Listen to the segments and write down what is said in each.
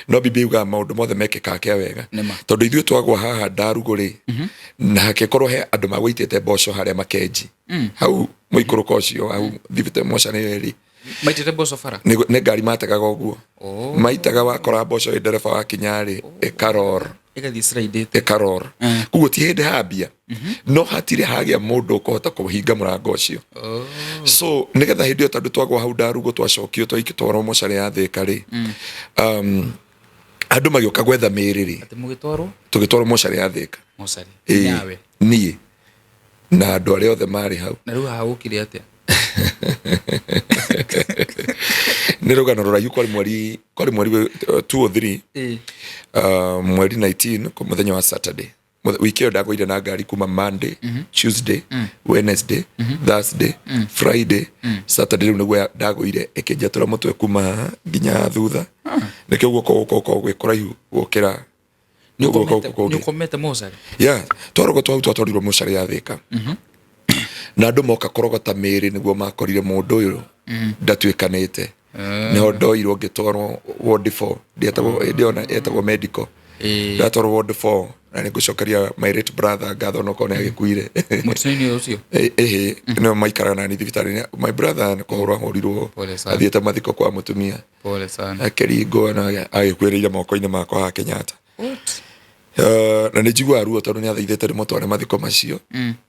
No Bibilia yugaga maũndũ mothe mekĩkaga kĩa wega. Nĩma. Tondũ ithuĩ twagwa haha ndarugũ rĩ, na hakĩkorwo he andũ magũitĩte mboco harĩa makenji hau mũikũrũko ũcio hau thibite mocarĩ rĩ. Maitĩte mboco bara. Nĩ ngari mategaga ũguo. Oh. Maitaga wakora mboco ĩ ndereba wakinya rĩ, ĩkaror. Ĩgathiĩ slide-ĩte. Ĩkaror. Koguo ti hĩndĩ hambia, no hatirĩ hagĩa mũndũ ũkũhota kũhinga mũrango ũcio. Oh. So nĩgetha hĩndĩ ĩyo tondũ twagwa hau ndarugũ twacokio twaikĩtwarwo mocarĩ ya Thĩka rĩ, andũ magĩũka gwetha mĩĩrĩ rĩ. Atĩ mũgĩtwarwo? Tũgĩtwarwo mocarĩ ya Thĩka. Mocarĩ. Ĩĩ, Nyawe. Niĩ na andũ arĩa othe marĩ hau. Na rĩu haha gũkire atĩa? Nĩ rũgano rũraihu. Kwarĩ mweri 2 or 3, mweri 19, kwa mũthenya wa Saturday. Wiki ĩyo ndagũire na ngari kuma Monday, Tuesday, Wednesday, Thursday, Friday, Saturday. Rĩu nĩguo ndagũire ĩkĩnjatũra mũtwe kuma haha nginya thutha. Nĩkĩo guoko gũkũ gũkoragwo gwĩ kũraihu gũkĩra guoko gũkũ kũngĩ. Nĩ ũkomete mocarĩ? Yeah, twarogotwo hau twatwarirwo mocarĩ ya Thĩka, na andũ moka kũrogota mĩĩrĩ nĩguo makorire mũndũ ũyũ ndatuĩkanĩte. Nĩho ndoirwo ngĩtwarwo ward 4. Ndietagwo hĩndĩ ĩyo yetagwo medical. Ndatwarwo ward 4 na nĩ ngũcokeria my late brother ngatho onokorwo nĩ agĩkuire. Mũtino-inĩ ũcio? Ĩhĩ, nĩo maikaraga nani thibitarĩ. My brother nĩ kũhũrwo ahũrirwo. Pole sana. Athiĩte mathiko kwa mũtumia. Pole sana. Akĩringwo na agĩkuĩrĩire moko-inĩ makwa haha Kenyatta. What? Na nĩ njiguaga ruo tondũ nĩ athaithĩte ndĩmũtware mathiko macio.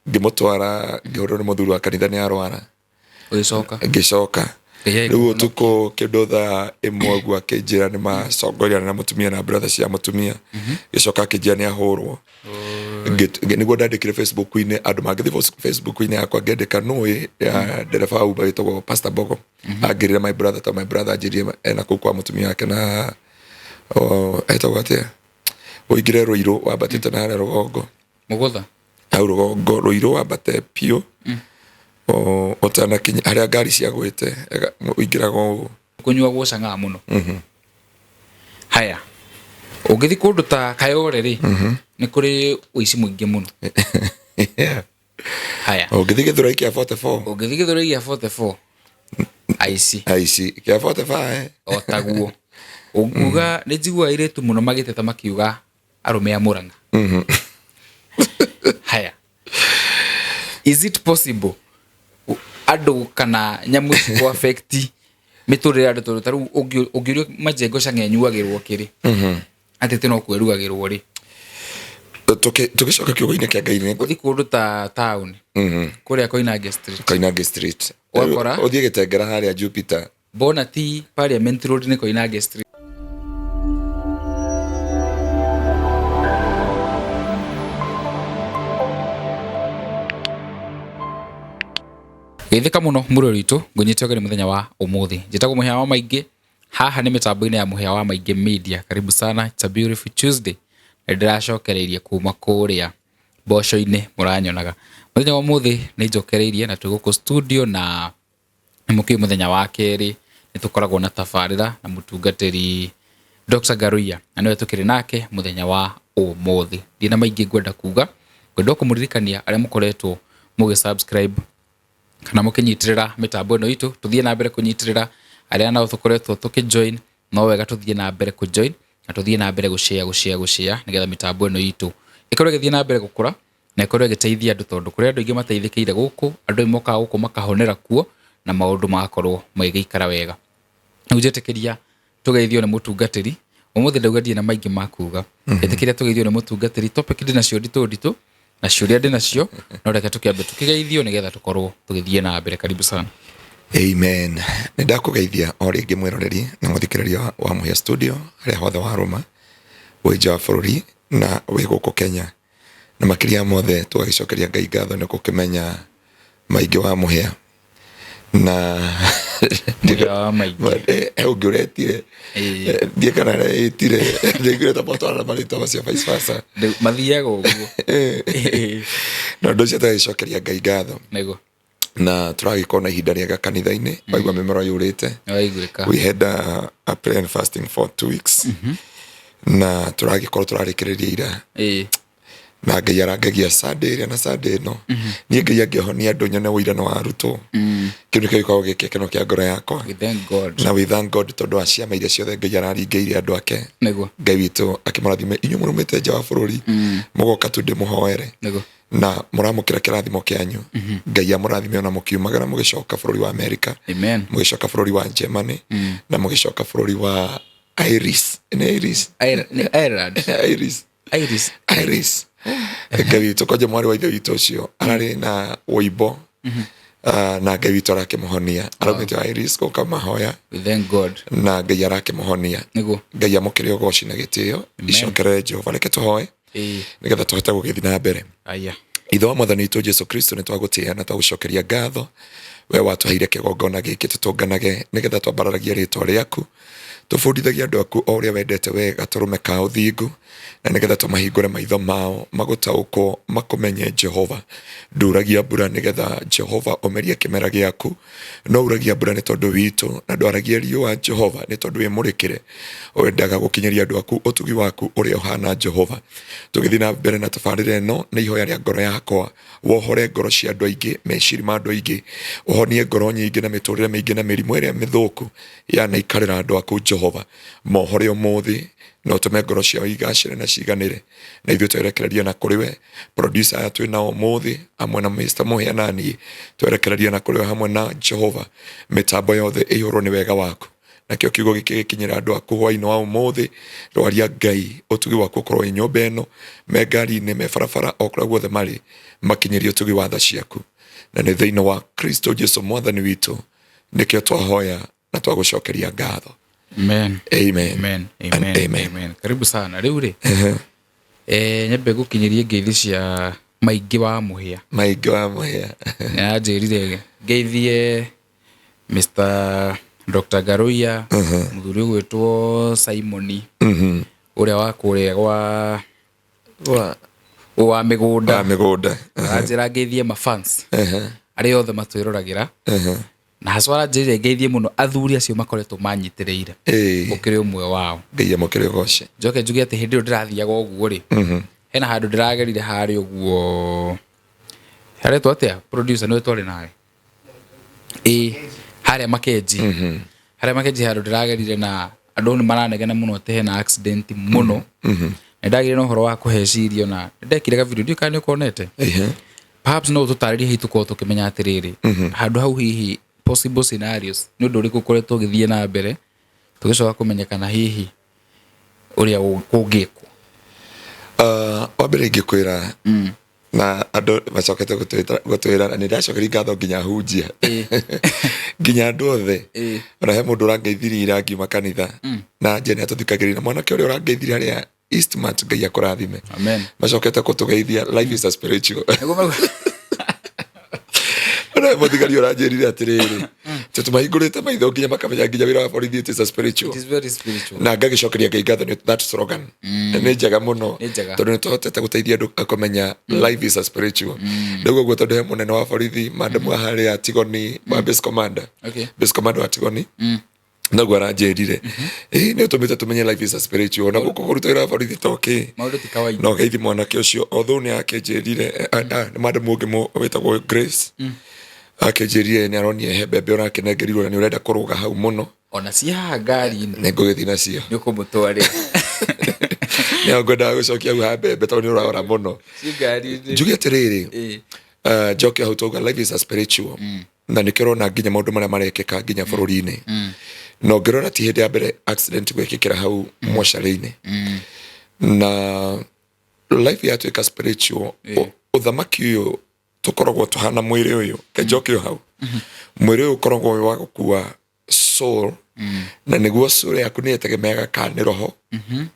Ngĩmũtwara, ngĩhũrwo nĩ mũthuri wa kanitha nĩ arwara. Ũgĩcoka? Ngĩcoka. Ngai Rĩu ũtukũ kĩndũ thaa 1 ũguo akĩnjĩra nĩ macongoria na mũtumia na brother cia mũtumia. Gĩcoka akĩnjĩra nĩ ahũrwo. Nĩguo ndandĩkire Facebook-inĩ, andũ mangĩthiĩ Facebook-inĩ yakwa ngĩandĩka nũĩ ya ndereba wa Uber wĩtagwo Pastor Bogo. Angĩrire my brother ta my brother anjĩrire ena kũu kwa mũtumia wake na etagwo atĩa, ũingĩre Rũirũ wambatĩte na harĩa rũgongo. Mũgũtha. Hau rũgongo Rũirũ wambate biũ, ũtanakinya harĩa ngari ciagwĩte, ũingĩraga ũguo. Kũnyuagwo cang'aa mũno. Haya, ũngĩthiĩ kũndũ ta Kayore rĩ, nĩ kũrĩ ũici mũingĩ mũno. Haya. Ũngĩthiĩ Gĩthũrai kĩa 44. Ũngĩthiĩ Gĩthũrai gĩa 44, aici. Aici kĩa 45, eh. O taguo. Ũngiuga nĩ njiguaga airĩtu mũno magĩteta makiuga arũme a Mũrang'a. Haya. Is it possible andũ kana nyamũ ici kũ affect mĩtũrĩre ya andũ? Tondũ ta rĩu ũngĩũrio majengo cang'e nyuagĩrwo kĩrĩ, atĩ ti no kwĩrugagĩrwo rĩ. Tũgĩcoka kiugo-inĩ kĩa Ngai nĩ Gũthiĩ kũndũ ta town kũrĩa Koinange Street. Koinange Street. Wakora? Ũthiĩ Gĩtengera harĩa Jupiter. Bona ti Parliament Road, nĩ Koinange Street. Geithĩka mũno mũrori witũ, ngũnyite ũgeni mũthenya wa ũmũthĩ. Njĩtagwo Mũhĩa wa Maingĩ, haha nĩ mĩtambo-inĩ ya Mũhĩa wa Maingĩ Media. Karibu sana, it's a beautiful Tuesday. Na ndĩracokereirie kuma kũrĩa mboco-inĩ mũranyonaga. Mũthenya wa ũmũthĩ nĩ njokereirie na twĩ gũkũ studio, na nĩ mũkĩũĩ mũthenya wa kerĩ nĩ tũkoragwo na tabarĩra na mũtungatĩri Dr. Ngaruiya, na nĩwe tũkĩrĩ nake mũthenya wa ũmũthĩ. Ndirĩ na maingĩ ngwenda kuga, ngwenda o kũmũririkania arĩa mũkoretwo mũgĩ subscribe kana mũkĩnyitĩrĩra mĩtambo ĩno itũ, tũthiĩ na mbere kũnyitĩrĩra. Arĩa nao tũkoretwo tũkĩ join, no wega tũthiĩ na mbere kũ join na tũthiĩ na mbere gũ share, gũ share, gũ share, nĩgetha mĩtambo ĩno itũ ĩkorwo ĩgĩthiĩ na mbere gũkũra na ĩkorwo ĩgĩteithia andũ, tondũ kũrĩ andũ aingĩ mateithĩkĩire gũkũ. Andũ aingĩ mokaga gũkũ makahonera kuo na maũndũ magakorwo magĩgĩikara wega. Rĩu njĩtĩkĩria tũgeithio nĩ mũtungatĩri ũmũthĩ. Ndauga ndirĩ na maingĩ ma kuga, ĩtĩkĩria tũgeithio nĩ mũtungatĩri. Topic ndĩ nacio nditũ nditũ na ciũria ndĩ nacio, no reke tũkĩambe tũkĩgeithio nĩgetha tũkorwo tũgĩthiĩ na mbere. Karibu sana. Amen. Nĩ ndakũgeithia o rĩngĩ mwĩroreri na mũthikĩrĩria wa Mũhĩa Studio harĩa hothe warũma, wĩ nja wa bũrũri na wĩ gũkũ Kenya. Na makĩria mothe tũgagĩcokeria Ngai ngatho nĩ gũkĩmenya maingĩ wa Mũhĩa na Mũhĩa wa Maingĩ. He ũngĩ ũretire. Ndiĩ kana aretire, ndaiguire ta matwarana marĩtwa macio vice versa. Rĩu mathiaga ũguo. Na ũndũ ũcio tũgagĩcokeria Ngai ngatho. Nĩguo. Na tũragĩkorwo na ihinda rĩega kanitha-inĩ, waigua mĩmero yũrĩte. Nĩwaiguĩka. We had a prayer and fasting for 2 weeks, na tũragĩkorwo tũrarĩkĩrĩria ira. Na Ngai arangegia Sunday ĩrĩa na Sunday ĩno. Niĩ Ngai angĩhonia andũ nyone ũira wa arutwo, kĩu nĩkĩo gĩkoragwo gĩ gĩkeno kĩa ngoro yakwa. We thank God. Na we thank God tondũ wa ciama iria ciothe Ngai araringĩire andũ ake. Nĩguo. Ngai witũ akĩmũrathime inyuĩ mũrumĩte nja wa bũrũri, mũgoka tu ndĩmũhoere na mũramũkĩra kĩrathimo kĩanyu. Ngai amũrathime ona mũkiumagara mũgĩcoka bũrũri wa America, Amen. Mũgĩcoka bũrũri wa Germany, na mũgĩcoka bũrũri wa Iris, nĩ Iris? Nĩ Ireland. Iris. Iris. Iris. Ngai witũ kwanja mwarĩ wa ithe witũ ũcio ararĩ na wũimbo. Ah, na Ngai witũ arakĩmũhonia, araumĩte Iris gũka mahoya. We thank God. Na Ngai arakĩmũhonia. Ngai amũkĩre ũgoci na gĩtĩo icokerere Jehova. Reke tũhoe nĩgetha tũhote gũgĩthiĩ na mbere. Aya. Ithe wa Mwathani witũ Jesu Kristo, nĩ twagũtĩĩa na twagũcokeria ngatho, we watũheire kĩgongona gĩkĩ tũtũnganage nĩgetha twambararagie rĩtwa rĩaku, tũbundithagie andũ aku o ũrĩa wendete we gatũrũme ka ũthingu, na nĩgetha tũmahingũre maitho mao magũtaũkwo makũmenye. Jehova, nduragia mbura nĩgetha Jehova ũmerie kĩmera gĩaku, no uragia mbura nĩ tondũ witũ, na ndwaragia riũa Jehova nĩ tondũ wĩmũrĩkĩre, wendaga gũkinyĩria andũ aku ũtugi waku ũrĩa ũhana. Jehova, tũgĩthiĩ na mbere na tabarĩra ĩno, nĩ ihoya rĩa ngoro yakwa wohore ngoro cia andũ aingĩ, meciri ma andũ aingĩ, ũhonie ngoro nyingĩ na mĩtũrĩre mĩingĩ na mĩrimũ ĩrĩa mĩthũku yanaikarĩra andũ aku. Jehova, mohore ũmũthĩ na ũtũme ngoro ciao igacĩre na ciganĩre, na ithuĩ twerekereria na kũrĩ we. Producer aya twĩ nao ũmũthĩ hamwe na Mr. Mũhĩa na niĩ twerekereria na kũrĩ we hamwe na Jehova, mĩtambo yothe ĩihũrwo nĩ wega waku, nakĩo kiugo gĩkĩ gĩkinyĩra andũ aku hwaĩ-inĩ wa ũmũthĩ. Rwaria Ngai, ũtugi waku ũkorwo wĩ nyũmba ĩno, me ngari-inĩ, me barabara, o kũrĩa guothe marĩ, makinyĩrie ũtugi wa tha ciaku, na nĩ thĩinĩ wa Kristo Jesu Mwathani witũ nĩkĩo twahoya na twagũcokeria ngatho. Amen. Amen. Amen. And Amen. amen. Amen. Karibu sana. Rĩu rĩ, nyambe gũkinyĩrie ngeithi cia Maingĩ wa Mũhĩa. Maingĩ wa Mũhĩa. Nĩanjĩrire ngeithie Mr. Dr. Garuia, mũthuri ũgwĩtwo Simoni, ũrĩa wa kũrĩa gwa wa mĩgũnda. Wa mĩgũnda. Aranjĩra ngeithie mafans arĩa othe matwĩroragĩra, na hacwa aranjĩrire ngeithie mũno athuri acio makoretwo manyitĩrĩire. Ũkĩrĩ ũmwe wao. Ngai amũkĩre ũgoci. Njoke njuge atĩ hĩndĩ ĩyo ndĩrathiaga ũguo rĩ, hena handũ ndĩragerire harĩa ũguo haretwo atĩa, producer nĩwe twarĩ nawe, ĩ harĩa Makenji, harĩa Makenji handũ ndĩragerire na andũ nĩ maranegena mũno atĩ hena accident mũno, na ndagire na ũhoro wa kũhecirio na ndekire ka video, ndiũĩ kana nĩ ũkonete. Perhaps no ũtũtarĩrie hihi tũkorwo tũkĩmenya atĩrĩrĩ, handũ hau hihi possible scenarios nĩ ũndũ ũrĩkũ ũkoretwo ũgĩthiĩ na mbere, tũgĩcoka kũmenya kana hihi ũrĩa kũngĩkwo. Wa mbere ingĩkwĩra na andũ macokete gũtwĩra na nĩ ndacokeria ngatho nginya hunjia, nginya andũ othe. Ona he mũndũ ũrangeithirie ira ngiuma kanitha na nje nĩ atũthikagĩrĩria, na mwanake ũrĩa ũrangeithirie harĩa Eastmart, Ngai akũrathime. Amen. Macokete kũtũgeithia life is a spiritual. Nĩguo Ona mũthigari ũranjĩrire atĩrĩrĩ, atĩ tũmahingũrĩte maitho nginya makamenya nginya wĩra wa borithi it is a spiritual. It is very spiritual. Na ngagĩcokeria Ngai ngatho nĩ that slogan nĩ njega mũno. Nĩ njega. Tondũ nĩ tũhotete gũteithia andũ kũmenya life is a spiritual rĩu ũguo, tondũ he mũnene wa borithi madam wa harĩa Tigoni wa base commander, base commander wa Tigoni, noguo aranjĩrire, ĩ nĩ ũtũmĩte tũmenye life is a spiritual na gũkũ kũruta wĩra wa borithi toki. Maũndũ ti kawaida. No geithi mwanake ũcio, although nĩ akĩnjĩrire, nĩ madam ũngĩ wĩtagwo Grace, akĩnjĩrire nĩ aronire he mbembe ũrakĩnengerirwo na nĩ ũrenda kũrũga hau mũno. Ona ci haha ngari-inĩ. Nĩ ngũgĩthiĩ nacio. Nĩ ũkũmũtwarĩra. Nĩ ngwendaga gũcokia hau ha mbembe tondũ nĩ ũrahora mũno. Ci ngari-inĩ. Njuge atĩrĩrĩ, njoke hau twauga life is a spiritual, na nĩkĩo ũrona nginya maũndũ marĩa marekĩka nginya bũrũri-inĩ, na ũngĩrora ti hĩndĩ ya mbere accident gwĩkĩkĩra hau mocarĩ-inĩ, na life yatuĩka spiritual. Ũthamaki ũyũ tũkoragwo tũhana mwĩrĩ ũyũ, kenjoke o hau, mwĩrĩ ũyũ ũkoragwo wĩ wa gũkua soul, na nĩguo soul yaku nĩ ĩtegemeaga kana nĩ roho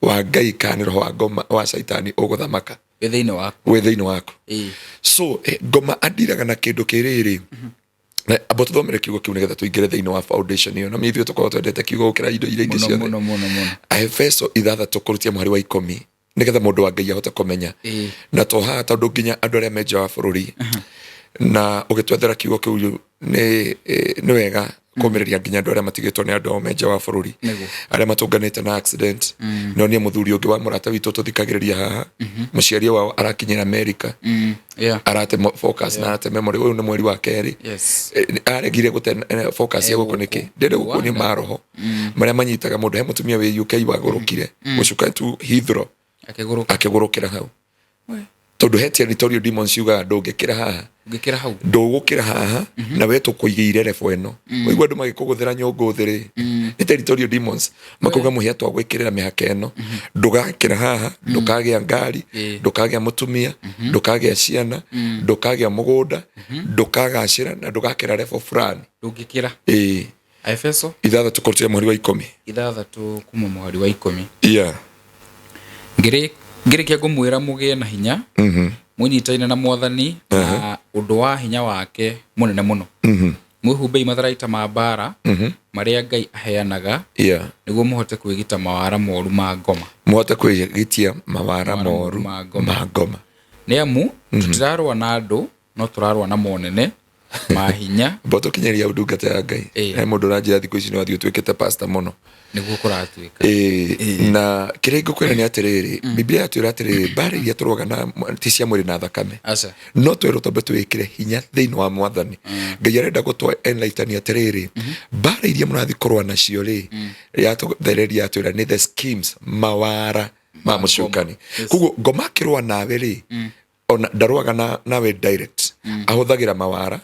wa Ngai kana nĩ roho wa ngoma wa caitani ũgũthamaka wĩ thĩinĩ waku. Wĩ thĩinĩ waku. So ngoma andiraga na kĩndũ kĩrĩrĩ, na amba tũthomere kiugo kĩu nĩgetha tũingĩre thĩinĩ wa foundation ĩyo, na ithuĩ tũkoragwo twendete kiugo gũkĩra indo iria ingĩ Mũno. ciothe. Mũno mũno mũno. Aefeso 6 kũrutia mũhari wa 10, nĩgetha mũndũ wa Ngai ahote kũmenya na to haha, tondũ nginya andũ arĩa me nja wa bũrũri, na ũgĩtwethera kiugo kĩu. Nĩ wega kũmĩrĩria nginya andũ arĩa matigĩtwo nĩ andũ ao me nja wa bũrũri, Nĩguo. arĩa matũnganĩte na accident. No niĩ mũthuri ũngĩ wa mũrata witũ tũthikagĩrĩria haha, mũciari wao arakinyĩra America, arate focus na arate memory. Ũyũ nĩ mweri wa kerĩ. Aregire gũte focus ya gũkũ nĩkĩ? Ndĩrenda gũkuonia maroho marĩa manyitaga mũndũ. He mũtumia wĩ UK wagũrũkire gũcuka tu Heathrow, akĩgũrũka, akĩgũrũkĩra hau, We. tondũ he territorial demons ciugaga ndũngĩkĩra haha, ũngĩkĩra hau, ndũgũkĩra haha na we tũkũigĩire level ĩno. Waigua andũ magĩkũgũthĩra nyũngũ thĩ rĩ, nĩ territorial demons makauga mũhĩa twagwĩkĩrĩra mĩhaka ĩno, ndũgakĩra haha, ndũkagĩa ngari, ndũkagĩa mũtumia, ndũkagĩa ciana, ndũkagĩa mũgũnda, ndũkagacĩra na ndũgakĩra level fulani. Ndũngĩkĩra. Ĩĩ. Aefeso 6 kũrutĩra mweri wa 10. 6 kuma mũhari wa 10. Yeah. Ngĩrĩkia ngũmwĩra mũgĩe na hinya, mwĩnyitaine na Mwathani na ũndũ wa hinya wake mũnene mũno, mwĩhumbei matharaita ma mbara marĩa Ngai aheanaga, nĩguo mũhote kwĩgita mawara moru ma ngoma. Mũhote kwĩgitia mawara moru ma ngoma. Ma ngoma. Nĩ amu tũtirarũa na andũ, no tũrarũa na monene ma hinya. Mbo tũkinyĩria ndungata ya Ngai. He mũndũ ũranjĩra thikũ ici nĩ wathiĩ ũtuĩkĩte pastor mũno. Nĩguo kũratuĩka. Ĩĩ, na kĩrĩa ngũkwĩra nĩ atĩrĩrĩ, Biblia yatwĩra atĩrĩrĩ, mbara iria tũrũaga na ti cia mwĩrĩ na thakame, aca, no twĩrwo twambe twĩkĩre hinya thĩinĩ wa Mwathani. Ngai arenda gũtwa enlighten atĩrĩrĩ, mbara iria mũrathiĩ kũrũa nacio rĩ, yatũthereria yatwĩra nĩ the schemes, mawara ma mũcukani. Koguo ngoma akĩrũa nawe rĩ, ona ndarũaga nawe direct, ahũthagĩra mawara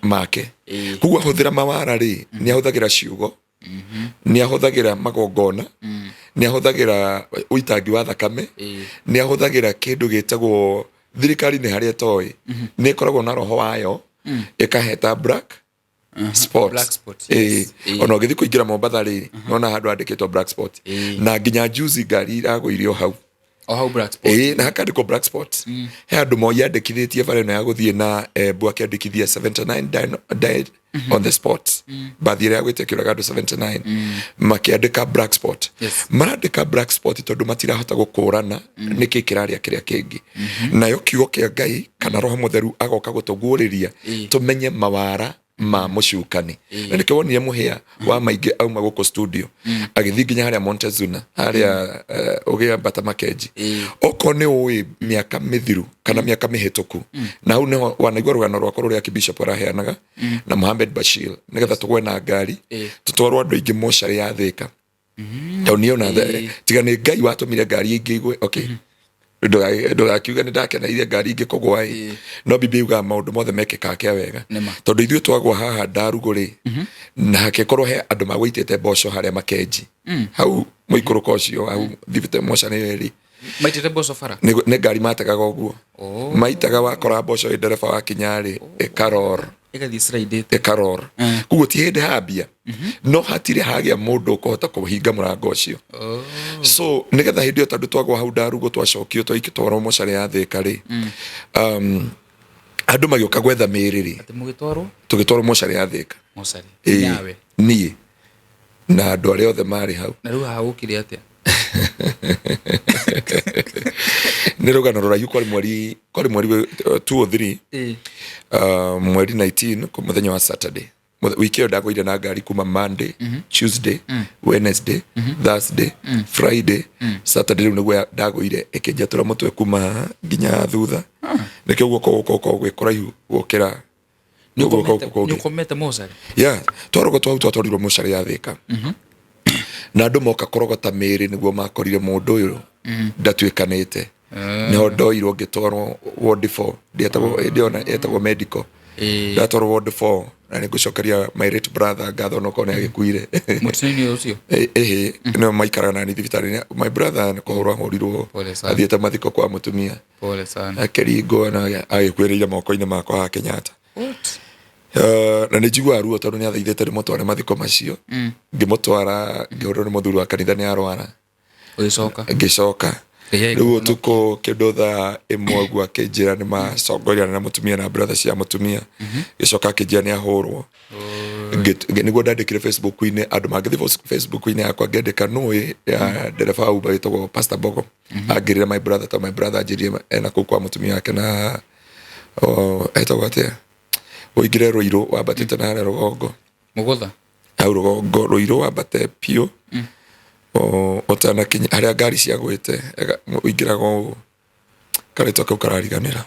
make. Koguo ahũthĩra mawara rĩ, nĩ ahũthagĩra ciugo, nĩ ahũthagĩra magongona, nĩ ahũthagĩra ũitangi wa thakame, nĩ ahũthagĩra kĩndũ gĩtagwo thirikari nĩ harĩa ĩtoĩ nĩ ĩkoragwo na roho wayo ĩkaheta black spot. Black spot, yes. Ona ũgĩthiĩ kũingĩra Mombatha rĩ, nona handũ handĩkĩtwo black spot. Na nginya juzi ngari iragũirio hau. O hau black spot. Ĩĩ, na hakandĩkwo black spot. He andũ moyandĩkithĩtie bara ĩno ya gũthiĩ na Embu, akĩandĩkithia 79 died on the spot. Mbathi ĩrĩa yagwĩte ĩkĩũraga andũ 79, makĩandĩka black spot. Marandĩka black spot tondũ matirahota gũkũrana nĩkĩ kĩrarĩa kĩrĩa kĩngĩ. Nayo kiugo kĩa Ngai kana Roho Mũtheru agoka gũtũguũrĩria tũmenye mawara ma mũcukani. Na nĩkĩo wonire mũhĩa wa maingĩ auma gũkũ studio agĩthiĩ nginya harĩa Montezuna harĩa, ũgĩambata Makenji. Okorwo nĩ ũĩ mĩaka mĩthiru kana mĩaka mĩhĩtũku, na hau nĩho wanaigua rũgano rwakwa rũrĩa Kibishop araheanaga na Mohamed Bashir, nĩgetha tũgwe na ngari, tũtwarwo andũ aingĩ mocarĩ ya Thĩka, tondũ niĩ ona tiga nĩ Ngai watũmire ngari ingĩ igwe. Okay, ndũgakiuge nĩ ndakeneire ngari ingĩ kũgwa ĩ, no Biblia yugaga maũndũ mothe mekĩkaga kĩa wega. Nĩma. Tondũ ithuĩ twagwa haha ndarugũ rĩ, na hakĩkorwo he andũ magũitĩte mboco harĩa Makenji hau mũikũrũko ũcio hau thibite mocarĩ rĩ. Maitĩte mboco bara. Nĩ ngari mategaga ũguo. Oh. Maitaga, wakora mboco ĩ ndereba wakinya rĩ, ĩkaror. Ĩgathiĩ slidĩte. Ĩkaror. Koguo ti hĩndĩ hambia, no hatirĩ hagĩa mũndũ ũkũhota kũhinga mũrango ũcio. Oh. So nĩgetha hĩndĩ ĩyo, tondũ twagwa hau ndarugũ, twacokio twaikĩtwarwo mocarĩ ya Thĩka rĩ, andũ magĩũka gwetha mĩĩrĩ rĩ. Atĩ mũgĩtwarwo? Tũgĩtwarwo mocarĩ ya Thĩka. Mocarĩ? Ĩĩ. Nawe? Niĩ na andũ arĩa othe marĩ hau. Na rĩu haha gũkire atĩa? Nĩ rũgano rũraihu. Kwarĩ mweri 2 or 3, mweri 19, kwa mũthenya wa Saturday. Wiki ĩyo ndagũire na ngari kuma Monday, Tuesday, Wednesday, Thursday, Friday, Saturday. Rĩu nĩguo ndagũire ĩkĩnjatũra mũtwe kuma haha nginya thutha. Nĩkĩo guoko gũkũ gũkoragwo gwĩ kũraihu gũkĩra guoko gũkũ kũngĩ. Nĩ ũkomete mocarĩ? Yeah, twarogotwo hau, twatwarirwo mocarĩ ya Thĩka, na andũ moka kũrogota mĩĩrĩ nĩguo makorire mũndũ ũyũ ndatuĩkanĩte. Nĩho ndoirwo ngĩtwarwo ward 4. Ndĩetagwo hĩndĩ ĩyo yetagwo medical. Ndatwarwo ward 4, na nĩ ngũcokeria my late brother ngatho no korwo nĩ agĩkuire. Mũtino-inĩ ũcio? Ĩhĩ, nĩo maikaraga nani thibitarĩ. My brother nĩ kũhũrwo ahũrirwo. Pole sana. Athiĩte mathiko kwa mũtumia. Pole sana. Akĩringwo na agĩkuĩrĩire moko-inĩ makwa haha Kenyatta. What? Na nĩ njiguaga ruo tondũ nĩ athaithĩte ndĩmũtware mathiko macio. Ngĩmũtwara, ngĩhũrwo nĩ mũthuri wa kanitha nĩ arwara. Ũgĩcoka? Ngĩcoka. Ngai Rĩu ũtukũ kĩndũ thaa 1 ũguo akĩnjĩra nĩ macongoria na mũtumia na brother cia mũtumia. Gĩcoka akĩnjĩra nĩ ahũrwo. Nĩguo ndandĩkire Facebook-inĩ, andũ mangĩthiĩ Facebook-inĩ yakwa, ngĩandĩka nũĩ ya ndereba wa Uber wĩtagwo Pastor Bogo angĩrire my brother, tondũ my brother anjĩrire ena kũu kwa mũtumia wake na, oh, etagwo atĩa, Ũingĩre Rũirũ wambatĩte na harĩa rũgongo. Mũgũtha. Hau rũgongo Rũirũ wambate biũ. Ũtanakinya harĩa ngari ciagwĩte, ũingĩraga ũũ, karĩtwa kau karariganĩra.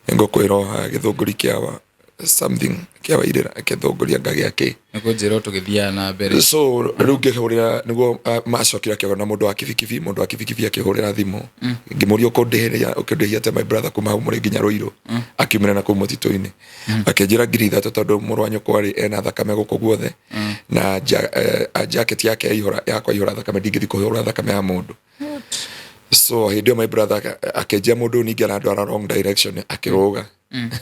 Nĩngũkwĩra o haha gĩthũngũri kĩa something kĩa Wairĩra, gĩthũngũri anga gĩa kĩ. Nĩ kũnjĩra o tũgĩthiaga na mbere. So rĩu ngĩhũrĩra nĩguo macokire akĩona mũndũ wa kibikibi, mũndũ wa kibikibi akĩhũrĩra thimũ. Ngĩmũria ũkũndĩhĩria, ũkũndĩhia atĩa my brother kuma hau mũrĩ nginya Rũirũ. Akiumĩra na kũu mũtitũ-inĩ. Akĩnjĩra 3,000 tondũ mũrũ wa nyũkwa rĩ ena thakame gũkũ guothe na jacket yake yaihũra, yakwa yaihũra thakame, ndingĩthiĩ kũhũra thakame ya mũndũ. So hĩndĩ ĩyo my brother akĩnjĩra mũndũ ũyũ ningĩ arandwara wrong direction, akĩrũga.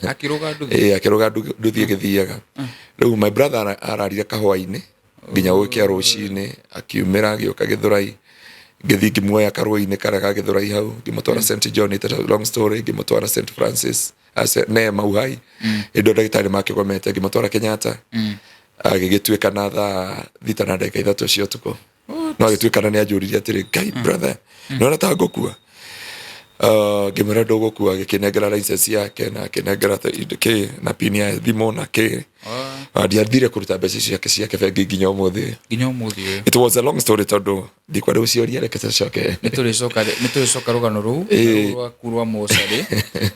Akĩrũga nduthi? Ĩĩ, akĩrũga nduthi ĩgĩthiaga. Rĩu my brother ararire kahũa-inĩ nginya gũgĩkĩa rũcinĩ, akiumĩra agĩũka Gĩthũrai, ngĩthiĩ ngĩmuoya karũĩ-inĩ karĩa ga Gĩthũrai hau, ngĩmũtwara St John, it's a long story, ngĩmũtwara St Francis, Neema Uhai, hĩndĩ ĩyo ndagĩtarĩ makĩgomete, ngĩmũtwara Kenyatta, agĩgĩtuĩka na thaa 6:03 cia ũtukũ. No agĩtuĩkana nĩ anjũririe atĩrĩ, Ngai brother, nĩwona ta ngũkua? Ngĩmwĩra ndũgũkua, agĩkĩnengera license yake na akĩnengera kĩ na pin ya thimũ na kĩ. Ndiathire kũruta mbeca ciake ciake bengi nginya ũmũthĩ. Nginya ũmũthĩ ũyũ. It was a long story tondũ ndikwenda gũcioria, reke tũcoke. Nĩ tũrĩcoka, nĩ tũrĩcoka rũgano rũu rwaku rwa mocarĩ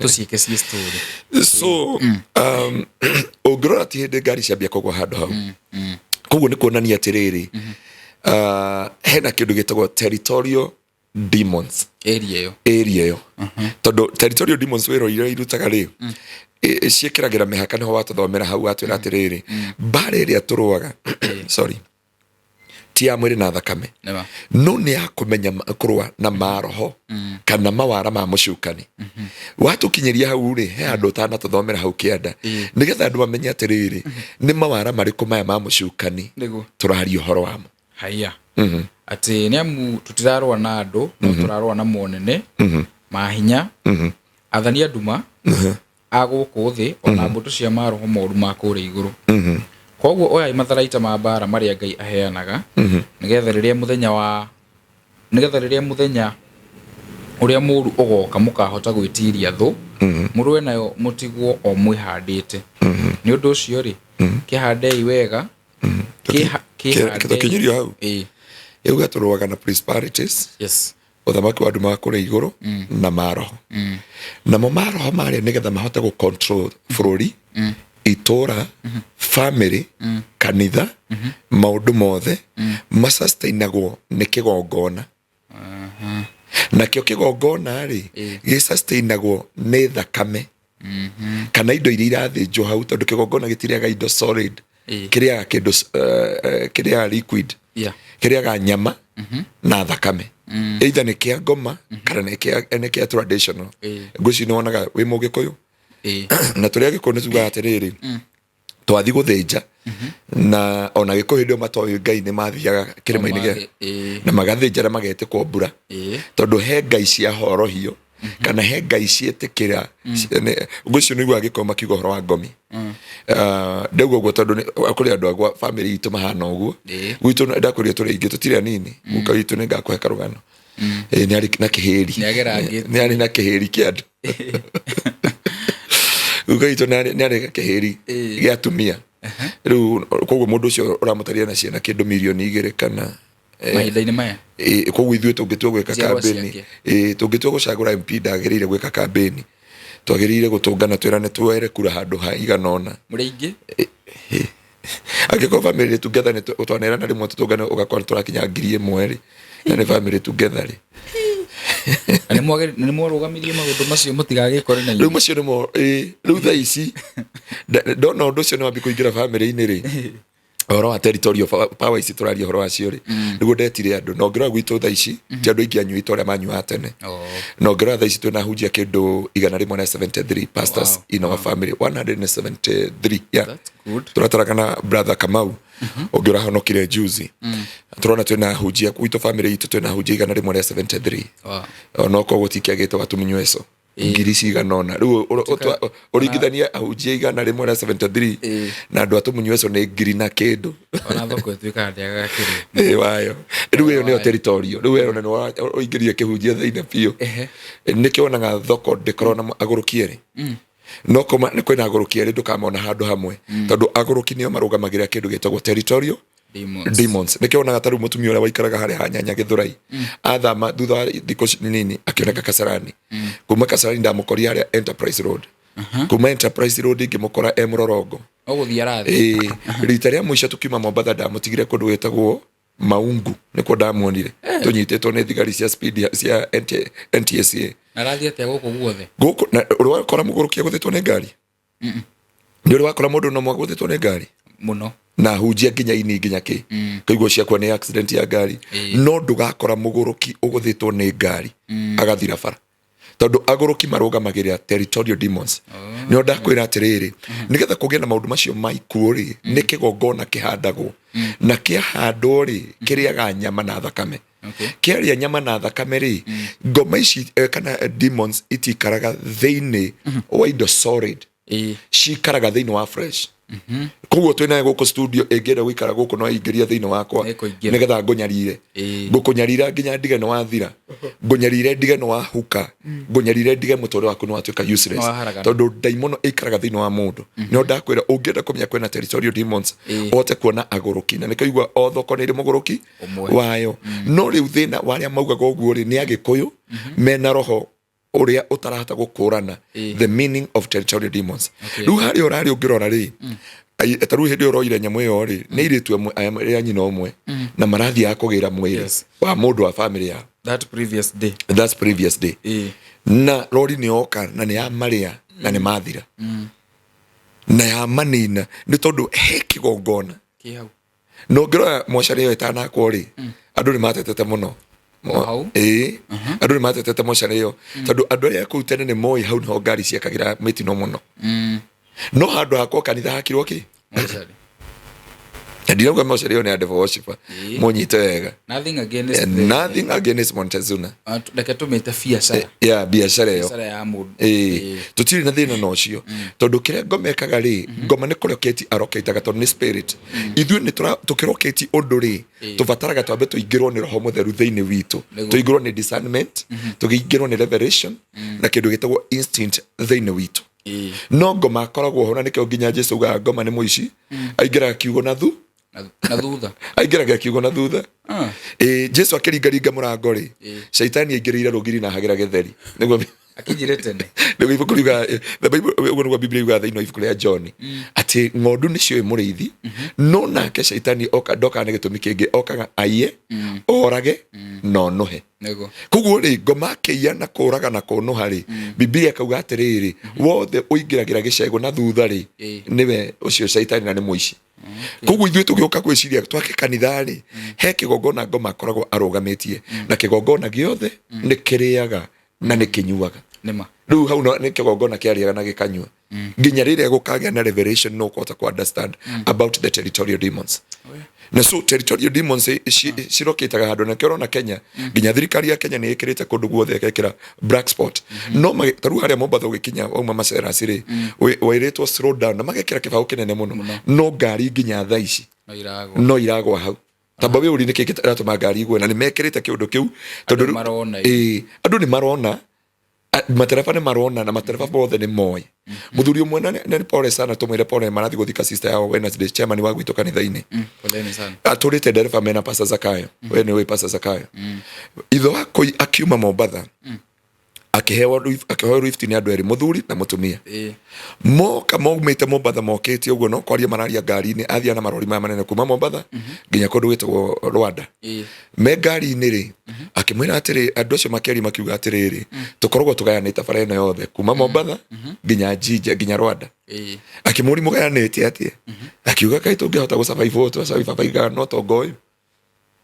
tũciĩke ciĩ story. So ũngĩrora ti hĩndĩ ngari ciambia kũgwa handũ hau. Koguo nĩ kuonania atĩrĩrĩ, hena kĩndũ gĩtagwo territorial demons. Area ĩyo. Area ĩyo. Tondũ territorial demons wĩra ũrĩa irutaga rĩ, ciĩkĩragĩra mĩhaka, nĩho watũthomera hau watwĩra atĩrĩrĩ, mbara ĩrĩa tũrũaga, sorry, ti ya mwĩrĩ na thakame, no nĩ ya kũmenya kũrũa na maroho kana mawara ma mũcukani. Watũkinyĩria hau rĩ, he handũ ũtanatũthomera hau kĩanda, nĩgetha andũ mamenye atĩrĩrĩ, nĩ mawara marĩkũ maya ma mũcukani tũraria ũhoro wamo. Haiya. Atĩ nĩ amu tũtirarũa na andũ, no tũrarũa na monene, mahinya, athani a nduma, a gũkũ thĩ, ona mbũtũ cia maroho moru ma kũrĩa igũrũ. Koguo oyai matharaita ma mbara marĩa Ngai aheanaga, nĩgetha rĩrĩa mũthenya wa, nĩgetha rĩrĩa mũthenya ũrĩa mũru ũgoka mũkahota gwĩtiria thũ, mũrũe nayo mũtigwo o mwĩhandĩte. Nĩ ũndũ ũcio rĩ, kĩhandei wega, Tũkinyĩrio hau. Ĩuga tũrũaga na principalities. Ũthamaki wa nduma kũrĩa igũrũ na maroho. Namo maroho marĩa nĩgetha mahote gũ control bũrũri, itũra, family, kanitha, maũndũ mothe masustainagwo nĩ kĩgongona. Nakĩo kĩgongona rĩ, gĩsustainagwo nĩ thakame kana indo iria irathĩnjwo hau, tondũ kĩgongona gĩtirĩaga indo solid, kĩrĩaga kĩndũ kĩrĩaga liquid, kĩrĩaga nyama na thakame, either nĩ kĩa ngoma kana nĩ kĩa traditional. Ngwĩciria nĩ wonaga wĩ mũgĩkũyũ na tũrĩa gĩkũyũ nĩ tugaga atĩrĩrĩ, twathi gũthĩnja na ona gĩkũyũ hĩndĩ ĩyo matoĩ Ngai nĩ mathiaga kĩrĩma-inĩ gĩa na magathĩnja na magetĩkwo mbura, tondũ he ngai cia horohio kana he ngai ciĩtĩkĩra. Ngwĩciria nĩ iguaga gĩkũyũ makiuga ũhoro wa ngomi. Ndauga ũguo tondũ kũrĩ andũ agwa family itũ mahana ũguo. Gwitũ ndakwĩrire tũrĩ aingĩ, tũtirĩ anini. Guka witũ nĩ ngakũhe karũgano. Nĩ arĩ na kĩhĩri. Nĩ agerangĩte. Nĩ arĩ na kĩhĩri kĩa andũ. Guka witũ nĩ arĩ na kĩhĩri gĩa atumia. Rĩu koguo mũndũ ũcio ũramũtarire na ciana kĩndũ 2 mirioni kana Mahinda-inĩ maya. Koguo ithuĩ tũngĩtua gwĩka Njiarwa kambĩni, ciake. Tũngĩtua gũcagũra MP ndagĩrĩire gwĩka kambĩni, twagĩrĩire gũtũngana twĩrane tuoere kura handũ ha igana ũna. Mũrĩ aingĩ. Angĩkorwo family together nĩ twanerana rĩmwe tũtũngane, ũgakora tũrakinya 1,000 rĩ, na nĩ family together rĩ. Na nĩ mwarũgamirie maũndũ macio mũtigagĩkore na Rĩu macio nĩmo rĩu thaa ici ndona ũndũ ũcio nĩ wambi kũingĩra family-inĩ rĩ, ũhoro wa territorial power ici tũraria ũhoro wacio rĩ, nĩguo ndetire andũ na ũngĩrora gwitũ thaa ici ti andũ aingĩ anyui ta ũrĩa manyuaga tene. Na ũngĩrora thaa ici twĩna hunjia kĩndũ 173 pastors in our family, 173, yeah. That's good. Tũrataraga na brother Kamau ũngĩ ũrahonokire juzi, tũrona twĩna hunjia gwitũ, family itũ twĩna hunjia 173. Onokorwo gũtikĩagĩte watuminyweco ngiri cigana ũna. Rĩu ũringithanie ahunjia 173 na andũ a tũmunyweco nĩ ngiri na kĩndũ. Ona thoko ĩtuĩkaga ndĩagaga kĩrĩa. Ĩ wayo rĩu ĩyo nĩyo territorial. Rĩu ĩyo nĩ ũingĩrie kĩhunjia thĩinĩ biũ. Nĩkĩo wonaga thoko ndĩkorwo na agũrũki erĩ. No koma nĩ kwĩna agũrũki erĩ, ndũkamona handũ hamwe, tondũ agũrũki nĩo marũgamagĩrĩra kĩndũ gĩtagwo territorial Demons. Demons. Nĩkĩo wonaga ta rĩu mũtumia ũrĩa waikaraga harĩa ha Nyanya Gĩthũrai athama, thutha wa thikũ nini akĩoneka Kasarani. Kuma Kasarani ndamũkoria harĩa Enterprise Road. Kuma Enterprise Road ngĩmũkora e Mũrorongo. Ũgũthiĩ arathiĩ. Ĩĩ, rita rĩa mũico tũkiuma Mombatha ndamũtigire kũndũ gwĩtagwo Maungu, nĩkuo ndamuonire tũnyitĩtwo nĩ thigari cia speed cia NTSA. Na arathiĩ atĩa gũkũ guothe? Gũkũ na ũrĩ wakora mũgũrũki agũthĩtwo nĩ ngari? Nĩ ũrĩ wakora mũndũ nomwe agũthĩtwo nĩ ngari? Mũno. Na hunjia nginya ini nginya kĩ kũigua ciakwa nĩ accident ya ngari, no ndũgakora mũgũrũki ũgũthĩtwo nĩ ngari agathira bara, tondũ agũrũki marũgamagĩrĩra territorial demons. Nĩo ndakwĩra atĩrĩrĩ, nĩgetha kũgĩe na maũndũ macio ma ikuũ rĩ, nĩ kĩgongona kĩhandagwo, na kĩahandwo rĩ, kĩrĩaga nyama na thakame. Kĩarĩa nyama na thakame rĩ, ngoma ici kana demons itikaraga thĩinĩ wa indo solid, cikaraga thĩinĩ wa fresh. Koguo twĩ naye gũkũ studio, ĩngĩenda gũikara gũkũ no ĩingĩrie thĩinĩ wakwa. Ĩkũingĩra. Nĩgetha ngũnyarire, ngũkũnyarira nginya ndige nĩ wathira, ngũnyarire ndige nĩ wahuka, ngũnyarire ndige mũtũrĩre waku nĩ watuĩka useless. Nĩ waharagana. Tondũ ndaimono ĩikaraga thĩinĩ wa mũndũ. Nĩo ndakwĩra, ũngĩenda kũmenya kwĩna territorial demons, ũhote kuona agũrũki, na nĩkĩo igua o thoko nĩ ĩrĩ mũgũrũki ũmwe. Wayo. No rĩu thĩna wa arĩa maugaga ũguo rĩ, nĩ Agĩkũyũ mena roho ũrĩa ũtarahota gũkũrana the meaning of territorial demons. Rĩu harĩa ũrarĩ ũngĩrora rĩ, ta rĩu hĩndĩ ĩyo ũroire nyamũ ĩyo rĩ, nĩ airĩtu amwe aya rĩa nyina ũmwe na marathiaga kũgĩra mwĩrĩ wa mũndũ wa family yao. That previous day. That's previous day. Na rori nĩ yoka na nĩ yamarĩa na nĩ mathira na yamanina, nĩ tondũ he kĩgongona Kĩ hau. Na ũngĩrora mocarĩ ĩyo ĩtanakwo rĩ, andũ nĩ matetete mũno. O hau? Ĩĩ, andũ nĩ matetete mocarĩ ĩyo, tondũ andũ arĩa kũu tene nĩ moĩ hau nĩho ngari ciekagĩra mĩtino mũno. No handũ hakwo kanitha hakirwo kĩ? Mocarĩ. Na ndirauga mocarĩ ĩyo nĩ ya devil worshiper. Mũnyite wega. Nothing against Nothing against Montezuna. Ah, reke tũmĩte biacara. Ya biacara ĩyo. Biacara ya mũndũ. Ĩĩ, tũtirĩ na thĩna na ũcio, tondũ kĩrĩa ngoma ĩkaga rĩ, ngoma nĩ kũroketi aroketaga, tondũ nĩ spirit. Ithuĩ nĩ tũkĩroketi ũndũ rĩ, tũbataraga twambe tũingĩrwo nĩ Roho Mũtheru thĩinĩ witũ, tũingĩrwo nĩ discernment, tũingĩrwo nĩ revelation na kĩndũ gĩtagwo instinct thĩinĩ witũ. No ngoma akoragwo ho, na nĩkĩo nginya Jesu augaga ngoma nĩ mũici, aingĩraga kiugo na thu Na thutha. Aingĩraga kiugo na thutha. Ĩĩ, Jesu akĩringaringa mũrango rĩ, caitani aingĩrĩire rũgiri na hagĩra gĩtheri nĩguo Akinyire tene. Nĩguo ibuku riuga, the Bible, ũguo nĩguo Biblia yugaga thĩinĩ wa ibuku rĩa John, atĩ ng'ondu nĩcio mũrĩithi, no nake caitani oka ndokaga nĩ gĩtũmi kĩngĩ, okaga aiye, orage na onũhe. Koguo rĩ, ngoma akĩiya na kũraga na kũnũha rĩ, Biblia ĩkauga atĩrĩrĩ, wothe ũingĩragĩra gĩcegũ na thutha rĩ, nĩwe ũcio caitani na nĩ mũici. Koguo ithuĩ tũgĩũka gwĩciria twake kanitha rĩ, he kĩgongona ngoma akoragwo arũgamĩtie, na kĩgongona gĩothe nĩ kĩrĩaga na nĩ kĩnyuaga. Nĩma. Rĩu hau nĩ kĩgongona kĩarĩaga na gĩkanyua nginya rĩrĩa gũkagĩa na revelation, no ũkũhota ku understand about the territorial demons. Na so territorial demons cirokĩtaga handũ, na kĩo ũrona Kenya, nginya thirikari ya Kenya nĩ ĩkĩrĩte kũndũ guothe ĩgekĩra black spot. No ta rĩu harĩa Mombatha ũgĩkinya wauma Maceras rĩ, wĩrĩtwo slow down na magekĩra kĩbaũ kĩnene mũno, no ngari nginya thaa ici No iragwa. No iragwa hau. Tamba wĩũri nĩkĩ kĩratũma ngari igwe na nĩ mekĩrĩte kĩũndũ kĩu, tondũ Andũ marona. Ĩĩ, andũ nĩ marona. Matereba nĩ marona na matereba mothe nĩ moĩ mũthuri ũmwe na nĩ pole sana, tũmwĩre pole, marathiĩ gũthika sister yao Wednesday, chairman wa gwitũ kanitha-inĩ. Poleni sana. Atũrĩte ndereba mena Pastor Zakayo. We nĩ ũĩ Pastor Zakayo. Ithe wa kũi akiuma Mombatha akĩheo lift nĩ andũ erĩ, mũthuri na mũtumia. Moka maumĩte Mombatha, mokĩte ũguo no kwaria mararia ngari-inĩ, athiaga na marori maya manene kuma Mombatha nginya kũndũ gwĩtagwo Rwanda. Me ngari-inĩ rĩ, akĩmwĩra atĩrĩ, andũ acio makĩaria makiuga atĩrĩrĩ, tũkoragwo tũgayanĩte bara ĩno yothe kuma Mombatha nginya Jinja nginya Rwanda. Akĩmũria, mũgayanĩte atĩa? Akiuga, kaĩ tũngĩhota gũsurvive ũũ twasurvive no tonga ũyũ?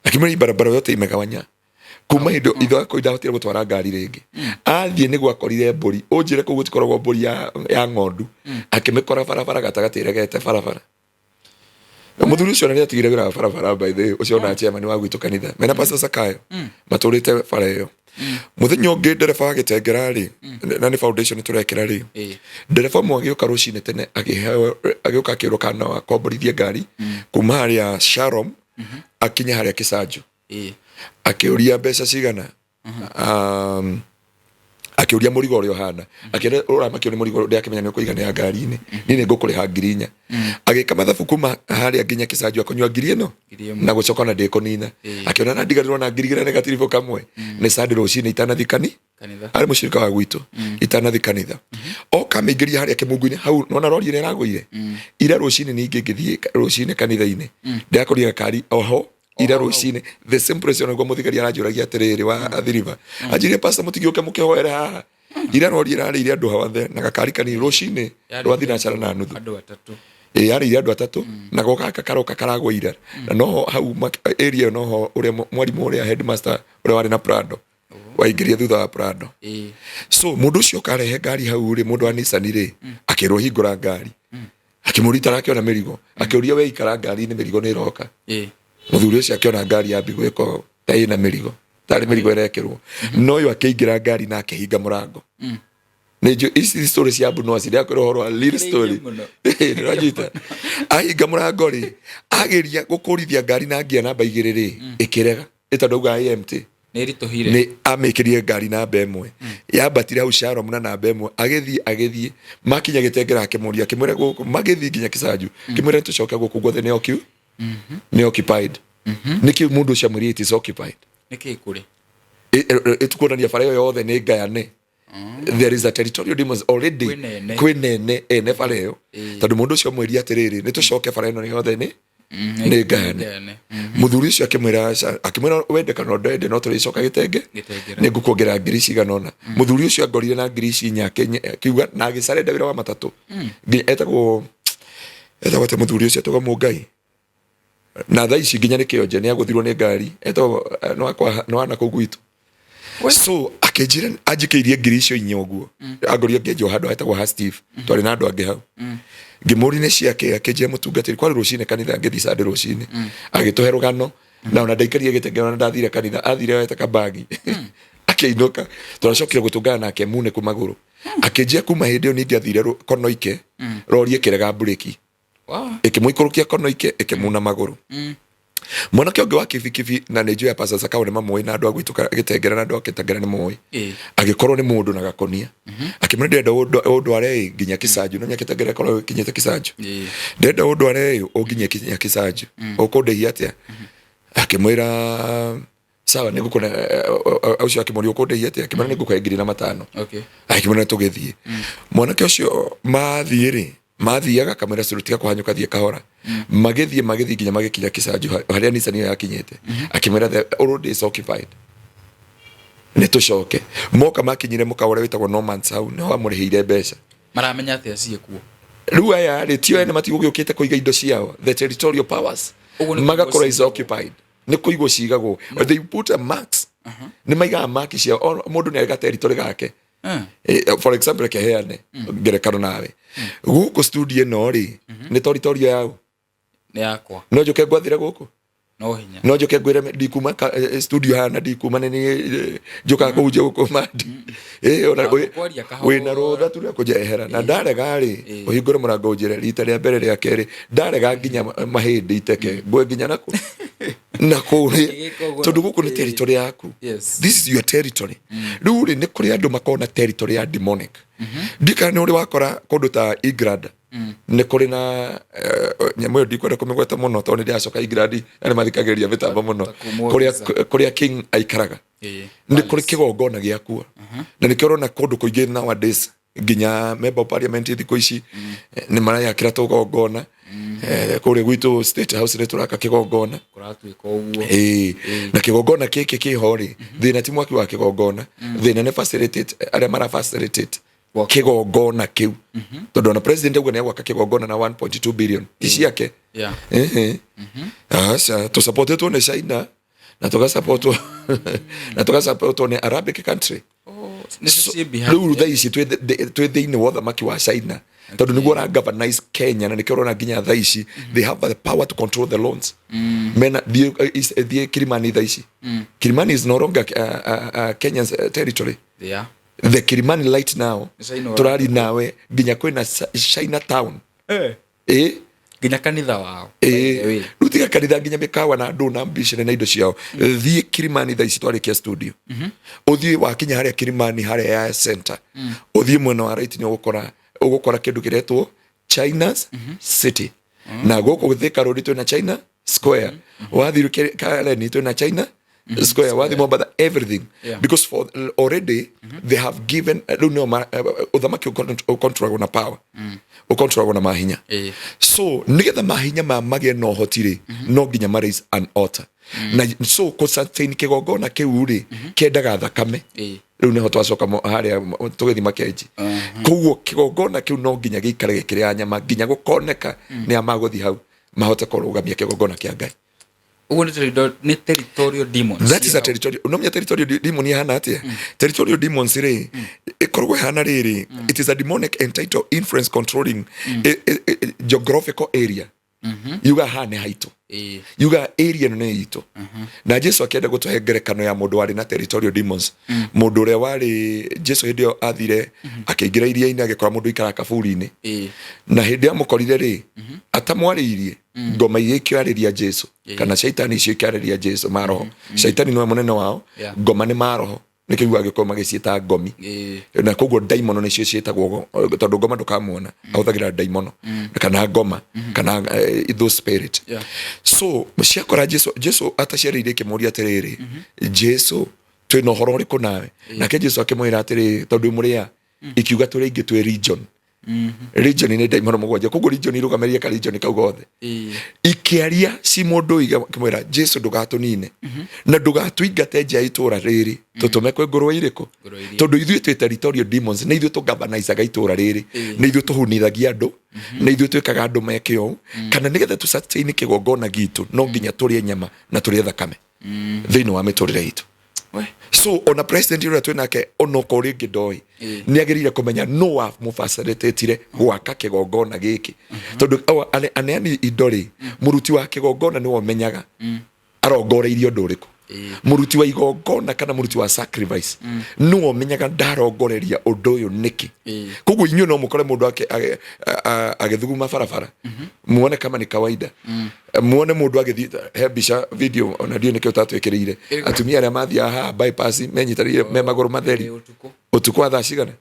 Akĩmwĩra, barabara yote imegawanya. Kuma hĩndĩ ithe wakwa ndahotire gũtwara ngari rĩngĩ. Athiĩ nĩguo akorire mbũri, ũnjĩre kũu gũtikoragwo mbũri ya ng'ondu, akĩmĩkora barabara gatagatĩ ĩregete barabara. Na mũthuri ũcio nĩ atigire wĩra wa barabara, by the way, ũcio ona chairman wa gwitũ kanitha mena Pastor Sakayo matũrĩte bara ĩyo. Mũthenya ũngĩ ndereba agĩtengera rĩ, na nĩ foundation tũrekĩra rĩ, ndereba ũmwe agĩũka rũcinĩ tene, akĩheo, agĩũka akĩrwo kana no akomborithie ngari kuma harĩa Sharom akinye harĩa Kĩsanju. Akĩũria mbeca cigana. Akĩũria mũrigo ũrĩa ũhana, akĩra ũramakio nĩ mũrigo, ndĩakĩmenya nĩ ũkũiganĩra ngari-inĩ, niĩ nĩ ngũkũrĩha 4,000. Agĩka mathabu kuma harĩa nginya Kĩcanju akũnyua ngiri ĩno 1,000. Na gũcoka ona ndĩkũnina. Akĩona na ndiganĩrwo na 2,000 nĩ gatiribũ kamwe nĩ Sunday rũcinĩ itanathi kani Kanitha. Arĩ mũcirika wa gwitũ, itanathi kanitha oka amĩingĩria harĩa kĩmungu-inĩ hau nona rori ĩrĩa ĩragũire ira rũcinĩ. Ningĩ ngĩthiĩ rũcinĩ kanitha-inĩ, ndĩrakorire gakari oho ira rũcinĩ, the same place. Ona nĩguo mũthigari aranjũragia atĩrĩrĩ wa athiriba, anjĩrire, "Pastor, mũtigĩũke mũkĩhoere haha?" Ira rori ĩrarĩire andũ othe na gakari kanini rũcinĩ rwa thinacara na nuthu. Andũ atatũ. Ĩ, yarĩire andũ atatũ na go gaka karoka karagwa ira na noho hau area ĩyo, noho ũrĩa mwarimũ ũrĩa headmaster ũrĩa warĩ na Prado waingĩria thutha wa Prado. So mũndũ ũcio ũkarehe ngari hau rĩ, mũndũ wa Nissan rĩ, akĩrwo hingũra ngari, akĩmũrita arakĩona mĩrigo, akĩũria, "We ikara ngari-inĩ, mĩrigo nĩ ĩroka." Mũthuri ũcio akĩona ngari yambi gwĩka ta ĩna mĩrigo, tarĩ mĩrigo ĩrekĩrwo, no ũyũ akĩingĩra ngari na akĩhinga mũrango. Nĩ njũ ici story cia Abunuwasi, ndĩrakwĩra ũhoro wa real story. Mũno. Ndĩranyita ahinga mũrango rĩ, ageria gũkũrithia ngari na ngia namba 2 rĩ, ĩkĩrega ĩtondũ auga AMT. Nĩ ritũhire. Nĩ amĩkĩrie ngari namba 1, yambatire hau Shalom na namba 1, agĩthiĩ agĩthiĩ, makinya Gĩtengera akĩmũria, akĩmwĩra gũkũ, magĩthiĩ nginya Kĩcanju, akĩmwĩra tũcoke gũkũ guothe nĩ nĩ occupied. Nĩkĩ mũndũ ũcio amwĩrire it is occupied? Nĩ kĩ kũrĩ? Ĩtukuonania bara ĩyo yothe nĩ ngayane. There is a territorial demons already. Kwĩ nene. Kwĩ nene ene bara ĩyo, tondũ mũndũ ũcio amwĩria atĩrĩrĩ, nĩ tũcoke, bara ĩno yothe nĩ ngayane. Ngayane. Mũthuri ũcio akĩmwĩra aca, akĩmwĩra wende kana ndwende no tũrĩcoka Gĩtenge. Gĩtengera. Nĩ ngũkuongerera ngiri cigana ũna. Mũthuri ũcio angorire na ngiri ici inya akiuga na agĩcarenda wĩra wa matatũ. Nginya etagwo atĩa mũthuri ũcio? Etagwo Mũngai, na thaa ici nginya nĩ kĩonje nĩ agũthirwo nĩ ngari. Etagwo nĩ wa nakũu gwitũ. So akĩnjĩra anjikĩirie ngiri icio inya ũguo, angoria ngĩenjwo handũ hetagwo ha Steve, twarĩ na andũ angĩ hau. Ngĩmũria nĩ ciake, akĩnjĩra mũtungatĩri, kwarĩ rũcinĩ kanitha ngĩthiĩ Sunday rũcinĩ, agĩtũhe rũgano na ona ndaikarire Gĩtengera, ona ndathire kanitha, athire oete kabagi akĩinũka. Tũracokire gũtũngana nake munĩku magũrũ, akĩnjĩra kuma hĩndĩ ĩyo ningĩ athire Konoike, rori ĩkĩrega mburĩki, ĩkĩmũikũrũkia Konoike, ĩkĩmuna magũrũ. Mwanake ũngĩ wa kibikibi, na nĩ njũĩ Pastor Sakao nĩ mamũĩ, na andũ a gwitũ Gĩtengera, na andũ a Gĩtengera nĩ moĩ. Agĩkorwo nĩ mũndũ na gakonia, akĩmwĩra, "Ndĩrenda ũndware ĩ nginya Kĩcanju." No Gĩtengera ĩkorwo ĩkinyĩte Kĩcanju. "Ndĩrenda ũndware ĩ ũnginyie nginya Kĩcanju, ũkũndĩhia atĩa?" Akĩmwĩra, "Sawa, nĩ ngũkũne." Ũcio akĩmũria, "Ũkũndĩhia atĩa?" Akĩmwĩra, "Nĩ ngũkũhe 1005." Akĩmwĩra, "Tũgĩthiĩ." Mwanake ũcio mathiĩ rĩ, mathiaga akamwĩra, "Cũrũ, tiga kũhanyũka, thiĩ kahora." Magĩthiĩ magĩthiĩ nginya magĩkinya Kĩcanju harĩa Nissan ĩyo yakinyĩte. Akĩmwĩra, "The road is occupied, nĩ tũcoke." Moka makinyire mũkawa ũrĩa wĩtagwo Normans, hau nĩho amũrĩhĩire mbeca. Maramenya atĩa ciĩ kuo? Rĩu aya rĩ, tio ene matigũgĩũkĩte kũiga indo ciao, the territorial powers. Ũguo nĩ magakorwo kũigwo is occupied, nĩ kũigwo cigagwo. They put a marks, nĩ maigaga mark ciao. O mũndũ nĩ arĩ ga territory gake. For example, reke heane ngerekano nawe gũkũ studio ĩno rĩ, nĩ territory yao? Nĩ yakwa. No njũke ngwathire gũkũ? No hinya. No njoke ngwĩre ndikuma studio haha na ndikuma nĩ niĩ njũkaga kũu nje gũkũmandi. Ona Kwaria kahora. Wĩna rũtha tu rĩa kũnjehera, na ndarega rĩ, ũhingũre mũrango ũnjĩre rita rĩa mbere, rĩa kerĩ, ndarega nginya mahĩndĩ iteke ngwe nginya nakũ na kũu rĩ. Ũngĩgĩka ũguo Tondũ gũkũ nĩ territory yaku. This is your territory. Rĩu rĩ, nĩ kũrĩ andũ makoragwo na territory ya demonic. Ndikana nĩ ũrĩ wakora kũndũ ta England nĩ kũrĩ na nyamũ ĩyo, ndikwenda kũmĩgweta mũno tondũ nĩ ndĩracoka England na nĩ mathikagĩrĩria mĩtambo mũno. Ta kumwo Kũrĩa visa. Kũrĩa king aikaraga, nĩ kũrĩ kĩgongona gĩakuo, na nĩkĩo ũrona kũndũ kũingĩ nowadays nginya member of parliament thikũ ici nĩ marayakĩra tũgongona. Kũrĩa gwitũ State House nĩ tũraka kĩgongona. Kũratuĩka ũguo. Ĩĩ, na kĩgongona gĩkĩ kĩho rĩ, thĩna ti mwaki wa kĩgongona, thĩna nĩ facilitate arĩa mara facilitate Gwaka. Kĩgongona kĩu, tondũ ona president auga nĩ agwaka kĩgongona na 1.2 billion ti ciake. Ehe. Aca, tũsupportĩtwo nĩ China na tũgasupportwo nĩ Arabic country. Oh, nĩcio ciĩ behind. Rĩu thaa ici twĩ thĩinĩ wa ũthamaki wa China, tondũ nĩguo ũra governise Kenya, na nĩkĩo ũrona nginya thaa ici they have the power to control the loans. Mena thiĩ Kilimani thaa ici. Kilimani is no longer Kenya's territory. The Kilimani right now Nĩ China tũrari nawe nginya kwĩna China town. Ĩ. Nginya kanitha wao, by the way. Rĩu tiga kanitha, nginya mĩkawa na andũ na mbicene na indo ciao. Thiĩ Kilimani thaa ici twarĩkia studio, ũthiĩ wakinya harĩa Kilimani, harĩa ya center, ũthiĩ mwena wa right, nĩ ũgũkora kĩndũ kĩretwo China's City. Na gũkũ Thika Road twĩna China Square, wathiĩ Karen twĩna China Square, wathiĩ Mombatha, everything. Because for already they have given, rĩu nĩo ũthamaki ũkontrolagwo na power, ũkontrolagwo na mahinya. So nigetha mahinya ma magĩe na ũhoti rĩ, no nginya ma raise an altar na so kũ sustain kĩgongona kĩu rĩ, kĩendaga thakame. Rĩu nĩho twacoka harĩa tũgĩthiĩ makenji. Koguo kĩgongona kĩu no nginya gĩikare gĩkĩrĩa nyama nginya gũkoneka nĩ a magũthiĩ hau mahote kũrũgamia kĩgongona kĩa Ngai. Ũguo nĩ territorial demons. That is a territorial, no menya territorial demon ihana atia? Territorial demons rĩ, ĩkoragwo ĩhana rĩrĩ, it is a demonic entitled influence controlling a geographical area. Yuga haha nĩ haitũ. Yuga area ĩno nĩ itũ. Na Jesu akĩenda gũtũhe ngerekano ya mũndũ warĩ na territorial demons, mũndũ ũrĩa warĩ Jesu hĩndĩ ĩyo athire akĩingĩra iria-inĩ, agĩkora mũndũ ikara kaburi-inĩ. Na hĩndĩ amũkorire rĩ, atamwarĩirie, ngoma iria ikĩarĩria Jesu, kana caitani icio ikĩarĩria Jesu, maroho. Caitani nĩwe mũnene wao. Ngoma nĩ maroho, nĩkĩo agĩkorwo magĩciĩta ngomi. Na koguo ndaimono nĩcio ciĩtagwo, tondũ ngoma ndũkamuona, ahũthagĩra ndaimono kana ngoma kana those spirit. So ciakora Jesu, Jesu ataciarĩirie, ikĩmũria atĩrĩrĩ, "Jesu, twĩna ũhoro ũrĩkũ nawe?" Nake Jesu akĩmwĩra atĩrĩrĩ, "Tondũ mũrĩa," ikiuga, "Tũrĩ aingĩ, twĩ region." Region nĩ ndaimono mũgwanja, koguo region irũgamĩrĩire ka region kau gothe. Ikĩaria ci mũndũ ikĩmwĩra Jesu, "Ndũgatũnine na ndũgatũingate nja ya itũra rĩrĩ, tũtũme kwĩ ngũrwe irĩkũ?" Ngũrwe iria. Tondũ ithuĩ twĩ territorial demons, nĩ ithuĩ tũgavanicaga itũra rĩrĩ, nĩ ithuĩ tũhunithagia andũ, nĩ ithuĩ twĩkaga andũ meke ũũ, kana nĩgetha tũ sustain kĩgongona gitũ no nginya tũrĩe nyama na tũrĩe thakame thĩinĩ wa mĩtũrĩre itũ. We. So ona president ũrĩa twĩ nake, onokorwo rĩngĩ ndoĩ, nĩ agĩrĩire kũmenya no wa mũbacĩrĩtĩtire gwaka kĩgongona gĩkĩ, tondũ aneani indo rĩ, mũruti wa kĩgongona nĩwe ũmenyaga arongoreirie ũndũ ũrĩkũ. Mũruti wa igongona kana mũruti wa sacrifice nĩwe ũmenyaga ndarongoreria ũndũ ũyũ nĩkĩ. Koguo inyuĩ no mũkore mũndũ agĩthuguma barabara, muone kama ni kawaida, muone mũndũ agĩthiĩ he mbica video, ona ndiũĩ nĩkĩo ũtatwĩkĩrĩire. Ĩrĩkũ? Atumia arĩa mathiaga haha bypass menyitanĩire me magũrũ matheri. Ũtukũ. Ũtukũ wa thaa cigana?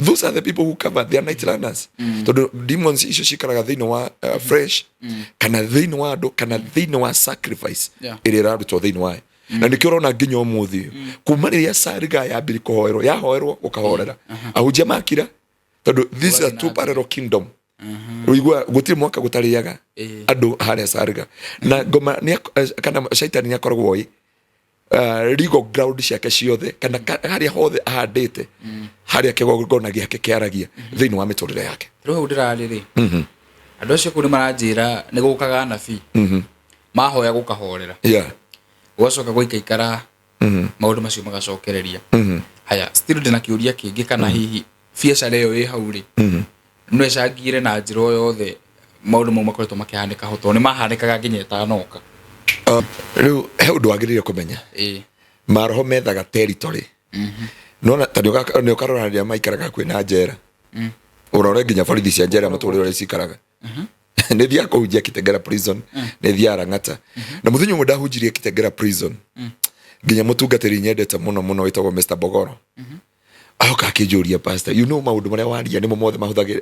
Those are the people who cover, they are night runners, tondũ demons icio cikaraga thĩinĩ wa fresh kana thĩinĩ wa andũ kana thĩinĩ wa sacrifice ĩrĩa ĩrarutwo thĩinĩ wayo. Na nĩkĩo ũrona nginya ũmũthĩ ũyũ, kuma rĩrĩa Sariga yambiri kũhoerwo, yahoerwo gũkahorera, ahunjia makira, tondũ this is a Gũgathiĩ na two parallel kingdom. Ũigua gũtirĩ mwaka gũtarĩaga andũ harĩa Sariga na ngoma kana caitani nĩ akoragwo ĩ legal ground ciake ciothe kana harĩa hothe ahandĩte, harĩa kĩgongona gĩake kĩaragia thĩinĩ wa mĩtũrĩre yake. Rĩu hau ndĩrarĩ rĩ, andũ acio kũu nĩ maranjĩra nĩ gũkaga anabii, mahoya gũkahorera, gũgacoka gũikaikara, maũndũ macio magacokereria. Haya, still ndĩna kĩũria kĩngĩ, kana hihi biacara ĩyo ĩ hau rĩ, no ĩcangire na njĩra o yothe maũndũ mau makoretwo makĩhanĩka ho, tondũ nĩ mahanĩkaga nginya ĩtanoka? Rĩu he ũndũ wagĩrĩire kũmenya. Maroho methaga territory. Nona ta nĩ ũkarora rĩrĩa maikaraga hakuhĩ na njera, ũrore nginya borithi cia njera mũtũrĩre ũrĩa cikaraga. Nĩ thiaga kũhunjia Kitengela Prison, nĩ thiaga Lang'ata, na mũthenya ũmwe ndahunjirie Kitengela Prison, nginya mũtungatĩri nyendete mũno mũno wĩtagwo Mr Bogoro aoka akĩnjũria, "Pastor, you know maũndũ marĩa waria nĩmo mothe mahũthagĩra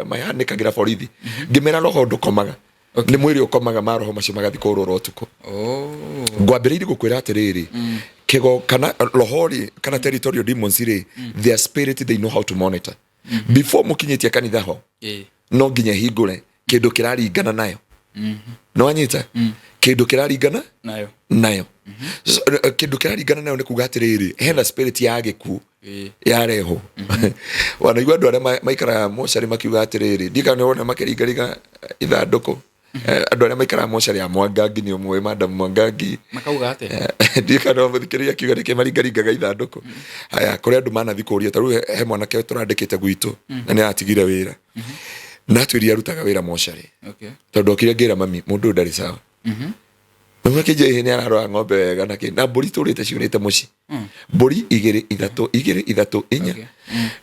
mahanĩkagĩra borithi?" Ngĩmera roho ndũkomaga, nĩ mwĩrĩ ũkomaga, maroho macio magathiĩ kũrũra ũtukũ. Ngwambĩrĩirie gũkwĩra atĩrĩrĩ, kĩgo kana roho rĩ, kana territorial demons rĩ, their spirit, they know how to monitor before mũkinyĩtie kanitha ho. No nginya hingũre kĩndũ kĩraringana nayo. Nĩ wanyita? Kĩndũ kĩraringana nayo. Nayo. So, kĩndũ kĩraringana nayo nĩ kuga atĩrĩrĩ, hena spirit ya gĩkuũ yarehwo. Wanaigua andũ arĩa maikaraga mocarĩ makiuga atĩrĩrĩ, ndika nĩ wona makĩringaringa ithandũkũ. Andũ arĩa maikaraga mocarĩ ya Mwangangi, nĩ ũmũĩ Madam Mwangangi? Makauga atĩa? Ndiĩ kana mũthikĩrĩria akiuga nĩkĩ maringaringaga ithandũkũ. Haya, kũrĩ andũ manathi kũria, ta rĩu he mwanake tũrandĩkĩte gwitũ na nĩ aratigire wĩra na atwĩrire arutaga wĩra mocarĩ, tondũ okire ngĩra mami, "Mũndũ ũyũ ndarĩ sawa." Mami akĩnjĩra ĩhĩ nĩ ararora ng'ombe wega na kĩ na mbũri tũrĩte ciurĩte mũciĩ, mbũri igĩrĩ, ithatũ, igĩrĩ, ithatũ, inya.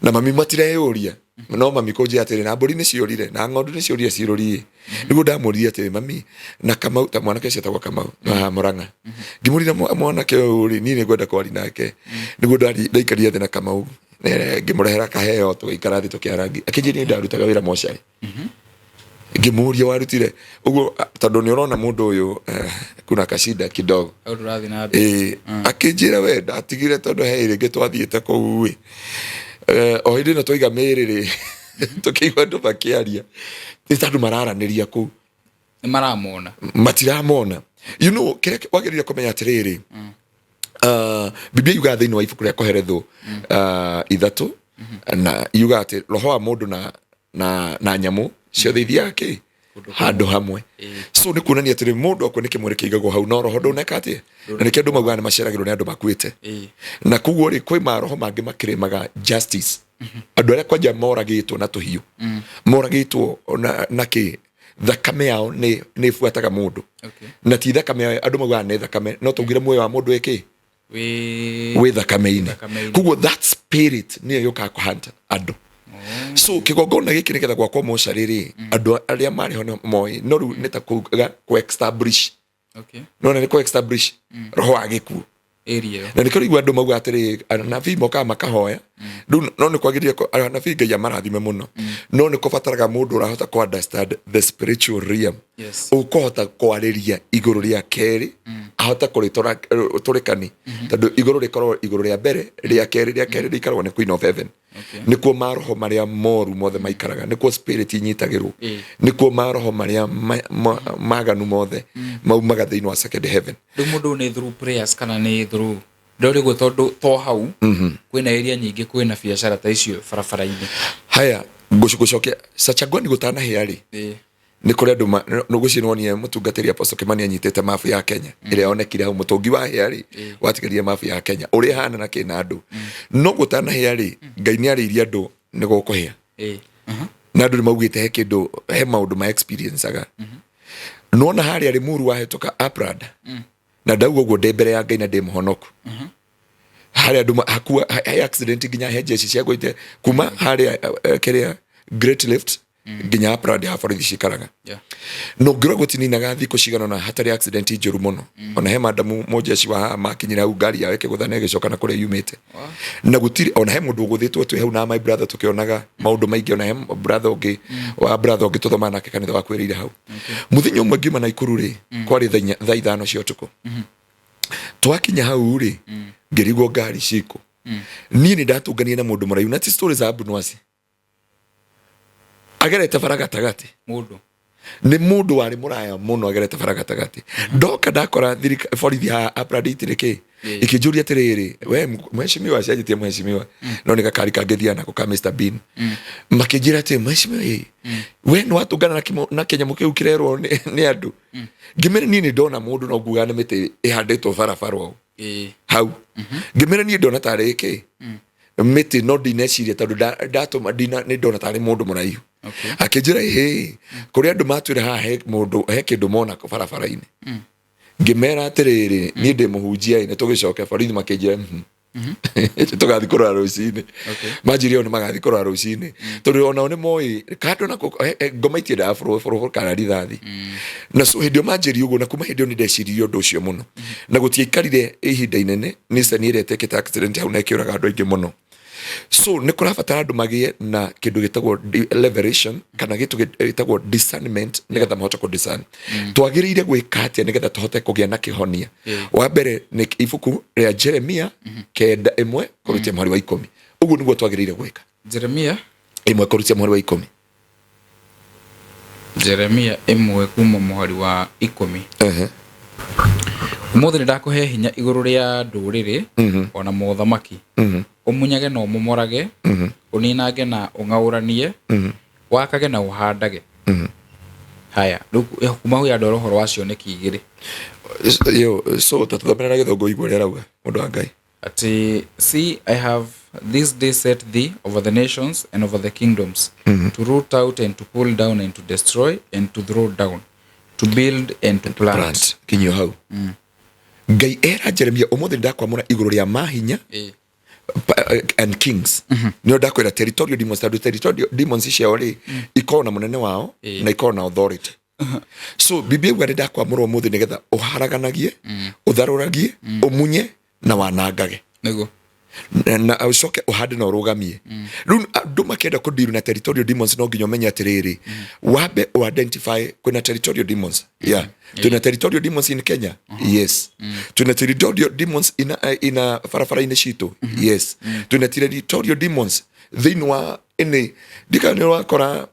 Na mami matireyũria, no mami kũnjĩra atĩrĩ, na mbũri nĩ ciũrire na ng'ondu nĩ ciũrire cirũrie. Nĩguo ndamũririe atĩrĩ, mami na Kamau, ta mwanake ũcio etagwo Kamau na Mũrang'a, ngĩmũria na mwanake ũyũ rĩ, niĩ nĩ ngwenda kwaria nake. Nĩguo ndaikarire thĩ na Kamau, ngĩmũrehera kaheo, tũgĩikara thĩ tũkĩarangi, akĩnjĩra niĩ ndarutaga wĩra mocarĩ. Ngĩmũria warutire ũguo tondũ nĩ ũrona mũndũ ũyũ kuna kashinda kidogo. Hau ndũrathiĩ na mbere. Ĩĩ, akĩnjĩra we ndatigire tondũ he rĩngĩ twathiĩte kũu ĩ, o hĩndĩ ĩno twaiga mĩĩrĩ rĩ, tũkĩigua andũ makĩaria, nĩ ta andũ mararanĩria kũu. Nĩ maramona. Matiramona. You know, kĩrĩa wagĩrĩire kũmenya atĩrĩrĩ, Biblia yugaga thĩinĩ wa ibuku rĩa Koheretho 3 na yugaga atĩ roho wa mũndũ na nyamũ ciothe ithiaga kĩ handũ hamwe. So nĩ kuonania atĩrĩ, mũndũ akua nĩ kĩmwĩrĩ kĩigagwo hau, no roho ndũneka atĩa, na nĩkĩo andũ maugaga nĩ maceragĩrwo nĩ andũ makuĩte. Na koguo rĩ, kwĩ maroho mangĩ makĩrĩmaga justice, andũ arĩa kwanja moragĩtwo na tũhiũ, moragĩtwo na kĩ, thakame yao nĩ ĩbuataga mũndũ. Na ti thakame yao, andũ maugaga nĩ thakame, no tũngire muoyo wa mũndũ ĩkĩ wĩ thakame-inĩ. Thakame-inĩ. Koguo that spirit nĩyo yũkaga kũhunt andũ. So kĩgongona gĩkĩ nĩgetha gwakwo mocarĩ rĩ, andũ arĩa marĩ ho nĩ moĩ, no rĩu nĩ ta kuga kũ establish. Nona nĩ kũ establish roho wa gĩkuũ. Area ĩyo. Na nĩkĩo rĩu andũ mauga atĩrĩ, anabii mokaga makahoya rĩu, no nĩ kwagĩrĩire anabii Ngai amarathime mũno, no nĩ kũbataraga mũndũ ũrahota kũ understand the spiritual realm, ũkũhota kwarĩria igũrũ rĩa kerĩ, ahota kũrĩtũrĩkani, tondũ igũrũ rĩkoragwo igũrũ rĩa mbere, rĩa kerĩ, rĩa kerĩ rĩikaragwo nĩ Queen of Heaven. Nĩkuo maroho marĩa moru mothe maikaraga, nĩkuo spirit inyitagĩrwo, nĩkuo maroho marĩa maganu mothe maumaga thĩinĩ wa second heaven. Rĩu mũndũ ũyũ nĩ through prayers kana nĩ through ndori ũguo, tondũ to hau kwĩna area nyingĩ kwĩna biacara ta icio barabara-inĩ? Haya, ngũcokia Sachangwani gũtanahĩa rĩ, nĩ kũrĩ andũ nũgũcio nĩwonire mũtungatĩri Apostle Kimani anyitĩte mabu ya Kenya ĩrĩa yonekire hau, mũtũngi wa hĩa rĩ, watigarire mabu ya Kenya ũrĩa ĩhana na kĩna andũ, no gũtanahĩa rĩ, Ngai nĩ arĩirie andũ nĩ gũkũhĩa. Na andũ nĩ maugĩte he kĩndũ, he maũndũ ma experience-aga nona harĩa Limuru wahĩtũka Upland, na ndauga ũguo ndĩ mbere ya Ngai na ndĩ mũhonoku, harĩa andũ hakua he accident nginya he jeshi ciagwĩte kuma harĩa kĩrĩa Great Lift nginya Upland ha borithi cikaraga. No ngĩrwo gũtininaga thikũ cigana ona hatarĩ accident njũru mũno. Ona he madamu mũjeshi wa haha makinyire hau, ngari yao ĩkĩgũtha na ĩgĩcoka na kũrĩa yumĩte, na gũtirĩ ona he mũndũ ũgũthĩtwo twĩ hau na my brother tũkĩonaga maũndũ maingĩ. Ona he brother ũngĩ wa brother ũngĩ tũthomaga nake kanitha wakuĩrĩire hau. Mũthenya ũmwe ngiuma Naikuru rĩ, kwarĩ thaa 5 cia ũtukũ. Twakinya hau rĩ, ngĩrigwo ngari cikũ. Niĩ nĩ ndatũnganie na mũndũ mũraihu, na ti story za Abunwasi, agerete bara gatagatĩ. Mũndũ? Nĩ mũndũ warĩ mũraya mũno, agerete bara gatagatĩ. Ndoka ndakora borithi haha Upland itirĩ kĩ, ikĩnjũria atĩrĩrĩ, we mheshimiwa, cianjĩtie mheshimiwa, no nĩ gakari kangĩthiaga nako ka Mr Bean. Makĩnjĩra atĩ, mheshimiwa, ĩ we nĩ watũngana na kĩnyamũ kĩu kĩrerwo nĩ andũ. Ngĩmĩra niĩ nĩ ndona mũndũ, no nguga nĩ mĩtĩ ĩhandĩtwo barabara ũũ hau. Ngĩmĩra niĩ ndona tarĩ kĩ mĩtĩ, no ndineciria tondũ ndatũma ndina nĩ ndona tarĩ mũndũ mũraihu. Akĩnjĩra ĩhĩ, kũrĩ andũ matwĩra haha he mũndũ, he kĩndũ mona barabara-inĩ. Ngĩmera atĩrĩrĩ, niĩ ndĩ mũhunjia ĩ, nĩ tũgĩcoke. Borithi makĩnjĩra, tũgathiĩ kũrora rũcinĩ. Manjĩrire o nĩ magathiĩ kũrora rũcinĩ, tondũ onao nĩ moĩ kando na ngoma itiendaga bũrũbũrũ kana rithathi. Na so hĩndĩ ĩyo manjĩrire ũguo, na kuma hĩndĩ ĩyo nĩ ndeciririe ũndũ ũcio mũno, na gũtiaikarire ihinda inene Nissan ĩrĩa ĩtekĩte accident hau na ĩkĩũraga andũ aingĩ mũno. So nĩ kũrabatara andũ magĩe na kĩndũ gĩtagwo revelation kana gĩtũ gĩtagwo discernment, nĩgetha mahote kũ discern twagĩrĩire gwĩka atĩa nĩgetha tũhote kũgĩa na kĩhonia. Wa mbere nĩ ibuku rĩa Jeremia 9 1 kũrutia mũhari wa 10. Ũguo nĩguo twagĩrĩire gwĩka. Jeremia 1 kũrutia mũhari wa 10. Jeremia 1 kuma mũhari wa 10. Ũmũthĩ nĩ ndakũhe hinya igũrũ rĩa ndũrĩrĩ ona mothamaki, ũmunyage na ũmomorage, ũninange na ũng'aũranie, wakage na ũhandage. Haya, rĩu kuma hau yandwara ũhoro wa cioneki igĩrĩ. Yo, so tũthomere na Gĩthũngũ igua ũrĩa arauga mũndũ wa Ngai. Ati, see, I have this day set thee over the nations and over the kingdoms, to root out and to pull down and to destroy and to throw down, To build and to plant. Plant kinyio hau. Ngai era Jeremia, ũmũthĩ ndakwamũra igũrũ rĩa mahinya and kings. Nĩo ndakwĩra territorial demons, tondũ territorial demons ciao rĩ, ikoragwo na mũnene wao na ikoragwo na authority. So Biblia iuga nĩ ndakwamũra ũmũthĩ nĩgetha ũharaganagie, ũtharũragie, ũmunye na wanangage. Na ũcoke ũhande na ũrũgamie. Rĩu andũ makĩenda kũdeal na territorial demons, no nginya ũmenye atĩrĩrĩ, wambe ũ-identify kwĩna territorial demons. Yeah, twĩna territorial demons in Kenya. Yes, twĩna territorial demons ina barabara-inĩ citũ. Yes, twĩna territorial demons thĩinĩ wa ĩnĩ ndika nĩ wakora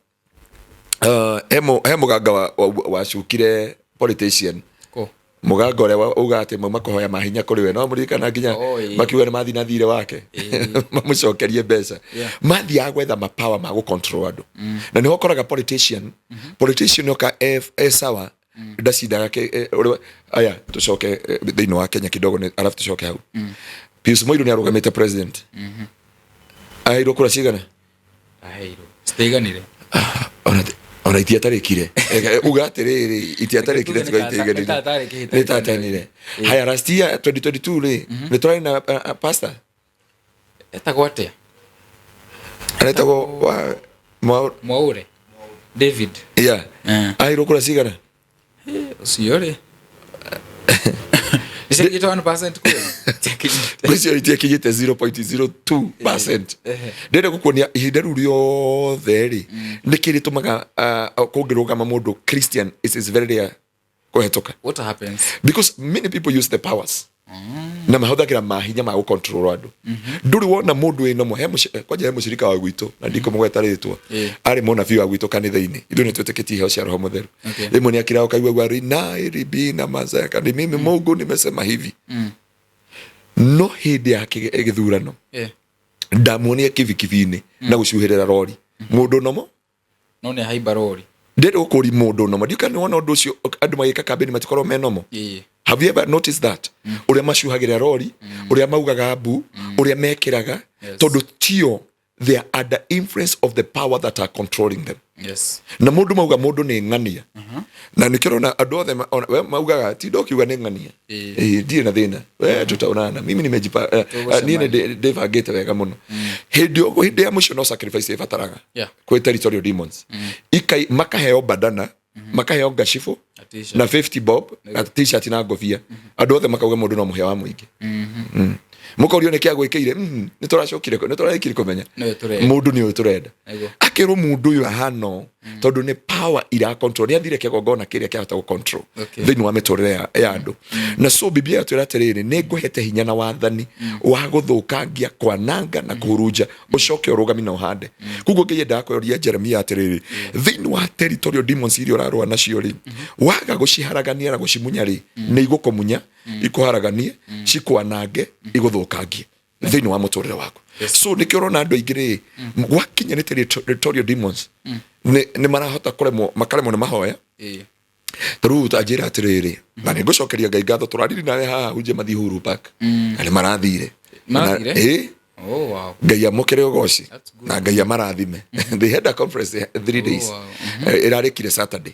he mũganga wacukire politician. Ko. Mũganga ũrĩa uga atĩ mauma kũhoya mahinya kũrĩ we, no mũririkana nginya Oh, ĩĩ. makiuga nĩ mathiĩ na thirĩ wake mamũcokerie mbeca. Mathiaga gwetha mapower ma gũcontrol andũ, na nĩho ũkoraga politician oka e sawa, ndacindaga aya. Tũcoke thĩinĩ wa Kenya kidogo alafu tũcoke hau. Pius Muiru nĩ arũgamĩte president, aheirwo kura cigana? Aheirwo. Citiaiganire. Ona itiatarĩkire. Uga atĩrĩrĩ, itiatarĩkire. Reke tuge nĩ ta tarĩ kĩhĩtahĩtano. Nĩ tatanire. Haya, last year 2022 rĩ, nĩ tũrarĩ na pastor. Etagwo atĩa? Aretagwo wa Mwaure. David. Yeah. Aheirwo kura cigana? Ũcio rĩ. Nĩciakinyĩte 1% kweli? Itiakinyĩte. Ngwĩciria itiakinyĩte 0.02%. Ndĩrenda gũkuonia ihinda rĩu rĩothe rĩ, nĩ kĩ rĩtũmaga kũngĩrũgama mũndũ Christian, it is very rare kũhetũka. What happens? Because many people use the powers na mahũthagĩra mahinya ma gũcontrol andũ. Ndũrĩ wona mũndũ wĩna mo he kwanja he mũcirika wa gwitũ na ndikũmũgweta rĩtwa, arĩ mũnabii wa gwitũ kanitha-inĩ. Ithuĩ nĩ twĩtĩkĩtie iheo cia Roho Mũtheru. Rĩmwe nĩ akiraga ũkaigua gwa rina ribina mazeka ni mimi Mungu nimesema hivi, no hĩndĩ ya gĩthurano ndamuonia kibikibi-inĩ na gũcuhĩrĩra rori mũndũ nomo. No nĩ haimba rori. Ndĩrenda gũkũri mũndũ nomo. Ndiũka nĩ wona ũndũ ũcio, andũ magĩka kambĩni matikorwo me nomo. Have you ever noticed that ũrĩa macuhagĩra rori, ũrĩa maugaga mbu, ũrĩa mekĩraga? Tondũ tio, they are under influence of the power that are controlling them. Na mũndũ mauga mũndũ nĩ ng'ania, na nĩkĩo ũrona andũ othe we maugaga tinda ũkiuga nĩ ng'ania. Ĩĩ, ndirĩ na thĩna, we tutaonana, mimi nimejipa niĩ nĩ ndĩbangĩte wega mũno. Hĩndĩ hĩndĩ ya mũico no sacrifice ĩbataraga kwĩ territorial demons. Ikai makaheo bandana, makaheo ngacibũ Na t-shirt. Na 50 bob na T-shirt na ngobia. Andũ othe makauga mũndũ no mũhĩa wa mũingĩ. Mũkorio nĩ kĩagwĩkĩire, nĩ tũracokire, nĩ tũrarĩkire kũmenya. Nĩwe tũrenda. Mũndũ nĩ ũyũ tũrenda. Akĩrwo mũndũ ũyũ ahana ũũ tondũ nĩ power ira control, nĩ athire kĩgongona kĩrĩa kĩahota gũ control thĩinĩ wa mĩtũrĩre ya andũ. Na so Biblia yatwĩra atĩrĩrĩ, nĩ ngũhete hinya na wathani wa gũthũkangia, kwananga na kũhurunja, ũcoke ũrũgami na ũhande. Koguo Ngai endaga kũria Jeremia atĩrĩrĩ, thĩinĩ wa territorial demons iria ũrarũa nacio rĩ, waga gũciharagania na gũcimunya rĩ, nĩ igũkũmunya, ikũharaganie, cikwanange, igũthũkangie thĩinĩ wa mũtũrĩre waku. So nĩkĩo ũrona andũ aingĩ rĩ, gwakinya nĩ territorial demons, nĩ marahota kũremwo, makaremwo nĩ mahoya. Ta rĩu tanjĩra atĩrĩrĩ, na nĩ ngũcokeria Ngai ngatho, tũrariri nawe haha hunje mathiĩ Uhuru Park na nĩ marathire. Marathire? Ĩĩ. Oh, wow. Ngai amũkĩre ũgoci. That's good. Na Ngai amarathime. They had a conference 3 days. Ĩrarĩkire Saturday.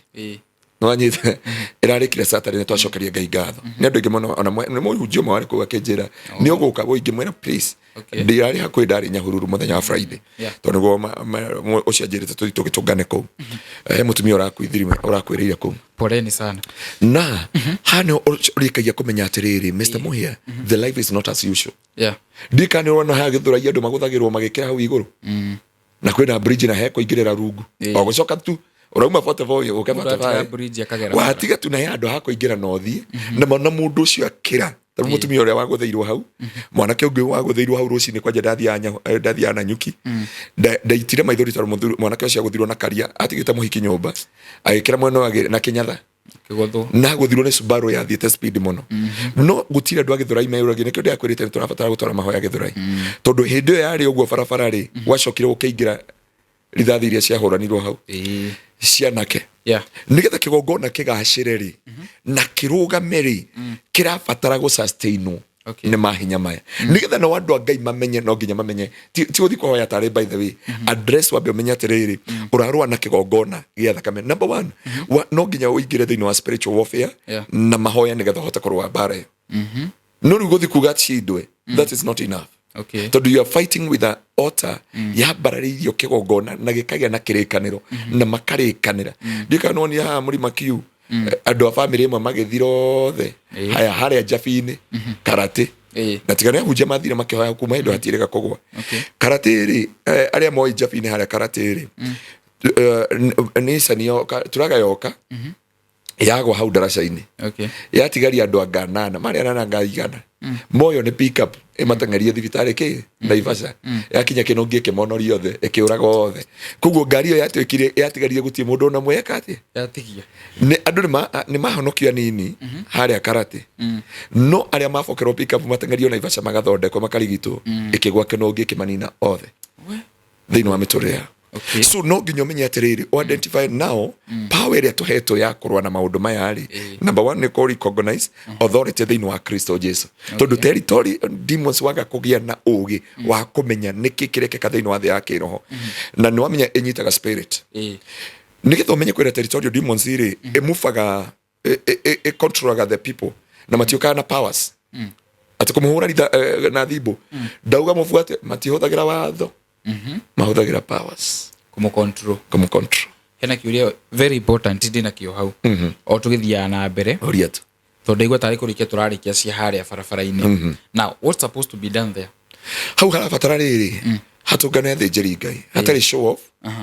Nĩwanyita? Ĩrarĩkire Saturday. Nĩ twacokeria Ngai ngatho nĩ andũ aingĩ mũno. Ona nĩ mũhunjia ũmwe warĩ kũu akĩnjĩra nĩ ũgũka wũ ingĩmwĩra please. Ndirarĩ hakuhĩ, ndarĩ Nyahururu mũthenya wa Friday, tondũ nĩguo ũcio anjĩrĩte tũthiĩ tũgĩtũngane kũu. He mũtumia ũrakuĩrĩire kũu. Poleni sana. Na haha nĩho ũrĩkagia kũmenya atĩrĩrĩ, Mr Muhia, the life is not as usual. Ndikana nĩ ũrona haha Gĩthũrai andũ magũthagĩrwo magĩkĩra hau igũrũ, na kwĩna bridge na hekũingĩrĩra rungu. O gũcoka tu ũrauma 44 ũke Mũndũ atiga 45. Bridge akagera bara. Watiga tu na he handũ ha kũingĩra na ũthiĩ na mũndũ ũcio akĩra ta mũtumia ũrĩa wagũthĩirwo hau, mwanake ũngĩ wagũthĩirwo hau rũcinĩ kwanja ndathiaga na nyuki. Ndaitire maithori tondũ mwanake ũcio agũthirwo na karia atigĩte mũhiki nyũmba, agĩkĩra mwena wa na kĩnyatha. Kĩgũthwo. Na gũthirwo nĩ Subaru yathiĩte speed mũno. No gũtirĩ andũ a Gĩthũrai meyũragia nĩkĩo ndĩrakwĩrĩte nĩ tũrabatara gũtwara mahoya Gĩthũrai, tondũ hĩndĩ ĩyo yarĩ ũguo barabara rĩ, gwacokire gũkĩingĩra rithathi iria ciahũranirwo hau cianake. Nĩgetha kĩgongona kĩgacĩre rĩ na kĩrũgame rĩ, kĩrabatara gũsustainwo. Okay. Nĩ mahinya maya nĩgetha no andũ a Ngai mamenye, no nginya mamenye ti gũthiĩ kũhoya tarĩ. By the way, address, wambe ũmenye atĩrĩrĩ, ũrarũa na kĩgongona gĩa thakame. Number one, no nginya ũingĩre thĩinĩ wa spiritual warfare na mahoya nĩgetha ũhote kũrũa mbara ĩyo. No rĩu gũthiĩ kuga cindwe, that is not enough, tondũ you are fighting with a altar yambararĩirio kĩgongona na gĩkagĩa na kĩrĩkanĩro na makarĩkanĩra. Ndiũĩ kana nĩwonire haha mũrima kiu, andũ a bamĩrĩ ĩmwe magĩthira othe. Haya, harĩa Njabi-inĩ Karate, na tiga nĩ ahunjia mathire makĩhoya, kuma hĩndĩ hatirĩga kũgwa. Karate rĩ, arĩa moĩ Njabi-inĩ harĩa Karate rĩ, Nissan yoka, turaga yoka yagwa hau ndaraca-inĩ, yatigaria andũ anga anana, marĩ anana anga 100, moyo nĩ pick up ĩmateng'erie thibitarĩ kĩ Naivasha. Yakinya kĩnũngi ĩkĩmonoria othe, ĩkĩũraga othe. Koguo ngari ĩyo yatuĩkire yatigarire gũtirĩ mũndũ ona ũmwe eka atĩa. Yatigia. Nĩ andũ nĩ mahonokio anini harĩa Karate, no arĩa mabokerwo pick up mateng'erio Naivasha magathondekwo makarigitwo, ĩkĩgwa kĩnũngi ĩkĩmanina othe We. thĩinĩ wa mĩtũrĩre yao. So no nginya ũmenye atĩrĩrĩ, o identify now power ĩrĩa tũhetwo ya kũrũa na maũndũ maya rĩ. Number one nĩ kũ recognize authority thĩinĩ wa Kristo Jesu, tondũ territory demons waga kũgĩa na ũgĩ wa kũmenya nĩkĩ kĩrekĩka thĩinĩ wa thĩ ya kĩroho, na nĩ wamenya ĩnyitaga spirit. Nĩgetha ũmenye kwĩra territorial demons rĩ, ĩmubaga, ĩ-controlaga the people na matiũkaga na powers atĩ kũmũhũra na thimũ ndauga mũbuate. Matihũthagĩra watho, mahũthagĩra powers. Kũmũ-control. Kũmũ-control. Hena kĩũria very important ndĩ nakĩo hau o tũgĩthiaga na mbere. Ũria tu. Tondũ ndaigua tarĩ kũrĩkia tũrarĩkia cia harĩa barabara-inĩ. Now, what's supposed to be done there? Hau harabatara rĩrĩ, hatũngane athĩnjĩri Ngai hatarĩ show off,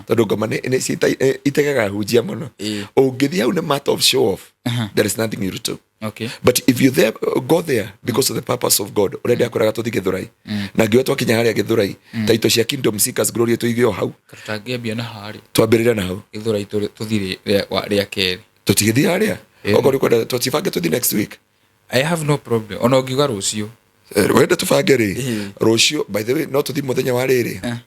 tondũ ngoma nĩ itegaga hunjia mũno. Ũngĩthiĩ hau nĩ matter of show off, there is nothing you do. But if you there, go there because of the purpose of God, ũrĩa ndakwĩraga tũthiĩ Gĩthũrai, na ngiuga twakinya harĩa Gĩthũrai, taito cia Kingdom Seekers Glory tũige o hau. Tũtangĩambia na harĩa Twambĩrĩre na hau. Gĩthũrai tũthiĩ rĩa kerĩ. Tũtigĩthiĩ harĩa okorwo ũkwenda tũtibange tũthiĩ next week. I have no problem, ona ũngiuga rũciũ. Wenda tũbange rĩ? Rũciũ, by the way, no tũthiĩ mũthenya wa rĩrĩ.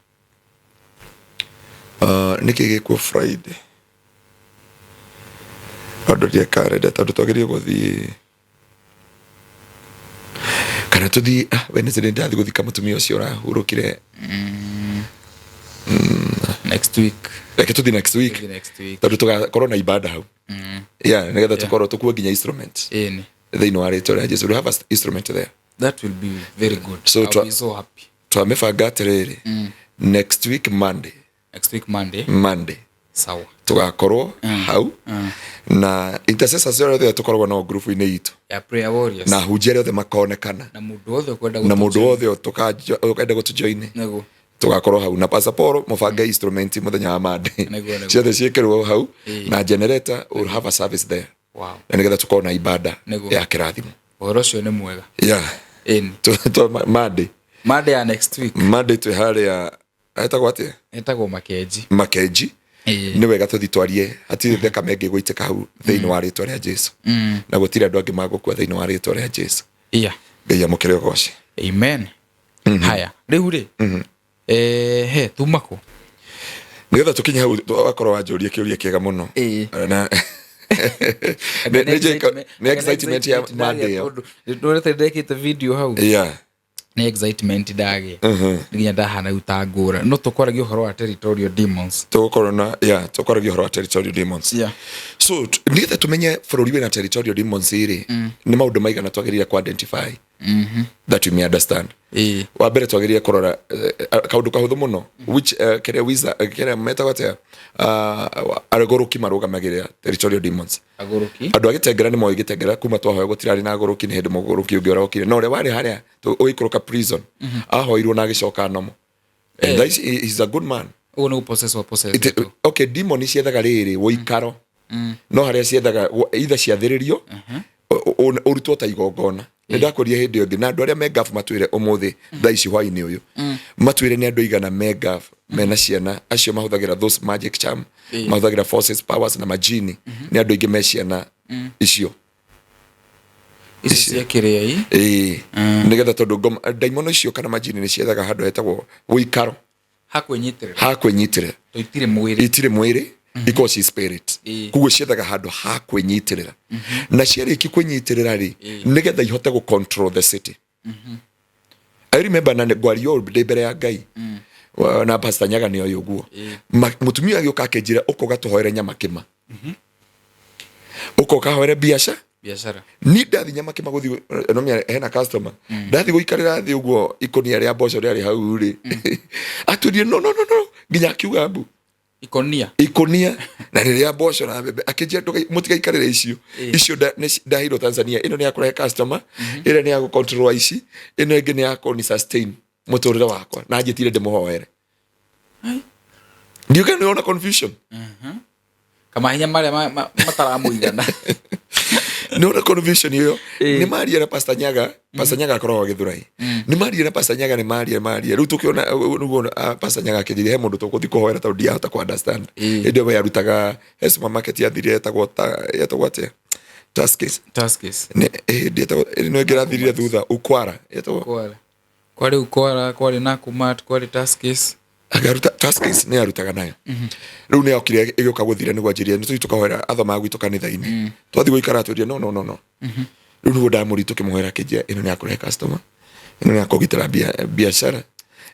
Nĩkĩ gĩkuo Friday? No ndorie karenda, tondũ twagĩrĩire gũthiĩ kana tũthiĩ Wednesday, ndathiĩ gũthika mũtumia ũcio ũrahurũkire. Next week. Reke tũthiĩ next week. Tũthiĩ next week. Tondũ tũgakorwo na ibada hau, yeah, nĩgetha tũkorwo tũkue nginya instrument. Thĩinĩ wa rĩtwa rĩa Jesu, we have a instrument there. That will be very good. So I'll be so happy. Twamĩbanga atĩrĩrĩ, next week Monday. Next week Monday. Monday. Sawa. Tũgakorwo hau na intercessors arĩa othe tũkoragwo nao ngurubu-inĩ itũ ya prayer warriors, na ahunjia arĩa othe makonekana, na mũndũ wothe ũkwenda na mũndũ wothe ũkenda gũtũjoin. Tũgakorwo hau na Pastor Paul, mũbange instrument mũthenya wa Monday. Nĩguo, nĩguo. Ciothe ciĩkĩrwo hau na generator. We'll have a service there na nĩgetha tũkorwo na ibada ya kĩrathimo. Ũhoro ũcio nĩ mwega. Ĩni. Monday. Monday ya next week. Monday twĩ harĩa etagwo atĩa? Ĩtagwo Makenji. Makenji. Nĩ wega tũthi twarie, hatirĩ thakame ĩngĩ gũitĩka hau thĩinĩ wa rĩtwa rĩa Jesu, na gũtirĩ andũ angĩ magũkua thĩinĩ wa rĩtwa rĩa Jesu. Ngai amũkĩre ũgoci. Amen. Haya, rĩu rĩ, he tuma kũ? Nĩgetha tũkinye hau, wakorwo wanjũria kĩũria kĩega mũno. Na nĩ excitement ya Monday ĩyo. Ndũrete ndekĩte video hau. Nĩ excitement ndagĩa nginya ndahana rĩu ta ngũra, no tũkwaragia ũhoro wa territorial demons. Tũgũkorwo na, yeah, tũkwaragia ũhoro wa territorial demons. So nĩgetha tũmenye bũrũri wĩna territorial demons rĩ, nĩ maũndũ maigana twagĩrĩire ku identify that you may understand. Wa mbere twagĩrĩire kũrora kaũndũ kahũthũ mũno, which kĩrĩa wizard, kĩrĩa metagwo atĩa, agũrũki marũgamagĩrĩra territorial demons. Agũrũki. Andũ a Gĩtengera nĩ moĩ Gĩtengera kuma twahoya gũtirarĩ na agũrũki. Nĩ hĩndĩ mũgũrũki ũngĩ ũrokire, no ũrĩa warĩ harĩa ũgĩikũrũka prison ahoirwo na agĩcoka nomo, and he's a good man. Ũguo nĩ gũpossess wa possess. Okay, demon ciethaga rĩrĩ wũikaro, no harĩa ciethaga either ciathĩrĩrio ũrutwo ta igongona. Nĩ ndakũria hĩndĩ ĩyo ĩngĩ, na andũ arĩa me ngabu matwĩre ũmũthĩ thaa ici hwainĩ ũyũ, matwĩre nĩ andũ aigana me ngabu mena ciana acio mahũthagĩra those magic charm, mahũthagĩra forces, powers na majini. Nĩ andũ aingĩ me ciana icio. Icio cia kĩrĩa i Ĩĩ, nĩgetha tondũ ndaimono icio kana majini nĩ ciethaga handũ hetagwo wũikaro. Hakwĩnyitĩrĩra. Ha kwĩnyitĩrĩra. To itirĩ mwĩrĩ. Itirĩ mwĩrĩ, ikorwo ci spirit. Koguo ciethaga handũ ha kwĩnyitĩrĩra, na ciarĩki kwĩnyitĩrĩra rĩ, nĩgetha ihote gũ control the city. I remember na ngwaria ũũ ndĩ mbere ya Ngai. Na Pastor Nyaga nĩ oĩ ũguo. Mũtumia agĩũka akĩnjĩra, ũka ũgatũhoere nyama kĩma, ũka ũkahoere biacara. Biacara. Ni ndathi nyama kĩma gũthiĩ no mĩa hena customer, ndathi gũikarĩra thĩ ũguo, ikũnia rĩa mboco rĩarĩ hau rĩ, atwĩrire no, no, no, no, nginya akiuga mbu. Ikonia. Ikũnia na nĩ rĩa mboco na mbembe, akĩnjĩra, "Mũtigaikarĩre icio." Icio ndaheirwo Tanzania, ĩno nĩ ya kũrehe customer, ĩrĩa nĩ ya gũcontrol ici, ĩno ĩngĩ nĩ ya kũni sustain mũtũrĩre wakwa, na njĩtire ndĩmũhoere. Ndiũka nĩ ona confusion. Kamahinya marĩa mataramũigana. Nĩ ona confusion ĩyo. Nĩ maria na Pastor Nyaga. Pastor Nyaga akoragwo Gĩthũrai. Nĩ maria na Pastor Nyaga, nĩ maria maria rĩu tũkĩona nĩguo Pastor Nyaga akĩnjĩria he mũndũ tũgũthiĩ kũhoera tondũ ndiahota kũ understand. Hĩndĩ ĩyo we arutaga he supermarket yathire yetagwo ta yetagwo atĩa, Tuskys. Tuskys. Nĩ hĩndĩ yetagwo ĩno ĩngĩ ĩrathirire thutha, Ukwara yetagwo. Kwara kwarĩ Ukwara, kwarĩ Nakumatt, kwarĩ Tuskys. Agaruta Tuskys, nĩ arutaga nayo. Rĩu nĩ okire ĩgĩũka gũthira, nĩguo anjĩrire nĩ tũthiĩ tũkahoera athomaga gwitũ kanitha-inĩ. Twathiĩ gũikara atwĩrire no, no, no, no. Rĩu nĩguo ndamũri tũkĩmũhoera, akĩnjĩra ĩno nĩ ya kũrehe customer, ĩno nĩ ya kũgitĩra biacara,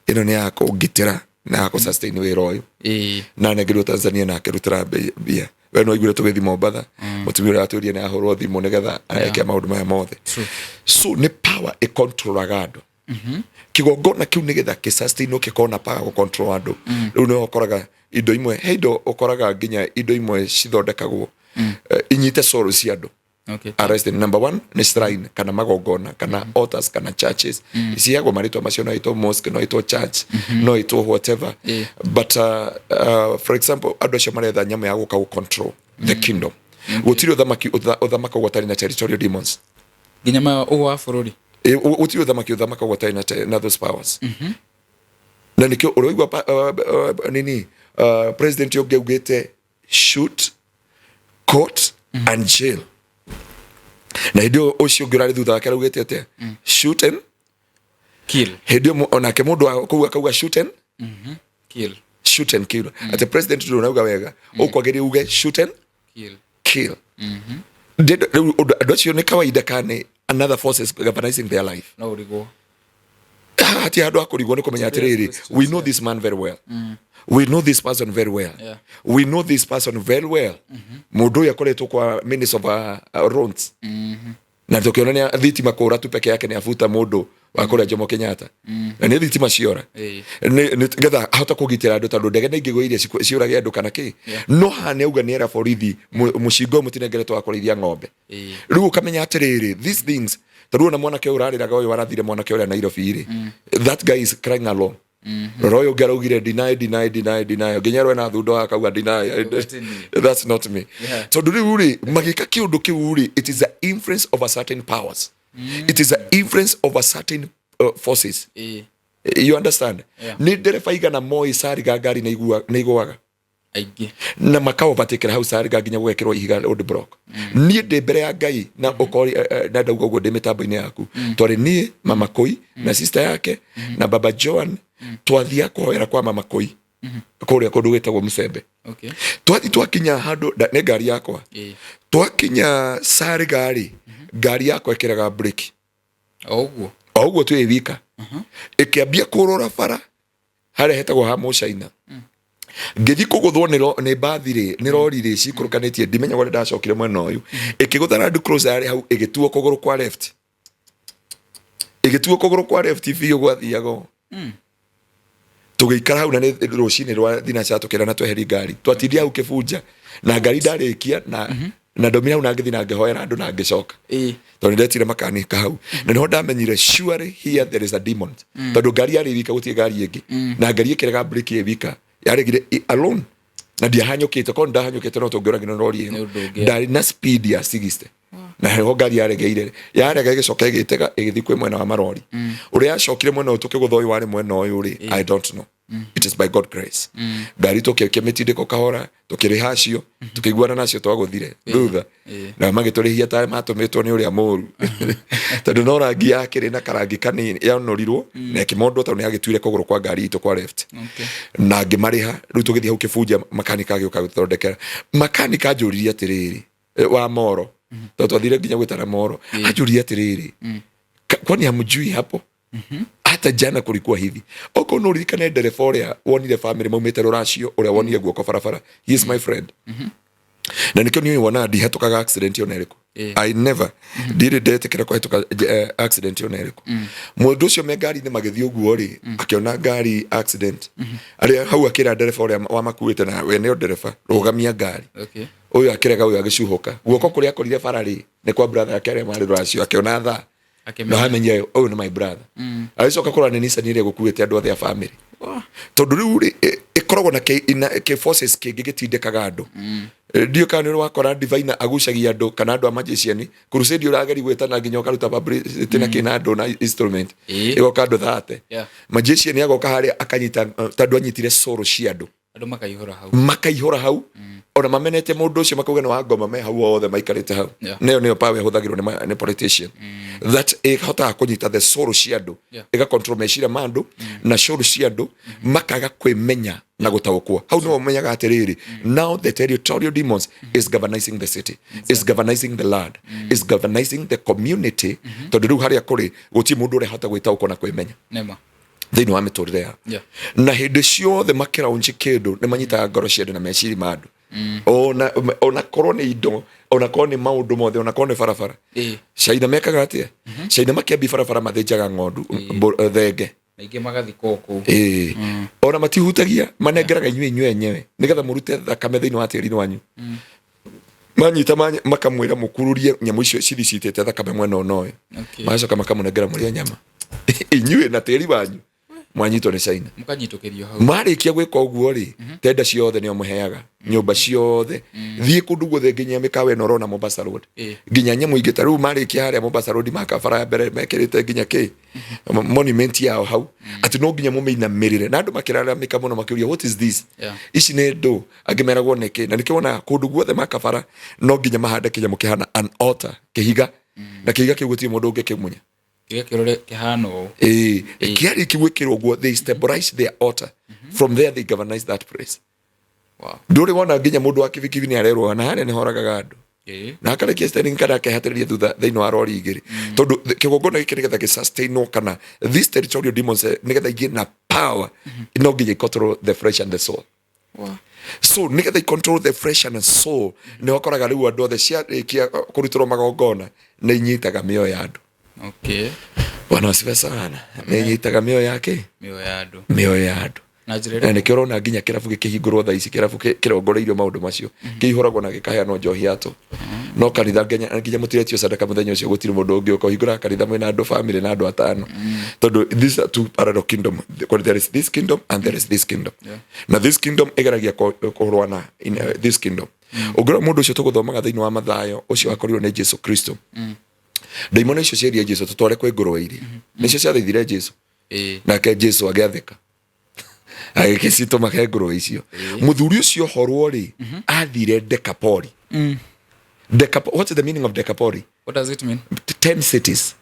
ĩno nĩ ya kũngitĩra na ya kũ-sustain wĩra ũyũ. Na nengerirwo Tanzania na akĩrutĩra mbia. We no aiguire tũgĩthiĩ Mombatha, mũtumia ũrĩa atwĩrire nĩ ahũrwo thimũ nĩgetha eke maũndũ maya mothe. So nĩ power ĩcontrolaga andũ. Kĩgongona kĩu nĩgetha kĩ-sustain gĩkorwo na power gũ-control andũ. Rĩu nĩho ũkoraga indo imwe, he indo ũkoraga nginya indo imwe cithondekagwo inyite soul cia andũ. Arrested number one nĩ shrine kana magongona kana altars kana churches. Ciheagwo marĩtwa macio, no ĩtwo mosque, no ĩtwo church, no ĩtwo whatever. But for example, andũ acio maretha nyamũ ya gũka gũ control the kingdom. Gũtirĩ ũthamaki ũthamakagwo ũtarĩ na territorial demons. Nginya ma ũguo wa bũrũri. Gũtirĩ ũthamaki ũthamakagwo ũtarĩ na those powers. Na nĩkĩo ũraigua nini, president ũngĩ augĩte shoot, court and jail, na hĩndĩ ĩyo ũcio ũngĩ ũrarĩ thutha wake araugĩte atĩa? Shoot and kill. Hĩndĩ ĩyo onake mũndũ wa kũu akauga shoot and kill. Shoot and kill. Atĩ president ndũnauga wega, ũkwagĩrĩire uge shoot and kill. Kill. Rĩu andũ acio nĩ kawaida kana another forces governing their life? No ũrigwo. Hati handũ ha kũrigwo nĩ kũmenya atĩrĩrĩ, we know this man very well, we know this person very well. We know this person very well. Mũndũ ũyũ akoretwo kwa minister of roads, na tũkĩona nĩ thitima kũra tu peke yake nĩ abuta mũndũ wa kũrĩa Jomo Kenyatta, na nĩ thitima ciora. Nĩgetha ahote kũgitĩra andũ, tondũ ndege nĩ ingĩgwo iria ciũrage andũ kana kĩ. No haha nĩ auga nĩ era borithi mũcingo ũyũ mũtinengeretwo wa kũrĩithia ng'ombe. Rĩu ũkamenya atĩrĩrĩ, these things, tondũ ona mwanake ũyũ ũrarĩraga, ũyũ warathire mwanake ũrĩa Nairobi rĩ, that guy is crying alone. Rora ũyũ ũngĩ araugire deny, deny, deny, deny, nginya rwena thundo akauga deny. Ndũgatini. That's not me. Tondũ rĩu rĩ, magĩka kĩũndũ kĩu rĩ, it is the influence of a certain powers, it is the influence of a certain forces. You understand? Yeah. Nĩ ndereba igana moĩ cariga ngari nĩ igũaga. Aingĩ. Na makaovatekera hau cariga nginya gwekĩrwo ihiga road block. Niĩ ndĩ mbere ya Ngai na ũkori na ndauga ũguo ndĩ mĩtambo-inĩ yaku, twarĩ niĩ, mama Koi na sister yake na baba Joan, twathiaga kũhoera kwa mama Koi kũrĩa kũndũ gwĩtagwo Mũcembe. Twathi twakinya handũ nĩ ngari yakwa. Twakinya cariga rĩ, ngari yakwa ĩkĩrega breki. O ũguo. O ũguo twĩ wika, ĩkĩambia kũrora bara harĩa hetagwo ha Mũcaina. Ngĩthiĩ kũgũthwo nĩ mbathi rĩ, nĩ rori rĩ, cikũrũkanĩtie, ndimenya ũrĩa ndacokire mwena ũyũ. Ĩkĩgũtha Land Cruiser yarĩ hau, ĩgĩtuo kũgũrũ kwa left, ĩgĩtuo kũgũrũ kwa left biũ gwathiaga ũũ. Tũgĩikara hau na nĩ rũcinĩ rwa thinaca, tũkĩra na tweheri ngari, twatindia hau kĩbunja na ngari ndarĩkia na ndaumire hau na ngĩthiĩ na ngĩhoera andũ na ngĩcoka, tondũ nĩndetire makanika hau, na nĩho ndamenyire surely here there is a demon, tondũ ngari yarĩ wika, gũtirĩ ngari ĩngĩ, na ngari ĩkĩrega breki ĩ wika, yaregire alone, na ndiahanyũkĩte. Korwo ndahanyũkĩte no tũngĩũragirwo nĩ rori ĩyo. Nĩ ũndũ ũngĩ. Ndarĩ na speed ya 60 na heho ngari yaregeire, yarega ĩgĩcoka ĩgĩtega ĩgĩthiĩ kwĩ mwena wa marori. Ũrĩa yacokire mwena ũyũ tũkĩgũtha ũyũ warĩ mwena ũyũ rĩ, I don't know. It is by God grace. Ngari tũkĩokia mĩtindĩko kahora, tũkĩrĩha acio, tũkĩiguana nacio twagũthire thutha, na magĩtũrĩhia tarĩ matũmĩtwo nĩ ũrĩa mũru, tondũ no rangi yakĩrĩ na karangi kanini yanũrirwo na ĩkĩmondwo, tondũ nĩ yagĩtuire kũgũrũ kwa ngari itũ kwa left. Na ngĩmarĩha. Rĩu tũgĩthiĩ hau kĩbunja, makanika agĩũka gũthondekera. Makanika anjũririe atĩrĩrĩ, wa moro, tondũ twathire nginya gwĩtana moro, anjũririe atĩrĩrĩ, Kwani hamjui hapo? Hata jana kulikuwa hivi. Okorwo no ũririkane ndereba ũrĩa wonire family maumĩte rũracio, ũrĩa wonire guoko barabara, he is my friend. Na nĩkĩo niĩ wonaga ndihetũkaga accident ona ĩrĩkũ. I never, ndirĩ ndetĩkĩra kũhetũka accident ona ĩrĩkũ. Mũndũ ũcio me ngari-inĩ magĩthiĩ ũguo rĩ, akĩona ngari accident arĩa hau, akĩra ndereba ũrĩa wamakuĩte, na we nĩo ndereba, "Rũgamia ngari." Ũyũ akĩrega, ũyũ agĩcuhũka guoko kũrĩa akorire bara rĩ, nĩ kwa brother yake arĩa marĩ rũracio. Akĩona thaa Akĩmenya. Na amenye ũyũ nĩ my brother. Agĩcoka kũrora nĩ Nissan ĩrĩa ĩgũkuĩte andũ othe a family, tondũ rĩu rĩ, ĩkoragwo na kĩ forces kĩngĩ gĩtindĩkaga andũ. Ndiũ kana nĩ ũrĩ wakora diviner agucagia andũ kana andũ a magician crusade ũrageria gwĩtana nginya ũkaruta publicity na kĩna andũ na instrument, ĩgoka andũ 30. Magician agoka harĩa akanyita, tondũ anyitire soul cia andũ. Andũ makaihũra hau. Makaihũra hau, ona mamenete mũndũ ũcio makauga nĩ wa ngoma, me hau othe maikarĩte hau. Nĩyo power ĩhũthagĩrwo nĩ politician that ĩhotaga kũnyita the soul cia andũ, ĩga control meciria ma andũ na soul cia andũ, makaga kwĩmenya na gũtaũkwo. Hau nĩho ũmenyaga atĩrĩrĩ, now the territorial demons is governing the city, is governing the land, is governing the community, tondũ rĩu harĩa kũrĩ gũtirĩ mũndũ ũrĩa gwĩtaũkwo na kwĩmenya Nĩma. Thĩinĩ wa mĩtũrĩre yao. Na hĩndĩ ciothe makĩraunji kĩndũ nĩ manyitaga ngoro cia andũ na meciria ma andũ, ona korwo nĩ indo, ona korwo nĩ maũndũ mothe, ona korwo nĩ barabara. Caina mekaga atĩa? Caina makĩambi barabara mathĩnjaga ng'ondu, thenge. Na ingĩ magathikwo kũu. Ĩĩ, ona matihutagia, manengeraga inyuĩ enyewe nĩgetha mũrute thakame thĩinĩ wa tĩri-inĩ wanyu. Manyita makamwĩra mũkururie nyamũ icio cithi citĩte thakame mwena ũna ũyũ. Magacoka makamũnengera mũrĩe nyama inyuĩ na tĩri wanyu mwanyitwo nĩ China. Mũkanyitũkĩrio hau. Marĩkia gwĩka ũguo rĩ, tenda ciothe nĩo mũheaga, nyũmba ciothe, thiĩ kũndũ guothe, nginya mĩkawa ĩno ũrona Mombasa Road, nginya nyamũ ingĩ ta rĩu marĩkia harĩa Mombasa Road makabara ya mbere mekĩrĩte nginya kĩ monument yao hau atĩ no nginya mũmĩinamĩrĩre, na andũ makĩraramĩka mũno makĩũria, "What is this?" Ici nĩ ndũ angĩ meragwo nĩkĩ, na nĩkĩo wonaga kũndũ guothe makabara no nginya mahande kĩnyamũ kĩhana an altar, kĩhiga, na kĩhiga kĩu gũtirĩ mũndũ ũngĩkĩmunya. Gĩgakĩrore kĩhana ũũ. Ĩĩ, kĩarĩki gwĩkĩrwo ũguo, they stabilize their altar. From there they governize that place. Ndũrĩ wona nginya mũndũ wa kibikibi nĩ arerwo na harĩa nĩ horagaga andũ na akarekia steering kana akehatĩrĩria thutha thĩinĩ wa rori igĩrĩ, tondũ kĩgongona gĩkĩ nĩgetha gĩsustainwo kana this territorial demons, nĩgetha igĩe na power, no nginya control the flesh and the soul. So nĩgetha i control the flesh and the soul, nĩ wakoraga rĩu andũ othe ciarĩkia kũrutĩrwo magongona nĩ inyitaga mĩoyo ya andũ. Bwana asifiwe sana. Nĩ inyitaga mĩoyo yake. Mĩoyo ya andũ. Mĩoyo ya andũ. Na njĩra Na ĩrĩkũ? Nĩkĩo ũrona nginya kĩrabu gĩkĩhingũrwo thaa ici, kĩrabu kĩrongoreirio maũndũ macio, kĩihũragwo na gĩkaheanwo njohi yatũ, no kanitha nginya mũtiretio sadaka mũthenya ũcio, gũtirĩ mũndũ ũngĩ ũka. Ũhingũraga kanitha mwĩna andũ family na andũ atano, tondũ these are two parallel kingdom. There is this kingdom and there is this kingdom. Na this kingdom ĩgeragia kũrũa na this kingdom. Ũngĩrora mũndũ ũcio tũgũthomaga thĩinĩ wa Mathayo, ũcio wakorirwo nĩ Jesu Kristo, ndaimono icio ciĩrie Jesu, "Tũtware kwĩ ngũrwe iria." Nĩcio ciathaithire Jesu. Nake Jesu agĩathĩka, agĩgĩcitũma he ngũrwe icio. Mũthuri ũcio horwo rĩ, athire Dekapori. What's the meaning of Dekapori? What does it mean? 10 cities.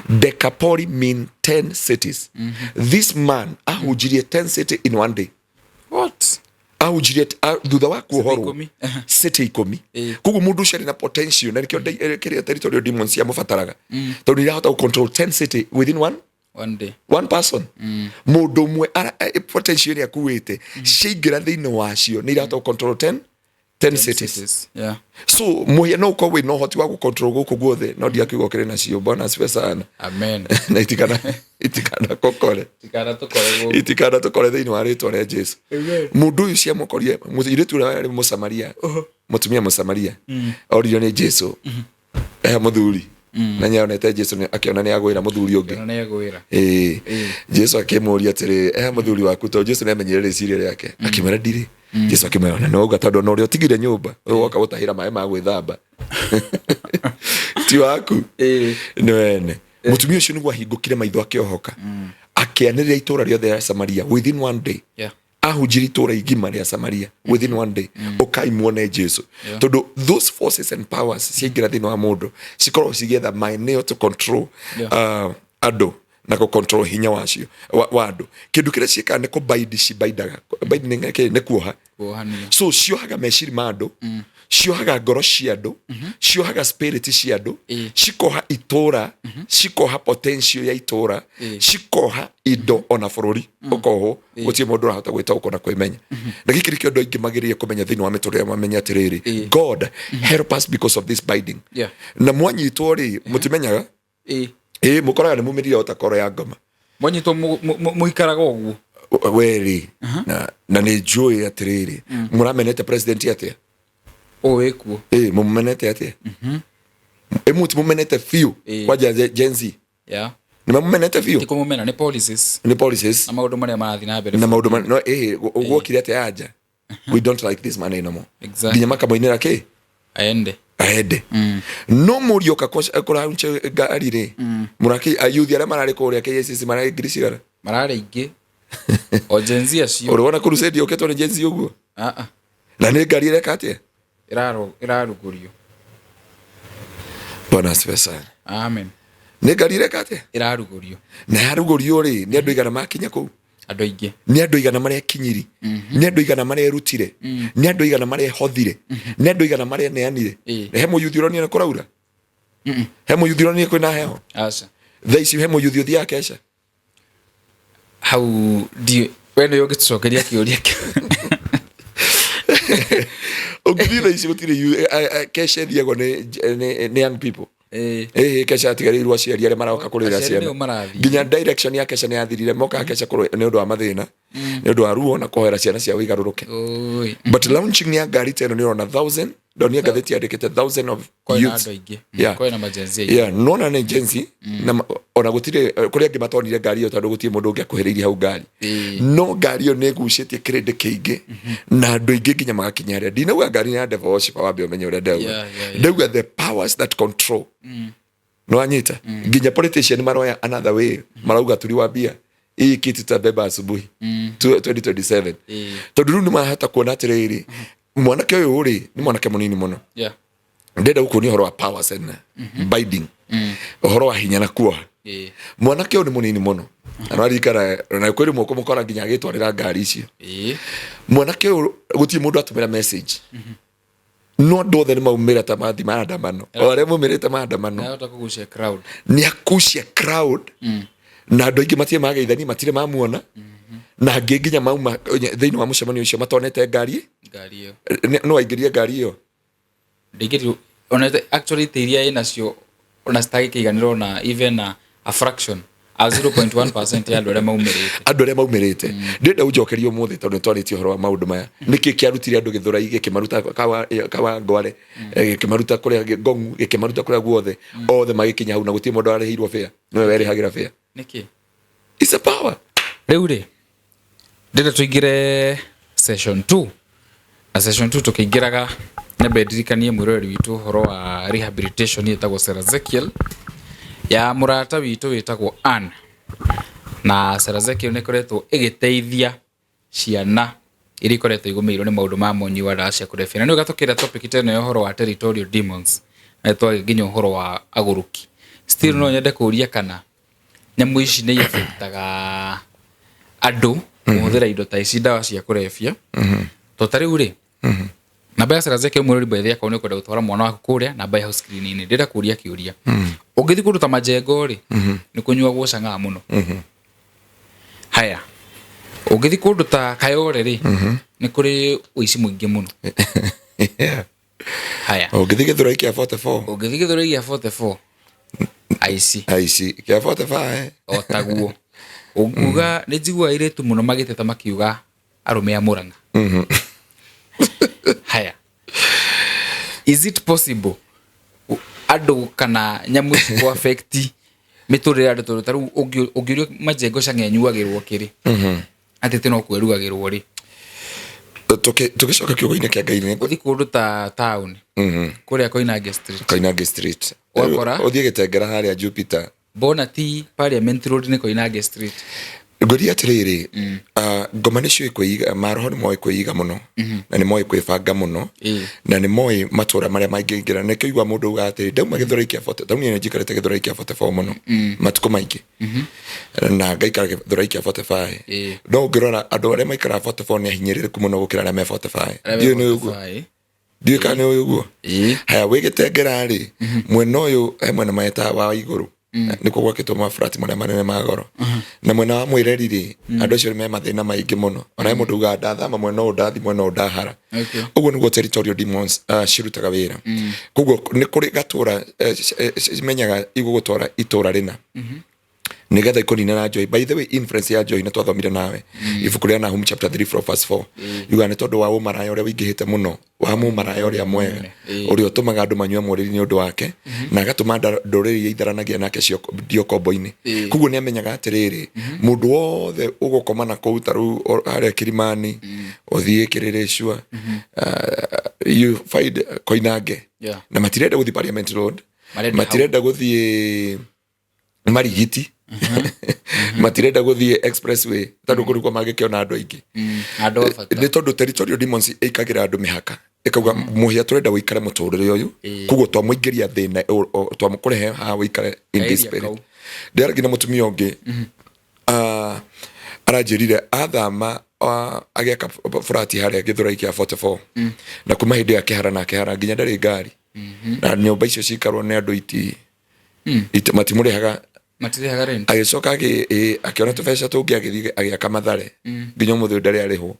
Dekapori mean 10 cities. This man ahunjirie 10 city in one day. What? Ahunjirie thutha wa kuohorwo. 10. City 10. Koguo mũndũ ũcio arĩ na potential, na nĩkĩo kĩrĩa territorial demons ciamũbataraga, tondũ nĩ irahota gũ control 10 city within one One day. One person, mũndũ ũmwe, potential ĩrĩa akuĩte ciaingĩra thĩinĩ wacio nĩ irahota gũ control 10 cities. Cities. So mũhia no ũkorwo wĩna ũhoti wa gũ control gũkũ guothe, no ndiakiuga ũkĩrĩ nacio. Bwana asifiwe sana. Amen. Na itikana kũkore. Tikana tũkore gũkũ. Itikana tũkore thĩinĩ wa rĩtwa rĩa Jesu. Amen. Mũndũ ũyũ ciamũkorie, mũirĩtu ũrĩa warĩ Mũsamaria, mũtumia Mũsamaria, oririo nĩ Jesu, "Ehe mũthuri?" Na nĩonete Jesu akĩona nĩ agwĩra mũthuri ũngĩ. Ona nĩ agwĩra. Ĩĩ. Jesu akĩmũria atĩrĩ, "Ehe mũthuri waku?" Tondũ Jesu nĩamenyire rĩciria rĩake. Akĩmwĩra, "Ndirĩ." Jesu akĩmwĩra, "Ona nĩwauga, tondũ ona ũrĩa ũtigire nyũmba ũyũ woka gũtahĩra maĩ ma gwĩthamba ti waku." Nĩ wene mũtumia ũcio nĩguo ahingũkire maitho, akĩohoka, akĩanĩrĩra itũra rĩothe rĩa Samaria within one day. Ahunjirie itũra igima rĩa Samaria within one day, "Ũkai muone Jesu." Tondũ those forces and powers ciaingĩra thĩinĩ wa mũndũ, cikoragwo cigĩetha maeneo to control andũ na gũ control hinya wacio wa andũ. Kĩndũ kĩrĩa ciĩkaga nĩ kũbaindi, cibaindaga. Bind nĩ kĩ? Nĩ kuoha, Kuohanio. So ciohaga meciri ma andũ, ciohaga ngoro cia andũ, ciohaga spirit cia andũ, cikoha itũra, cikoha potential ya itũra, cikoha indo ona bũrũri ũkohwo, gũtirĩ mũndũ ũrahota gwĩtaũkwo na kwĩmenya. Na gĩkĩ nĩkĩo andũ aingĩ magĩrĩire kũmenya thĩinĩ wa mĩtũrĩre, mamenye atĩrĩrĩ, God help us because of this binding. Na mwanyitwo rĩ, mũtimenyaga. Ĩ mũkoraga nĩ mumĩrire o ta koro ya ngoma. Mwanyitwo mũikaraga ũguo. Werĩ na nĩ njũĩ atĩrĩrĩ, mũramenete president atĩa? Ũũ wĩkuo. Ĩ mũmenete atĩa? Ĩ mũtimumenete biũ? Kwanja Gen Z nĩ mamumenete biũ. Ti kũmũmena, nĩ policies nĩ policies na maũndũ marĩa marathiĩ na mbere. Na maũndũ no ĩ gwokire atĩa anja, we don't like this man anymore. Nginya makamũinĩra kĩ? Aende. Aende. No mũrioka kũraunche ngari rĩ, mũraki ayuthi arĩa mararĩ kũrĩa KICC mararĩ ngiri cigana? Mararĩ aingĩ o Gen Z acio. Ũrĩ wona crusade yũkĩtwo nĩ Gen Z ũguo? Ah, ah. Na nĩ ngari ĩreka atĩa? Ĩrarugũrio. Bwana asifiwe sana. Amen. Nĩ ngari ĩreka atĩa? Ĩrarugũrio. Na yarugũrio rĩ, nĩ andũ igana makinya kũu? Andũ aingĩ. Nĩ andũ igana marekinyiri? Nĩ andũ igana marerutire? Nĩ andũ igana marehothire? Nĩ andũ igana mareneanire? He mũyuthi ũronire kũraura? He mũyuthi ũronire kwĩna heho? Aca. Thaa ici he mũyuthi ũthiaga kesha? Hau ndiũ, we nĩwe ũngĩtũcokeria kĩũria kĩu. Ũngĩthiĩ thaa ici gũtirĩ kesha ĩthiagwo nĩ young people. Ĩĩ, kesha atigarĩirwo aciari arĩa maroka kũrĩra Aciari ciana. nĩo marathiĩ. Nginya direction ya kesha nĩ yathirire, mokaga kesha nĩ ũndũ wa mathĩna, nĩ ũndũ wa ruo na kũhoera ciana ciao igarũrũke. Oi. But launching ya ngari ta ĩno nĩ ũrona thousand, ndonire ngathĩti yandĩkĩte thousand of Kwĩna youths. andũ aingĩ. Yeah. Kwĩna ma-Gen Z aingĩ. Yeah, nona nĩ Gen Z, na ona gũtirĩ kũrĩ angĩ matonire ngari ĩyo tondũ gũtirĩ mũndũ ũngĩ akuhĩrĩirie hau ngari. No ngari ĩyo nĩ ĩgucĩtie kĩrĩndĩ kĩingĩ na andũ aingĩ nginya magakinya harĩa. Ndinauga ngari nĩ ya devil worshiper, wambe ũmenye ũrĩa ndauga. Ndauga the powers that control. Nĩwanyita? Nginya politician maroya another way, marauga tuliwaambia hii kiti tutabeba asubuhi 2027, tondũ rĩu nĩ marahota kuona atĩrĩrĩ, mwanake ũyũ rĩ nĩ mwanake mũnini mũno. Ndĩrenda gũkuonia ũhoro wa powers and binding, ũhoro wa hinya na kuoha. Mwanake ũyũ nĩ mũnini mũno na nĩwaririkana na kwĩ rĩmwe ũkũmũkora nginya agĩtwarĩra ngari icio. Mwanake ũyũ gũtirĩ mũndũ atũmĩra message, no andũ othe nĩ maumĩra ta mathi maandamano, o arĩa maumĩrĩte maandamano. Nahota kũgucia crowd. Nĩ akucia crowd, na andũ aingĩ matirĩ mageithania, matirĩ mamuona, na angĩ nginya mauma thĩinĩ wa mũcemanio ũcio matonete ngari. Ngari ĩyo. No aingĩrie ngari ĩyo? Ndingĩti ona actually ta iria ĩnacio ona citagĩkĩiganĩra ona even a fraction, a 0.1% ya andũ arĩa maumĩrĩte. Andũ arĩa maumĩrĩte. Ndĩrenda ũnjokerie ũmũthĩ tondũ nĩ twarĩtie ũhoro wa maũndũ maya. Nĩkĩ kĩarutire andũ Gĩthũrai, gĩkĩmaruta Kawangware, gĩkĩmaruta kũrĩa Ngong'u, gĩkĩmaruta kũrĩa guothe, othe magĩkinya hau na gũtirĩ mũndũ warĩhĩirwo fare, nĩwe werĩhagĩra fare? Nĩkĩ? It's a power. Rĩu rĩ, ndĩrenda tũingĩre session 2, na session 2 tũkĩingĩraga nyambe ndirikanie mwĩroreri witũ ũhoro wa rehabilitation ĩtagwo Sarah Ezekiel ya mũrata witũ wĩtagwo Ann. Na Sarah Ezekiel nĩ ĩkoretwo ĩgĩteithia ciana iria ikoretwo igũmĩirwo nĩ maũndũ ma mũnyui wa ndawa cia kũrebia. Na nĩ wega tũkĩra topic ta ĩno ya ũhoro wa territorial demons na twagĩa nginya ũhoro wa agũrũki. Still no nyende kũria kana nyamũ ici nĩ affectaga andũ kũhũthĩra indo ta ici, ndawa cia kũrebia. To ta rĩu rĩ, namba ya Sarah Ezekiel, mwĩrori by the akorwo nĩ ũkwenda gũtwara mwana waku kũrĩa, namba ĩ hau screen-inĩ. Ndĩrenda kũria kĩũria, ũngĩthiĩ kũndũ ta Majengo rĩ, nĩ kũnyuagwo chang'aa mũno. Haya, ũngĩthiĩ kũndũ ta Kayore rĩ, nĩ kũrĩ ũici mũingĩ mũno. Haya, Ũngĩthiĩ Gĩthũrai kĩa 44, ũngĩthiĩ Gĩthũrai gĩa 44, aici. Aici kĩa 45, eh. O taguo ũnguga nĩ njiguaga airĩtu mũno magĩteta makiuga arũme a Mũrang'a. Haya, is it possible andũ kana nyamũ ici kũ affect mĩtũrĩre ya andũ? Tondũ ta rĩu ũngĩũrio Majengo chang'aa ĩnyuagĩrwo kĩrĩ, atĩ ti no kwĩrugagĩrwo rĩ? Tũgĩcoka kiugo-inĩ kĩa Ngai nĩ Ũthi kũndũ ta town kũrĩa Koinange Street, Koinange Street. Ũgakora? Ũthiĩ Gĩtengera harĩa Jupiter. Bona ti Parliament Road, nĩ Koinange Street. Ngwĩria atĩrĩrĩ, ngoma nĩ ciũĩ kwĩiga, maroho nĩ moĩ kwĩiga mũno, na nĩ moĩ kwĩbanga mũno, na nĩ moĩ matũra marĩa mangĩingĩra. Nĩkĩo igua mũndũ uga atĩrĩ, ndauma Gĩthũrai kĩa 40, tauni nĩ njikarĩte Gĩthũrai kĩa 44 mũno matukũ maingĩ, na ngaikara Gĩthũrai kĩa 45. No ũngĩrora andũ arĩa maikaraga 44 nĩ ahinyĩrĩrĩku mũno gũkĩra arĩa me 45. Arĩa me Ndiũĩ nĩ ũguo. 45. Ndiũĩ kana nĩ ũĩ ũguo. Haya, wĩ Gĩtengera rĩ, mwena ũyũ he mwena metaga wa igũrũ, nĩkuo gwakĩtwo maburati marĩa manene ma goro, na mwena wa Mwĩreri rĩ, andũ acio me mathĩna maingĩ mũno. Ona he mũndũ ugaga ndathama mwena ũyũ, ndathi mwena ũyũ, ndahara. Ũguo nĩguo territorial demons cirutaga wĩra. Koguo nĩ kũrĩ gatũra cimenyaga igũgũtwara itũra rĩna nigetha ikũnine na njohi. By the way, influence ya njohi, nĩ twathomire nawe ibuku rĩa Nahum chapter 3 from verse 4, yuga nĩ tondũ wa ũmaraya ũrĩa ũingĩhĩte mũno, wa mũmaraya ũrĩa mwega, ũrĩa ũtũmaga andũ manyue mũrĩri nĩ ũndũ wake, na agatũma ndũrĩrĩ iria itharanagia nake ndio kombo-inĩ. Koguo nĩ amenyaga atĩrĩrĩ, mũndũ wothe ũgũkoma na kũu, ta rĩu harĩa Kilimani, ũthiĩ Kĩrĩrĩcua, you find Koinange, na matirenda gũthiĩ Parliament Road. Marenda. Matirenda gũthiĩ Marigiti, matirenda gũthiĩ Expressway, tondũ kũu nĩkuo mangĩkĩona andũ aingĩ. Andũ a bata. Nĩ tondũ territorial demons ĩikagĩra andũ mĩhaka, ĩkauga mũhĩa tũrenda wĩikare mũtũrĩre ũyũ, koguo twamũingĩria thĩna, twamũkũrehe haha wĩikare in this Kaeria spirit. kau. Ndĩaragia na mũtumia ũngĩ, aranjĩrire athama, agĩaka burati harĩa Gĩthũrai kĩa 44, na kuma hĩndĩ ĩyo akĩhara na akĩhara nginya ndarĩ ngari, na nyũmba icio cikarwo nĩ andũ iti matimũrĩhaga. Matirĩhaga rent. Agĩcoka akĩona tũbeca tũngĩ, agĩthiĩ agĩaka Mathare, nginya ũmũthĩ ũyũ ndarĩ arĩhwo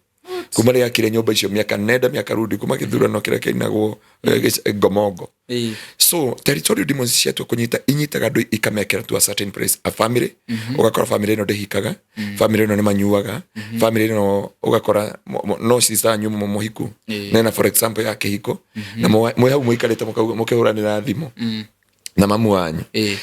kuma rĩrĩa akire nyũmba icio, mĩaka nenda mĩaka rudi, kuma gĩthurano kĩrĩa kĩainagwo Ngomongo. So territorial demons ciatua kũnyita, inyitaga andũ ikamekĩra to a certain place, a family. Ũgakora family ĩno ndĩhikaga, family ĩno nĩ manyuaga, family ĩno ũgakora no sister anyu mũhiku nena, for example, ya kĩhiko, na mwĩ hau mũikarĩte mũkĩhũranĩra thimũ na mamu wanyu. Ĩ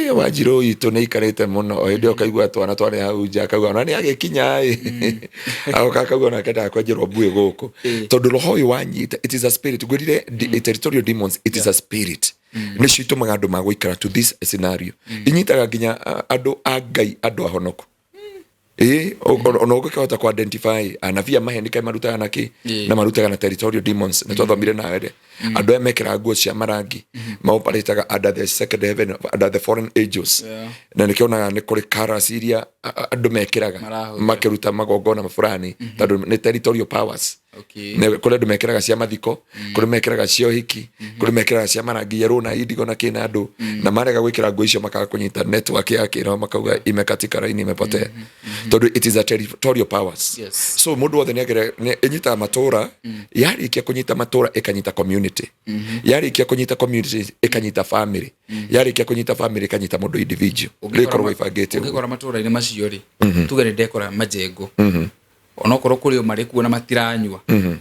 Wanjirũ witũ nĩ aikarĩte mũno. O hĩndĩ ĩyo kaigua twana twarĩ hau nja, akauga ona nĩ agĩkinya ĩ, agoka akauga ona kendaga kwenjerwo mbuĩ gũkũ, tondũ roho ũyũ wanyita, it is a spirit. Ngwĩrire territorial demons, it is a spirit, nĩcio itũmaga andũ magũikara to this scenario. Inyitaga nginya andũ a Ngai, andũ ahonoku. Ĩ ona ũngĩkĩhota ku identify anabii a maheni kaĩ marutaga na kĩ? Na marutaga na territorial demons. Nĩ twathomire nawe rĩ, andũ aya mekĩraga nguo cia marangi maoparĩtaga under the second heaven, under the foreign angels. Na nĩkĩo onaga nĩ kũrĩ colours iria andũ mekĩraga Marahũthĩra. makĩruta magongona fulani, tondũ nĩ territorial powers. Nĩ kũrĩ andũ mekĩraga cia mathiko, kũrĩ mekĩraga cia ũhiki, kũrĩ mekĩraga cia marangi yerũ na indigo na kĩna andũ, na marega gwĩkĩra nguo icio makaga kũnyita network ya kĩroho, makauga imekatika, raini imepotea, tondũ it is a territorial powers. So mũndũ wothe nĩ ĩnyitaga matũra, yarĩkia kũnyita matũra ĩkanyita community, yarĩkia kũnyita community ĩkanyita family, yarĩkia kũnyita family ĩkanyita mũndũ individual. Rĩu ĩkoragwo ĩbangĩte ũguo. Ũngĩkora matũra-inĩ macio rĩ, tuge nĩ ndekora majengo, onokorwo kũrĩ o marĩ kuo na matiranyua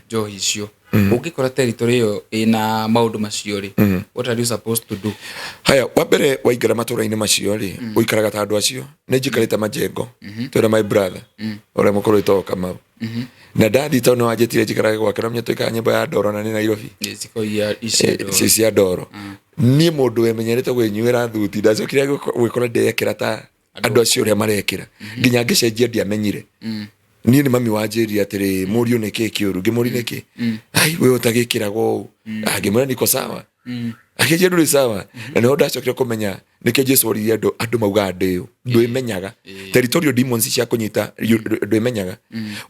njohi icio, ũngĩkora territory ĩyo ĩna maũndũ macio rĩ, what are you supposed to do? Haya, wa mbere waingĩra matũra-inĩ macio rĩ, ũikaraga ta andũ acio. Nĩ njikarĩte majengo, twĩna my brother ũrĩa mũkũrũ wĩtagwo Kamau, na ndathi tondũ nĩ wanjĩtire njikarage gwake, no tũikara nyĩmbo ya ndoro na nĩ Nairobi. Iciko iria ici Ici cia ndoro. Niĩ mũndũ wemenyerete gwĩnyuĩra thuti, ndacokire gwĩkora ndĩrekĩra ta andũ acio ũrĩa marekĩra, nginya ngĩcenjia ndiamenyire. Niĩ nĩ mami wanjĩrire atĩrĩ, "Mũriũ, nĩ kĩ kĩũru?" Ngĩmũri, "Nĩkĩ?" "Ai, we ũtagĩkĩraga ũũ." Ah, ngĩmwĩra, "Niko sawa." Akĩnjĩra, "Ndũrĩ sawa." Na nĩho ndacokire kũmenya nĩkĩo Jesu oririe andũ, andũ maugaga ndĩũ. Ndwĩmenyaga. Territorial demons cia kũnyita ndwĩmenyaga.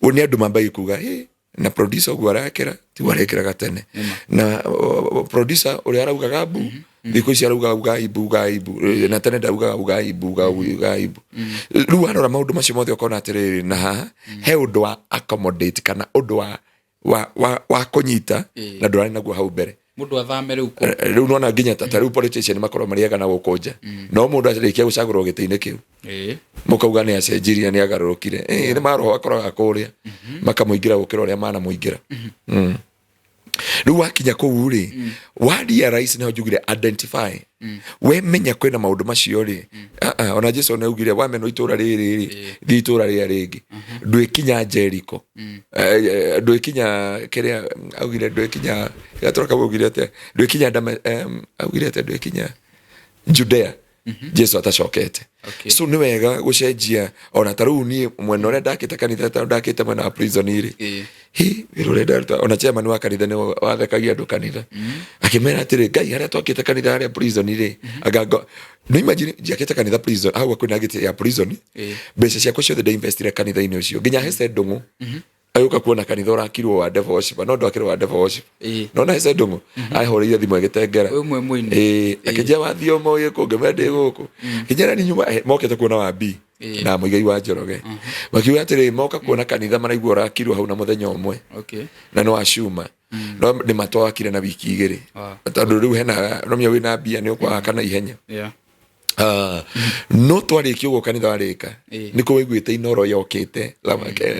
Ũyũ nĩ andũ mambagia kuga, "Ĩ, na producer ũguo arakĩra tiguo arekĩraga tene, na producer ũrĩa araugaga mbu thikũ ici arauga ugai mbu, ugai mbu, na tene ndaugaga ugai mbu, ugai mbu." Rĩu warora maũndũ macio mothe ũkona atĩrĩrĩ, na haha he ũndũ wa accommodate kana ũndũ wa kũnyita na ndũrarĩ naguo hau mbere. Mũndũ athame rĩu kũ? Rĩu nona nginya ta rĩu politician makorwo marĩaga na gũkũ nja, no mũndũ arĩkia gũcagũrwo gĩtĩ-inĩ kĩu, mũkauga nĩ acenjirie, nĩ agarũrũkire. Nĩ maroho akoraga kũrĩa makamũingĩra gũkĩra ũrĩa manamũingĩra. Rĩu wakinya kũu rĩ, wa realize, nĩho njugire identify, we menya kwĩna maũndũ macio rĩ. Ah, ah, ona Jesu nĩ augire wamenwo itũra rĩrĩ rĩ, thiĩ itũra rĩrĩa rĩngĩ. Ndwĩkinya Jericho. Ndwĩkinya kĩrĩa augire, ndwĩkinya gatũra kau, augire atĩa, ndwĩkinya augire atĩa, ndwĩkinya Judea. Jesu atacokete. Okay. So nĩ wega gũcenjia, ona ta rĩu niĩ mwena ũrĩa ndakĩte kanitha, ta ndakĩte mwena wa prison rĩ, hi wĩra ũrĩa ndaruta, ona chairman wa kanitha nĩ wathekagia andũ kanitha akĩmera atĩrĩ, Ngai, harĩa twakĩte kanitha harĩa prison rĩ, anga nĩ imagine njakĩte kanitha prison, hau hakuhĩ na gĩtĩ ya prison. Mbeca ciakwa ciothe ndainvestire kanitha-inĩ ũcio, nginya Hece Ndũng'ũ agĩũka kuona kanitha ũrakirwo wa devil worshiper, no ndwakĩrwo wa devil worship. Nona Hece Ndũng'ũ ahũrĩire thimũ agĩtengera. Ũyũ ũmwe mũini. Ĩĩ, akĩnjia wathiĩ ũmwe kũ, ngĩmwĩra ndĩ gũkũ, akĩnjĩra nĩ nyuma, mokĩte kuona wa B na Mũigai wa Njoroge, makiuga atĩrĩ, moka kuona kanitha maraigua ũrakirwo hau na mũthenya ũmwe. Na nĩ wa cuma, no nĩ matwakire na wiki 2, tondũ rĩu hena nomia wĩna mbia nĩ ũkwahaka na ihenya. Ah, no twarĩkia ũguo kanitha warĩka, nĩ kũ waiguĩte Inoro yokĩte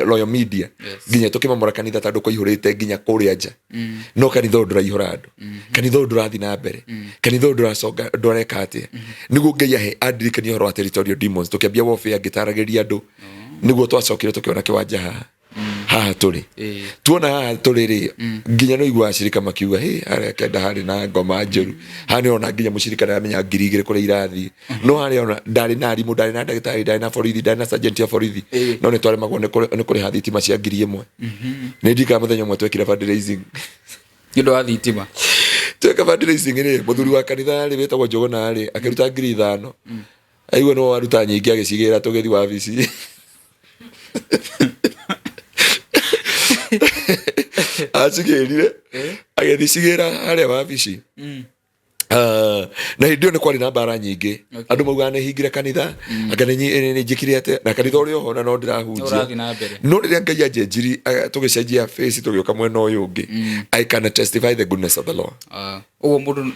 Royal Media, nginya tũkĩmomora kanitha tondũ kwaihũrĩte nginya kũrĩa nja. No kanitha ũyũ ndũraihũra andũ, kanitha ũyũ ndũrathiĩ na mbere, kanitha ũyũ ndũraconga, ndũreka atĩa. Nĩguo Ngai ahe andirikania ũhoro wa territorial demons, tũkĩambia warfare ngĩtaragĩria andũ, nĩguo twacokire tũkĩona kĩwanja haha haha tũrĩ. Tuona haha tũrĩ rĩ, nginya nĩ ũiguaga acirika makiuga, "Hĩ, harĩa kenda harĩ na ngoma njũru haha." Nĩ ona nginya mũcirika ndaramenya 2000 kũrĩa irathiĩ, no harĩa ona ndarĩ na arimũ, ndarĩ na ndagĩtarĩ, ndarĩ na borithi, ndarĩ na sergeant ya borithi, no nĩ twaremagwo nĩ kũrĩha thitima cia 1000. Nĩ ndikaga mũthenya ũmwe twekire fundraising Nĩ ũndũ wa thitima. Tweka fundraising rĩ, mũthuri wa kanitha rĩ wĩtagwo Njũgũna rĩ akĩruta 5000, aigua nĩwe waruta nyingĩ, agĩcigĩra tũgĩthiĩ wabici acigĩrire, agĩthiĩ cigĩra harĩa wabici. Ah, na hĩndĩ ĩyo nĩ kwarĩ na mbara nyingĩ. Andũ maugaga nĩ hingire kanitha, anga nĩ njĩkire atĩa na kanitha ũrĩ oho na no ndĩrahunjia. Ũrathiĩ na mbere. No rĩrĩa Ngai anjenjiri, tũgĩcenjia face, tũgĩũka mwena ũyũ ũngĩ, I can testify the goodness of the Lord. Ah, ũguo mũndũ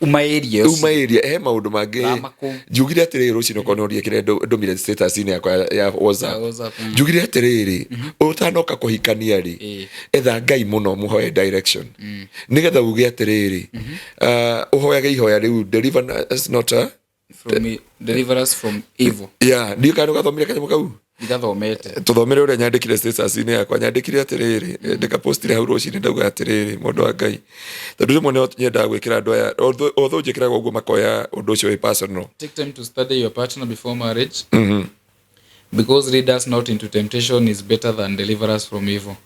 uma area ũcio. Uma area he maũndũ mangĩ. Thama kũu. Njugire atĩrĩrĩ, rũcinĩ okorwo nĩ ũrie kĩrĩa ndũmire status-inĩ yakwa ya WhatsApp. Ya WhatsApp. Njugire atĩrĩrĩ, ũtanoka kũhikania rĩ, etha Ngai mũno, mũhoe direction, nĩgetha uge atĩrĩrĩ, ũhoyage ihoya rĩu, "Deliver us not a Deliver us from evil. Yeah, ndiũ kana ũgathomire kanyamũ kau. Ndigathomete. Tũthomere ũrĩa nyandĩkire status-inĩ yakwa. Nyandĩkire atĩrĩrĩ, ndĩkapostire hau rũcinĩ, ndauga atĩrĩrĩ, mũndũ wa Ngai, tondũ rĩmwe nĩ nyendaga gwĩkĩra andũ aya, although njĩkĩraga ũguo makoya ũndũ ũcio wĩ personal. Take time to study your partner before marriage, because lead us not into temptation is better than deliver us from evil.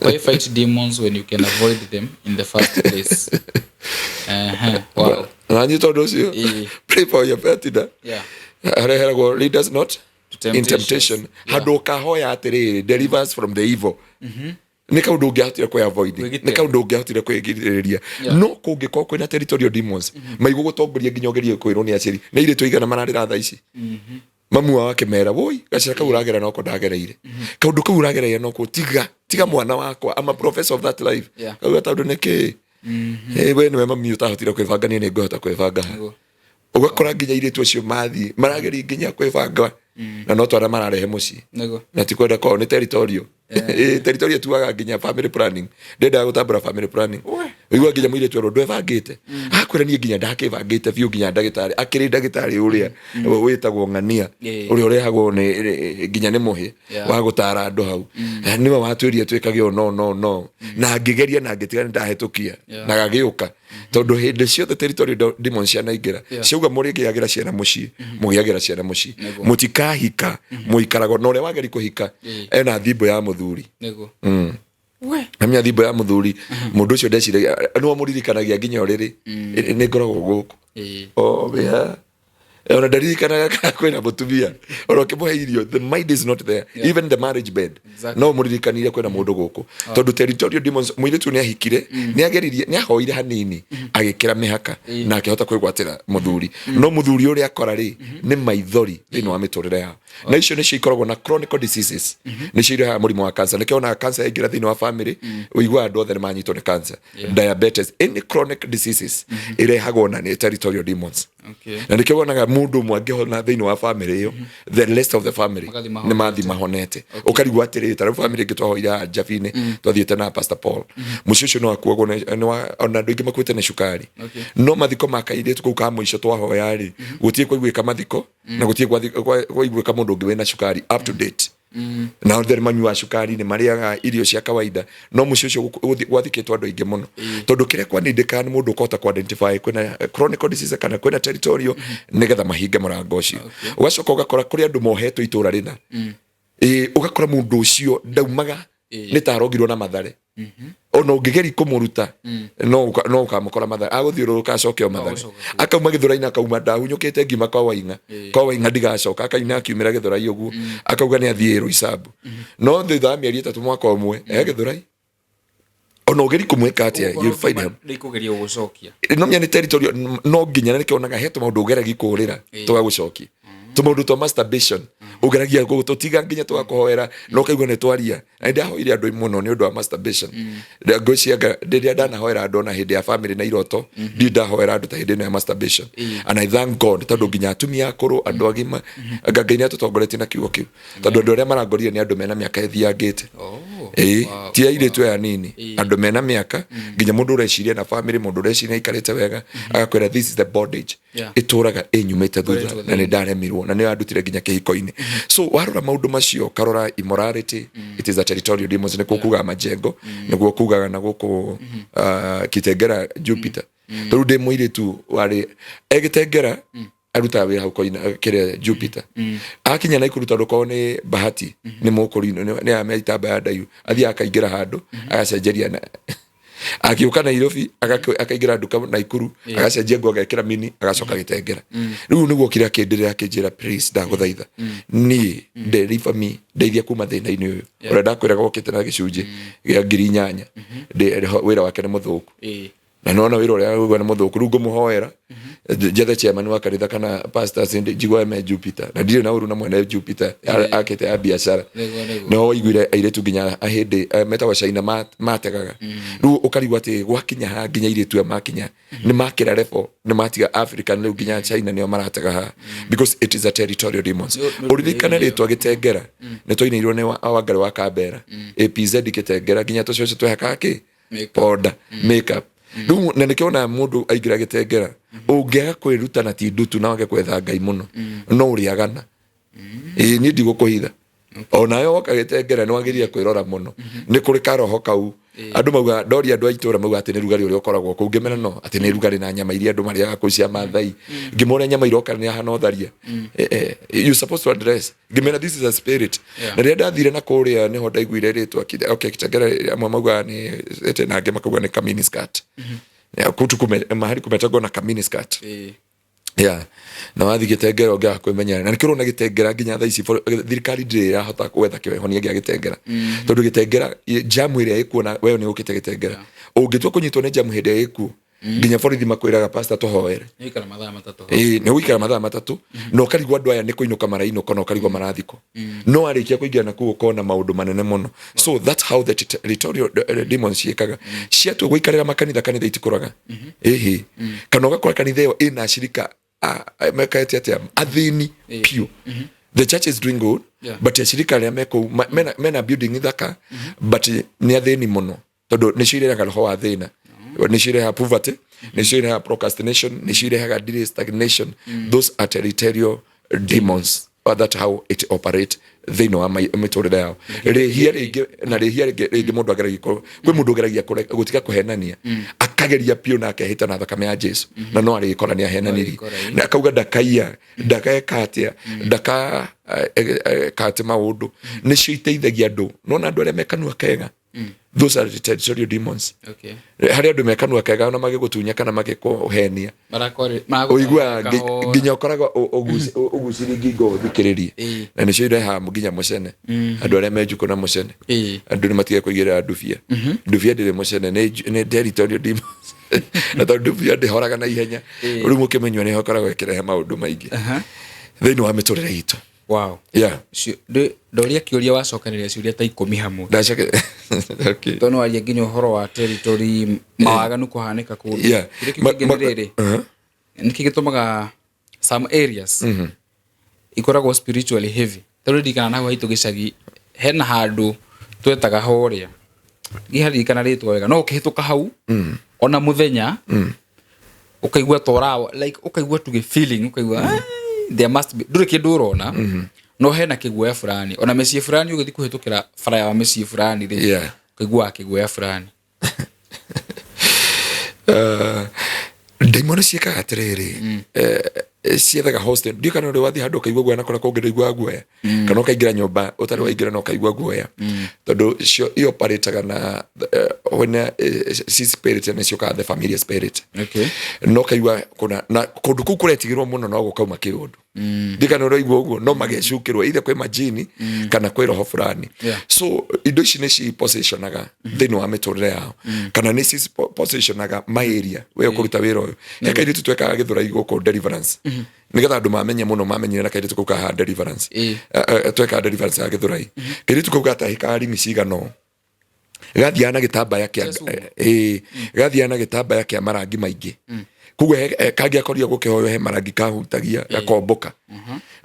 Why fight demons when you can avoid them in the first place? Wow. Nanyi tondũ ũcio, pray for your partner. Hareheragwo "lead us not To in temptation", handũ ũkahoya atĩrĩrĩ, "Deliver us from the evil", nĩ kaũndũ ũngĩahotire kwĩ avoid, Kwĩgitĩra. nĩ kaũndũ ũngĩahotire kwĩgirĩrĩria. No kũngĩkorwo kwĩna territorial demons maigũgũtongoria nginya ũgerie kwĩrwo nĩ aciari, nĩ airĩtu aigana mararĩra thaa ici mamu wao akĩmera, "Woi, gacĩra kau ũragera noko ndagereire, kaũndũ kau ũragereire noko, tiga tiga mwana wakwa." I'm a professor of that life. Kauga tondũ nĩkĩ? Eh, we nĩwe mami ũtahotire kwĩbanga, niĩ nĩ ngũhota kwĩbanga ha. Ũgakora nginya airĩtu acio mathiĩ marageria nginya kwĩbanga na no twana mararehe mũciĩ, na ti kwenda kwao, nĩ territorial. Territorial tuaga nginya family planning, ndendaga gũtambũra family planning. Ũigua nginya mũirĩtu erwo ndwebangĩte, akwĩra, "Niĩ nginya ndakĩbangĩte biũ." Nginya ndagĩtarĩ akĩrĩ ndagĩtarĩ ũrĩa wĩtagwo ng'ania, ũrĩa ũrehagwo nĩ nginya nĩ mũhĩ wa gũtara andũ hau. Nĩwe watwĩrie twĩkage ũũ, no no no na ngĩgeria na ngĩtiga nĩ ndahĩtũkia na gagĩũka, tondũ hĩndĩ ciothe territorial demons cianaingĩra, ciauga mũrĩgĩagĩra ciana mũciĩ, mũgĩagĩra ciana mũciĩ, mũtikahika, mũikaragwo na ũrĩa wageri kũhika ena thimbo ya mũthuri. Namenya thimbo ya mũthuri, mũndũ ũcio ndeciragia nĩwe mũririkanagia nginya ũrĩrĩ nĩ ngoragwo gũkũ. Oh, yeah. Ona ndaririkanaga kana kwĩna mũtumia, ona ũkĩmũhe irio, the mind is not there. Even the marriage bed, no mũririkanire kwĩna mũndũ gũkũ, tondũ territorial demons, mũirĩtu nĩ ahikire, nĩ ageririe, nĩ ahoire hanini, agĩkĩra mĩhaka na akĩhota kwĩgwatĩra mũthuri, no mũthuri ũrĩa akora rĩ nĩ maithori thĩinĩ wa mĩtũrĩre yao, na icio nĩcio ikoragwo na chronic diseases, nĩcio irehaga mũrimũ wa cancer. Nĩkĩo onaga cancer yaingĩra thĩinĩ wa family, ũiguaga andũ othe nĩ manyitwo nĩ cancer, diabetes, any chronic diseases irehagwo na nĩ territorial demons. Na nĩkĩo wonaga mũndũ ũmwe angĩhona thĩinĩ wa family ĩyo, the rest of the family Magathiĩ nĩ mathi mahonete. Ũkarigwo atĩrĩrĩ, ta rĩu family ĩngĩ twahoire haha Njabi-inĩ, twathiĩte na Pastor Paul, mũciĩ ũcio no akuagwo ona andũ aingĩ makuĩte nĩ cukari. No mathiko ma kairĩtu kau ka mũico twahoya rĩ, gũtirĩ kwaiguĩka mathiko na gũtirĩ kwaiguĩka mũndũ ũngĩ wĩna cukari up to date. Na othe nĩ manyuaga cukari, nĩ marĩaga irio cia kawaida, no mũciĩ ũcio gwathikĩtwo andũ aingĩ mũno, tondũ kĩrĩa kwanindĩkaga nĩ mũndũ ũkũhota ku-identify kwĩna chronic disease kana kwĩna territorial, nĩgetha mahinge mũrango ũcio. Ũgacoka ũgakora kũrĩ andũ mohetwo itũra rĩna. Ĩĩ, ũgakora mũndũ ũcio ndaumaga, nĩ ta arogirwo na Mathare. Ona ũngĩgeria kũmũruta, no ũkamũkora Mathare, agũthiũrũrũka acoke o Mathare. Agũcoka kuo. Akauma Gĩthũrai-inĩ, akauma ndahunyũkĩte ngima kwa Waing'a, kwa Waing'a ndigacoka, akaina akiumĩra Gĩthũrai ũguo, akauga nĩ athiĩ Roysambu, no thutha wa mĩeri 3, mwaka ũmwe, e Gĩthũrai. Ona ũgeri kũmwĩka atĩa, you'll find him. Nĩ ikũgeria gũgũcokia. No menya nĩ territory, no nginya na nĩkĩo onaga he tũmaũndũ ũgeragia kũũrĩra, tũgagũcokia. Tũmaũndũ twa masturbation ũgeragia tũtiga nginya tũgakũhoera na ũkaigua nĩ twaria. Na nĩ ndahoire andũ mũno nĩ ũndũ wa masturbation. Ngwĩciria rĩrĩa ndanahoera andũ ona hĩndĩ ya family na iroto, ndirĩ ndahoera andũ ta hĩndĩ ĩno ya masturbation. And I thank God, tondũ nginya atumia akũrũ, andũ agima, anga Ngai nĩ atũtongoretie na kiugo kĩu, tondũ andũ arĩa marangorire nĩ andũ mena mĩaka ĩthiangĩte. Ĩĩ, ti airĩtu aya nini, andũ mena mĩaka, nginya mũndũ ũreciria na family, mũndũ ũreciria aikarĩte wega, agakwĩra this is the bondage ĩtũraga ĩnyumĩte thutha Ngoretwo. Na nĩ ndaremirwo na nĩ yandutire nginya kĩhiko-inĩ. So warora maũndũ macio, karora immorality, it is a territorial demons. Nĩkuo kugaga Majengo, nĩguo kugaga na gũkũ Kitengera Jupiter. Rĩu ndĩ mũirĩtu warĩ egĩtengera, arutaga wĩra hau koina kĩrĩa Jupiter, akinya Naikuru, tondũ korwo nĩ bahati nĩ mũkũrinũ nĩ ya itamba ya ndaihu, athiaga akaingĩra handũ agacenjeria na akiũka Nairobi, akaingĩra nduka Naikuru, agacenjia nguo, agekĩra mini, agacoka Gĩtengera. Rĩu nĩguo kĩrĩa akĩndĩrĩra, akĩnjĩra, "Please, ndagũthaitha, niĩ deliver me, ndeithia kuma thĩna-inĩ ũyũ ũrĩa ndakwĩraga wokĩte na gĩcunjĩ gĩa 8,000." Wĩra wake nĩ mũthũku. Na nona wĩra ũrĩa ũguo nĩ mũthũku, rĩu ngũmũhoera njethe chairman wa kanitha kana pastors njiguaga me Jupiter, na ndirĩ na ũru na mwene Jupiter akĩte ya biacara. Nĩguo, nĩguo. Nĩho waiguire airĩtu nginya ahĩndĩ metagwo China mategaga. Rĩu ũkarigwo atĩ gwakinya haha nginya airĩtu aya makinya nĩ makĩra level, nĩ matiga African, rĩu nginya China nĩo maratega haha, because it is a territorial demons. Ũririkane rĩtwa Gĩtengera nĩ twainĩirwo nĩ Wangarĩ wa Kambera, APZ Gĩtengera, nginya tũcũcũ twehakaga kĩ? Makeup. Powder, makeup. Rĩu na nĩkĩo ona mũndũ aingĩra Gĩtengera, ũngĩaga kwĩruta na ti ndutu na wage kwetha Ngai mũno, no ũrĩagana. Ĩĩ, niĩ ndigũkũhitha, onawe woka Gĩtengera nĩ wagĩrĩire kwĩrora mũno, nĩ kũrĩ karoho kau. Andũ mauga, ndoria andũ a itũra, mauga atĩ nĩ rugarĩ ũrĩa ũkoragwo kũu. Ngĩmera no atĩ nĩ rugarĩ na nyama iria andũ marĩaga kũu cia Mathai. Ngĩmoria nyama iroka nĩ ahana ũtharia. You supposed to address. Ngĩmera this is a spirit. Na rĩrĩa ndathire na kũrĩa, nĩho ndaiguire rĩtwa okay, Kitengela amwe maugaga nĩ ĩte na angĩ makauga nĩ kamini skirt. Yeah, kũu mahali kumetagwo na kamini skirt. Yeah. Na wathi Gĩtengera ũngĩaga kwĩmenyerera, na nĩkĩo ũrona Gĩtengera nginya thaa ici thirikari ndĩrĩ ĩrahota gwetha kĩhonia gĩa Gĩtengera, tondũ Gĩtengera jamu ĩrĩa ĩkuo, na wewe nĩ ũkĩte Gĩtengera, ũngĩtua kũnyitwo nĩ jamu hĩndĩ ĩrĩa ĩkuo, nginya borithi makwĩraga, "Pastor, tũhoere." Nĩ gũikara mathaa 3. Ĩĩ, nĩ gũikara mathaa 3 na ũkarigwo andũ aya nĩ kũinũka marainũka, na ũkarigwo marathikwo, no arĩkia kũingĩra na kũu ũkona maũndũ manene mũno. So that's how the territorial demons ciĩkaga. Ciatua gũikarĩra makanitha, kanitha itikũraga. Ĩhĩ, kana ũgakora kanitha ĩyo ĩna acirika mekaete atĩa, athĩni piũ. The church is doing good, but acirika arĩa me kũu mena building thaka, but nĩ athĩni mũno, tondũ nĩcio irehaga roho wa thĩna, nĩcio irehaga poverty, nĩcio irehaga procrastination, nĩcio irehaga delay, stagnation. Those are territorial demons. That's how it operate thĩinĩ wa mĩtũrĩre yao. Rĩhia rĩngĩ na rĩhia rĩngĩ mũndũ ageragia kwĩ mũndũ ũgeragia gũtiga kũhenania, akageria piũ na akehĩta na thakame ya Jesu, na no arĩkora nĩ ahenanirie. Arĩkora, ĩ. Na akauga ndakaiya, ndakaeka atĩa, ndaka atĩ maũndũ. Nĩcio iteithagia andũ nona andũ arĩa me kanua kega. Those are the territorial demons. Harĩ andũ me kanua kega, ona magĩgũtunya kana magĩkũhenia, ũiguaga nginya ũkoragwo ũgucirie ngingo ũthikĩrĩrie. Na nĩcio irehaga nginya mũcene, andũ arĩa me njukũ na mũcene. Andũ nĩ matige kũigĩrĩra ndubia. Ndubia ndĩrĩ mũcene, nĩ territorial demons, na tondũ ndubia ndĩhoraga na ihenya, rĩu mũkĩmĩnyua nĩ ĩkoragwo ĩkĩrehe maũndũ maingĩ thĩinĩ wa mĩtũrĩre itũ. Yeah. Ndoria kĩũria, wacokanĩria ciũria ta 10 hamwe. Ndacoke, okay. Tondũ waria nginya ũhoro wa territory, mawaganu kũhanĩka kũndũ. Kĩrĩa kĩu kĩngĩ nĩ rĩrĩ, nĩkĩ gĩtũmaga some areas ikoragwo spiritually heavy? Tondũ ndirikana na hau haitũ gĩcagi hena handũ twetaga horĩa, ndiharirikana rĩtwa wega, no ũkĩhĩtũka hau ona mũthenya ũkaigua ta ũra like ũkaigua tu feeling, ũkaigua, "Ai, there must be," ndũrĩ kĩndũ ũrona. No hena kĩguoya fulani, ona mĩciĩ fulani ũgĩthiĩ kũhĩtũkĩra bara ya mĩciĩ fulani rĩ, ũkaiguaga kĩguoya fulani. Ndaimono ciĩkaga atĩrĩrĩ, ciethaga host. Ndiũ kana ũrĩ wathiĩ handũ ũkaigua guoya na kũrĩa kũngĩ ndũiguaga guoya, kana ũkaingĩra nyũmba ũtarĩ waingĩra na ũkaigua guoya, tondũ cio ioperataga na when ci spirit nĩ ciũkaga the familiar spirit. No kaigua kuna na kũndũ kũu kũretigĩrwo mũno no gũkauma kĩũndũ. Ndikana ũraigua ũguo no magecukĩrwo either kwĩ majini kana kwĩ roho fulani. So indo ici nĩ ci positionaga thĩinĩ wa mĩtũrĩre yao, kana nĩ ci positionaga maĩria we ũkũruta wĩra ũyũ. He kairĩtu twekaga Gĩthũrai gũkũ deliverance, nĩgetha andũ mamenye mũno, mamenyire na kairĩtu kau kaha deliverance. Twekaga deliverance ya Gĩthũrai, kairĩtu kau gatahĩkaga ringi cigana ũũ, gathiaga na gĩtambaya kĩa Jesũ. Gathiaga na gĩtambaya kĩa marangi maingĩ. Koguo kangĩakorio gũkĩhoywo, he marangi kahutagia gakombũka,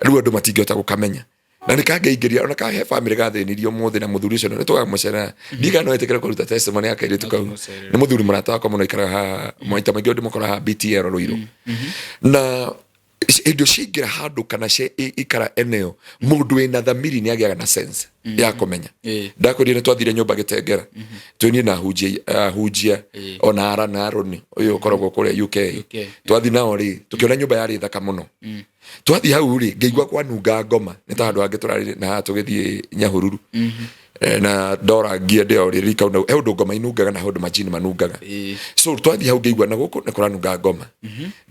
rĩu andũ matingĩhota gũkamenya na nĩ kangĩingĩria ona kahe bamĩrĩ gathĩnirio mũthĩ na mũthuri ũcio nĩ tũgamũcerera. Ndiga no ĩtĩkĩre kũruta testimony ya kairĩtu kau. Tũmũcerere. Nĩ mũthuri mũrata wakwa mũno, ikaraga haha, maita maingĩ ndĩmũkora haha BTL Rũirũ. Na hĩndĩ ĩyo ciaingĩra handũ kana cia ikara eneo, mũndũ wĩna thamiri nĩ agĩaga na sense ya kũmenya. Ndakwĩrire nĩ twathire nyũmba Gĩtengera twĩ niĩ na hunjia, hunjia ona ara na Aroni ũyũ ũkoragwo kũrĩa UK. UK. Twathi nao rĩ, tũkĩona nyũmba yarĩ thaka mũno. Twathiĩ hau rĩ, ngĩigua kwanunga ngoma, nĩ ta handũ hangĩ tũrarĩ na haha tũgĩthiĩ Nyahururu. Na ndora ngie ndĩo rĩ rika he ũndũ ngoma inungaga na he ũndũ majini manungaga. So twathiĩ hau ngĩigua na gũkũ nĩ kũranunga ngoma.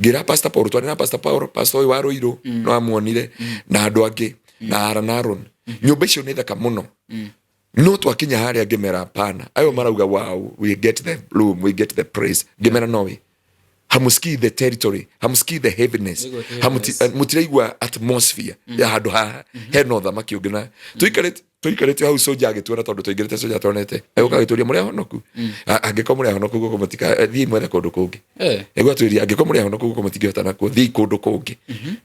Ngĩra Pastor Paul, twarĩ na Pastor Paul, pastor ũyũ wa Rũirũ, no amuonire na andũ angĩ na Ara na Aaron. Nyũmba icio nĩ thaka mũno, no twakinya harĩa ngĩmera pana ayo marauga, "Wow, we get the room, we get the praise." Ngĩmera, "No hamusikii the territory, hamusikii the heaviness." Nĩguo the heaviness. Mũtiraigua atmosphere ya handũ haha hena ũthamaki ũngĩ. Na tũikarĩte hau, soja agĩtuona, tondũ tũingĩrĩte soja tuonete, agĩũka agĩtũria, "Mũrĩ ahonoku? Angĩkorwo mũrĩ ahonoku gũkũ mũtika thiĩi mwethe kũndũ kũngĩ." Nĩguo atwĩria, "Angĩkorwo mũrĩ ahonoku gũkũ mũtingĩhota nakuo, thiĩi kũndũ kũngĩ,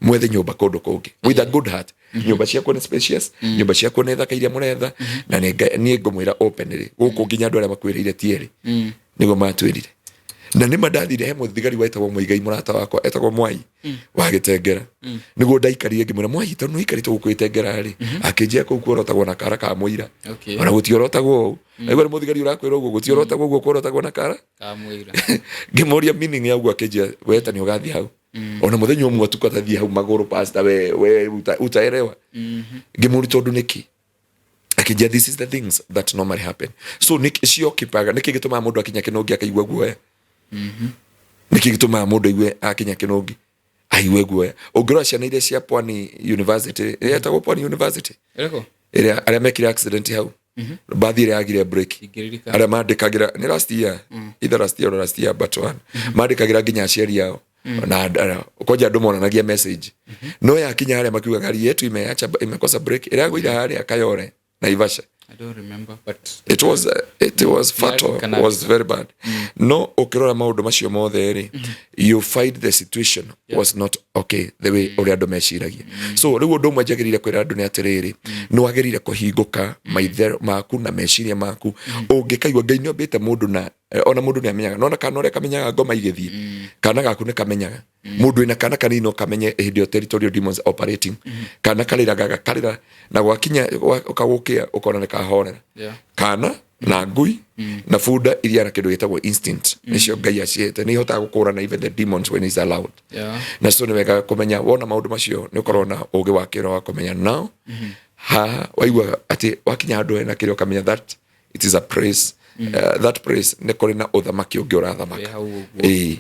mwethe nyũmba kũndũ kũngĩ." With a good heart, nyũmba ciakuo nĩ spacious, nyũmba ciakuo nĩ thaka iria mũretha, na niĩ ngũmwĩra openly, gũkũ nginya andũ arĩa makuĩrĩire ti erĩ nĩguo matwĩrire. Na nĩ ma ndathire he mũthigari wetagwo Mũigai, mũrata wakwa etagwo Mwai wa Gĩtengera, nĩguo ndaikarire. Ngĩmwĩra, "Mwai, tondũ nĩũikarĩte gũkũ Gĩtengera rĩ," akĩnjĩra kũu kuorotagwo na kara ka mũira. Ona gũtiorotagwo ũũ. Naigua nĩ mũthigari ũrakwĩra ũguo, gũtiorotagwo ũguo, kuorotagwo na kara. Kamũira. Ngĩmũria meaning ya ũguo, akĩnjĩra, "Weta nĩ ũgathiĩ hau ona mũthenya ũmwe ũtukũ atathiĩ hau magũrũ, pastor, we utaelewa." Ngĩmũria tondũ nĩkĩ, akĩnjĩra, "This is the things that normally happen." So nĩ ciokipaga. Nĩkĩ gĩtũmaga mũndũ akinya kĩnũngi akaigua guoya? Nĩkĩ gĩtũmaga mũndũ aigue akinya kĩnũngi aigue guoya? Ũngĩrora ciana iria cia Pwani University, ĩrĩa ĩtagwo Pwani University, Ĩrĩkũ? Ĩrĩa arĩa mekire accident hau, mbathi ĩrĩa yagire brake. Ingĩririkana. Arĩa mandĩkagĩra nĩ last year, either last year or last year but one, mandĩkagĩra nginya aciari ao na kwanja andũ monanagia message, no yakinya harĩa makiuga gari yetu imeacha, imekosa brake, ĩrĩa yagũire harĩa Kayore, Naivasha. I don't remember, but It was fatal. Ndirikanaga. Was very bad. No ukirora maundu macio mothe ri, you find the situation was not okay the way uria andu meciragia. So riu undu umwe njagirire kwira andu ni atiriri, ni wagirire kuhinguka maithe maku na meciria maku. Ungikaigua Ngai ni ombite mundu na ona mundu ni amenyaga, nona kana uria kamenyaga ngoma igithie, kana gaku ni kamenyaga. Mundu wina kana kanini no kamenye hindi ĩyo territorial demons operating. Kana karĩraga, gakarĩra, na gwakinya kagũkĩa ũkona nĩ kahorera. Kana na ngui na bunda iria na kĩndũ gĩtagwo instinct, nĩcio Ngai acihete, nĩ ihotaga gũkũrana even the demons when is allowed. Na so nĩ wega kũmenya wona maũndũ macio nĩ ũkorwo na ũgĩ wa kĩro wa kũmenya now haha waigua atĩ wakinya handũ hena kĩrĩa, ũkamenya that it is a praise, that praise nĩ kũrĩ na ũthamaki ũngĩ ũrathamaka. Wĩ hau ũguo. Ĩĩ.